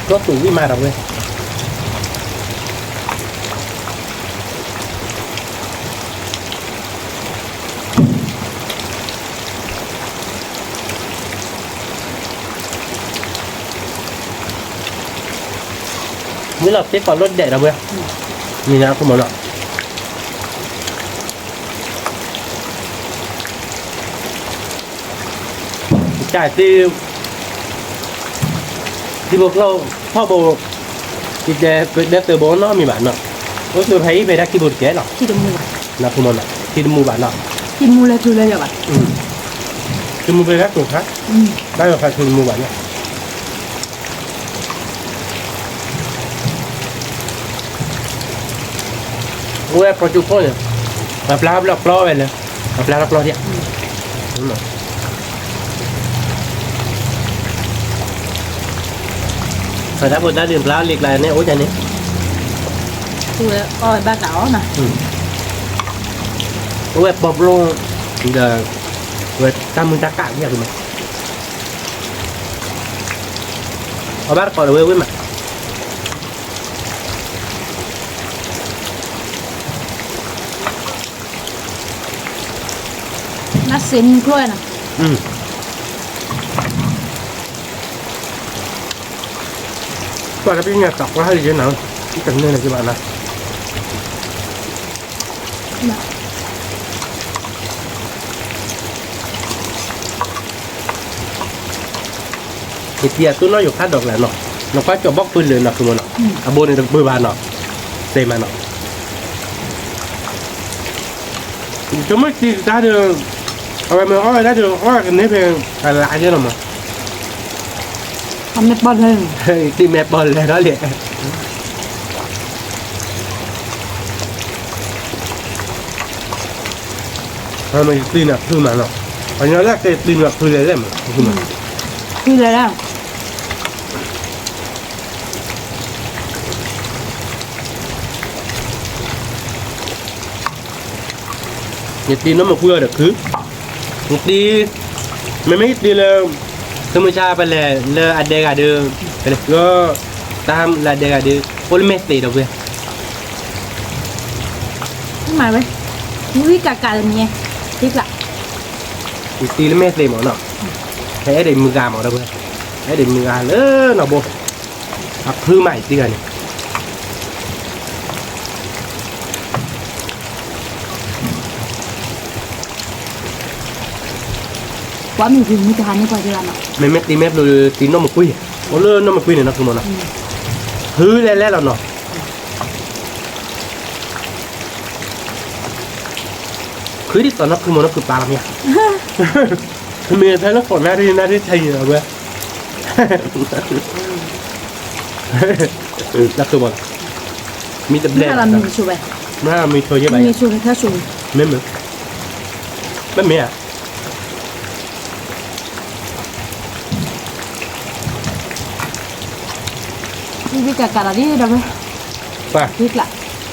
တူာ်ဝံၣ်မးဒီးဝဲ မ့ၢ်လီၤသ့ကိးလိာ်ဒဲးဒီးဝဲ, မ့ၢ်နၤခိၣ်မီၤနီၤ, တၢ်သ့ ထံဘိကျိဖီၣ်ဘိ, ယတဲပဒဲသၢဘိနီတမံၤဘၣ်နီၤ, အိၣ်သုဖဲအံၤဖဲဒၣ်ခံဘိတကဲလီၤ, နခိၣ်မီၤနီၤ, ထံတမူဘၣ်နီၤ, ထံမူလၢထူလၢယၤဘၣ်, ထံမူဖဲဒၣ်ကျိခါ, ဘၣ်ယီၤခါထံတမူဘၣ်နီၤ အိၣ်ဝဲပှၤကၠိဖိန့ၣ်, ပှၤပျၢ်ဘျီၣ်ကျီဝဲလၢ, ပှၤပျၢ်လီၤကျီဒံး, ပှၤတၢ်ဖိတၢ်လံၤပျၢ်လံၤကျါန့ၣ် အိၣ်ဒ်န့ၣ်, ဝဲအီၣ်ဝဲဘၣ်သးအီၣ်, အိၣ်ဝဲပီပျိ, ဒီး, ဝဲတၢ်မုၢ်တၢ်ကၣ်ဒံးအီၤ, အီၣ်ဘၣ်တကိးဒီးဝဲဝ့ၢ်မး နစ့မုၢ်ကျိၣ်နီၤ, ပှၤတပညၣ်သးပှၢ်ဟဲလံက့နီၤ, တကနၣ်န့ၣ်က့ဘၣ်နီၤ, ယတံၤအသိၣ်နီၣ်ယိၤခါဒီးကျါနီၤ, နကွၢ်ကၠီၤဘီၣ်ဖုလၢနီၤဖုမီၤနီၤ, အဘိန့ၣ်တပၢၢ်ဘၣ်နီၤ, စ့မးနီၤ, ဆိကမိၣ်တံၤတၢ်ဒီး, အဝဲမ့ၢ်အီၣ်ဝဲဒၣ်ဒီး အီၣ်ကန့ၢ်ဖဲ, အလါက့နီၤမး, တံၤမဲာ်ပီၣ်လဲၣ်ဒီးလဲၣ် မ့ၢ်တံၤနၤဖုမးနီၤ, ပှၤညီလၢက့ၤတံၤနၤဖုလဲၣ်လဲၣ်မး, ဖုလဲၣ်လဲၣ်, ယတံၤနီၢ်မကွံအီၤဒီးခု, ယတံၤ, မ့မ့ၢ်ယတံၤလၢ, သုမုၢ်ဆါပလဲၤလၢအဒဲဂၤဒီး, လၢ, တၢ်လၢအဒဲဂၤဒီး, အိၣ်လၢမဲာ်သ့ဒီးဝဲ မ့ၢ်ဝဲ, ဝံကးကးလၢမ့ၢ်, သ့ကျး, ယတံၤလၢမဲာ်သ့မးနီၤ, ဖဲအဲၣ်ဒိးမုၢ်ဂၤမးဒီးဝဲ, အဲၣ်ဒိးမုၢ်ဂၤလၢနီၢ်ဘိ, အဖုမးယတံၤဂၤန့ၣ် ပှၤမ့ၢ်ဂ့ၤမ့ၢ်တဟါန့ၣ်ပှၤကလီၤနီၤ, မ့မ့ၢ်တံၤမဲာ်ဖျိတံၤနီၢ်မကွံ, အိၣ်လၢနီၢ်မကွံန့ၣ်နီၢ်ဖုမီၤနီၤ, ဖုလဲၤလဲၤလီၤနီၤ, ဖုဒ်သိးနီၢ်ဖုမီၤနီၢ်ဖုပာ်လီၤမ့ၢ်ဧါ, မ့ၢ်ဖဲလၢကိးနၣ်ရံၣ်နၣ်ရံၣ်ဆဲးယံၤအဝဲ, နီၢ်ဖုမီၤနီၤ, မ့ၢ်တဘျဲၣ်, မ့ၢ်ဆိယဲဘၣ်, မ့ၢ်မ့ၢ်, မ့မ့ၢ်ဧါ, မ့မ့ၢ်ဧါ, ဝံၣ်ကးကးလီၤဒ်ဒီးဝဲ, ပှၤ, ဝံၣ်ကျး,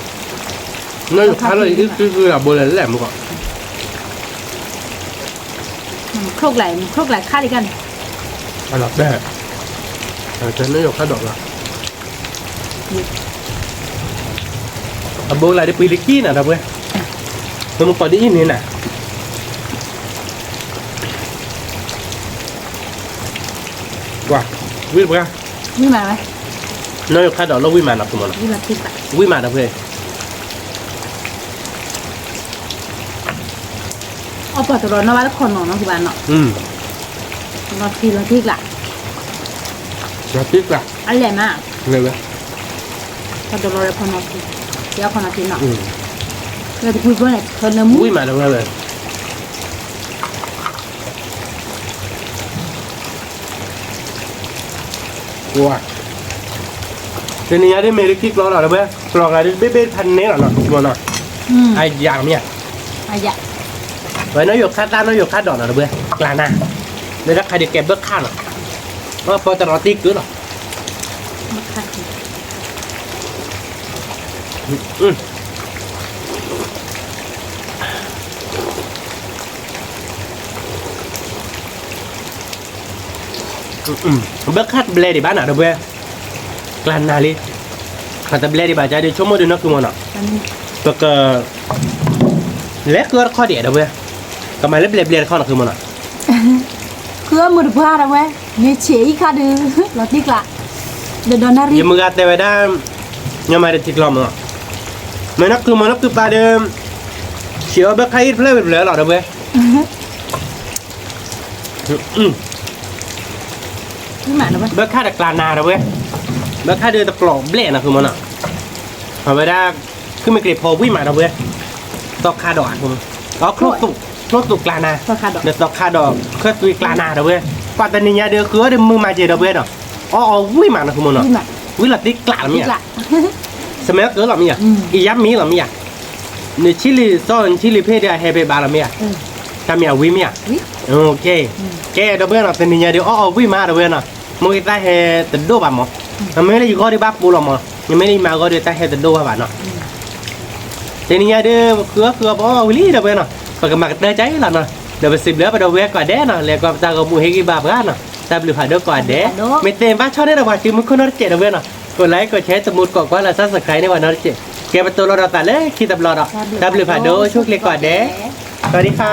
နီၢ်ယိၤခါလီၤအံၤ အုၣ်ကုၢ်ကုၢ်လၢဘိလဲၣ်လဲၣ်မူကီး, ချိၣ်ကျး, ချိၣ်ကျးခါဒံးကါန့ၣ်, အလီၤတဲ, နီၢ်ယိၤခါဒိးလီၤ, အဘိကလးဒ်ပှ့ၤလၢကံၢ်နၤ ဒီပုၢ်ဝဲၢ်, မူကီးဒ်အံၤန့ၣ်နၤ ကွၢ်, ဝံၣ်တပှၢ်, ဝံၣ်မးဝဲ, နီၢ်ယိၤခါဒိးလၢဝံၣ်မးနီၤ ဝံၣ်မးဒီပုၢ်ဝဲၢ်, အီၣ်ပှၤတရီနီၢ်ဘၣ်တခီနီၤနီၤ ကဘၣ်နီၤ, လီၤတံၢ်လီၤတံၢ်ကျး, လီၤတံၢ်ကျး, အလဲၣ်မး, လဲၣ်ဝဲ, ပှၤတရီလၢခီနီၤ, ယခီနီၤတံၢ်နီၤ, လၢတပှံၤပှၢ်န့ၣ် ခၢနၢမူ, ဝံၣ်မးဒီပုၢ်ဝဲၢ် တနံၤညါဒ်မ့ၢ်ဒ်ကံၢ်ကျီလီၤ ဒီပုၢ်ဝဲၢ်, ကျီဂၤဒ်တဘ့ၣ်ဘ့ၣ်ဖးန့ၢ်လီၤနီၤ မ့ၢ်နီၤ, အယၤမ့ၢ်ဧါ, ဝဲနီၢ်ယိၤခါသၣ်နီၢ်ယိၤခါဒိးနီၤ ဒီပုၢ်ဝဲၢ်, ကျးနၤ, လၢတၢ်ခါဒ်ကဲဘၢခၣ်နီၤ, ပှၤတရီတံၢ်ကုၢ်လီၤ ဘၢခၣ်တဘျဲဒံးဘၣ်နီၤ ဒီပုၢ်ဝဲၢ်, ကျးနၤလံ, တဘျဲဒံးဘၣ်ကဒီး ဆိကမိၣ်ဒ်နီၢ်ကုၢ်မ့ၢ်နီၤ, ပက လဲၤဃုအီၣ်တခီဒံး ဒီပုၢ်ဝဲၢ်, ကမၤလၢဘျဲဘျဲတခီနီၢ်ကုၢ်မ့ၢ်နီၤ, ဃုအီၣ်မုာ်တပှၢ် ဒီပုၢ်ဝဲၢ်, မ့ၢ်ဆံးအံၤခါဒုး လီၤတံၢ်ကျး, ဒီးဒီးနၣ်ရံၣ် ယမုၢ်ဂၤတဲဝဲဒၣ်, ညီမၤတထံကျီမ့ၢ်နီၤ, မ့ၢ်နီၢ်ကုၢ်မ့ၢ်နီၢ်ကုၢ်ပၢ်ဒီး, ဆံးအီၣ်ဘၢခၣ်အံၤတဖျၢၣ်ဝံၤတဖျၢၣ်လီၤ ဒီပုၢ်ဝဲၢ် ဘၢခၣ်ဒီးကျးနၤ ဒီပုၢ်ဝဲၢ်, ဘၢခၣ်ဒီးတကျိးဘျဲၣ်နီၢ်ကုၢ်မ့ၢ်နီၤ, အဝဲဒၣ်, ခုမ့ၢ်က့ၤဖီဝံၣ်မး ဒီပုၢ်ဝဲၢ်, သီခါဒီး, ချိၣ်သူးကျးနၤ, ဒီးသီခါဒီး ခၢၣ်သွံကျးနၤ ဒီပုၢ်ဝဲၢ်, ပှၤတနံၤညါဒီး ဃုအီၣ်ဒီးမုာ်မးက့ၤ ဒီပုၢ်ဝဲၢ်နီၤ, အီၣ်အီၤဝံၣ်မးနီၢ်ကုၢ်မ့ၢ်နီၤ, ဝံၣ်လီၤတံၢ်ကျးလီၤမ့ၢ်ဧါ, စမဲကၢလီၤမ့ၢ်ဧါ, အံၤယါမ့ၢ်လီၤမ့ၢ်ဧါ, နဆံလံာ်စီ နဆံလံာ်ဖ့ၣ်ဒီးအဟဲဖဲဘၣ်လီၤမ့ၢ်ဧါ, တၢ်မ့ၢ်အဝံၣ်မ့ၢ်ဧါ, ကဲ ဒီပုၢ်ဝဲၢ်နီၤ တနံၤညါဒီး အီၣ်အီၤဝံၣ်မး ဒီပုၢ်ဝဲၢ်နီၤ, မ့ၢ်ဂ့ၤတၢ်ဟဲတဒိၣ်ဘၣ်မး, မ့ၢ်လၢယဂီၢ်ဒီးဘၣ်ပူၤလီၤမး, မ့ၢ်လၢယမါဂီၢ်ဒီးတၢ်ဟဲတဒိၣ်ဘၣ်ဘၣ်နီၤ တနံၤညါဒီး ပဃုအီၣ်ဃုအီၣ်ပအီၣ်ဝံၤလံ ဒီပုၢ်ဝဲၢ်နီၤ, ပကမၤကတၢၢ်ကါအံၤလီၤနီၤ, ဒီးပစံးဘျုးပဒီပုၢ်ဝဲၢ်ကိးဂၤဒဲးနီၤ, လဲၤကွၢ်ပတၢ်ဂီၤမူဟ့ၣ်ဂံၢ်ဘါပှၤနီၤ, တၢ်ဘျုးဖးဒိၣ်ကိးဂၤဒဲး, မ့ၢ်သ့ၣ်ဘၣ်ဆီၣ်န့ၢ်ဒီးပှၤစုမုၢ်ခိၣ်နီတစဲး ဒီပုၢ်ဝဲၢ်နီၤ, ကိးlike ကိးshare တမူတကိးကွၢ်လၢ subscribe န့ၢ်ပှၤနီတစဲး, ကဲပတိၢ်လီၤဒီးသးလၢခံတဘျီဒီး, တၢ်ဘျုးဖးဒိၣ် ဆိၣ်ဂ့ၤကိးဂၤဒဲး, စဝၤစဒီခါ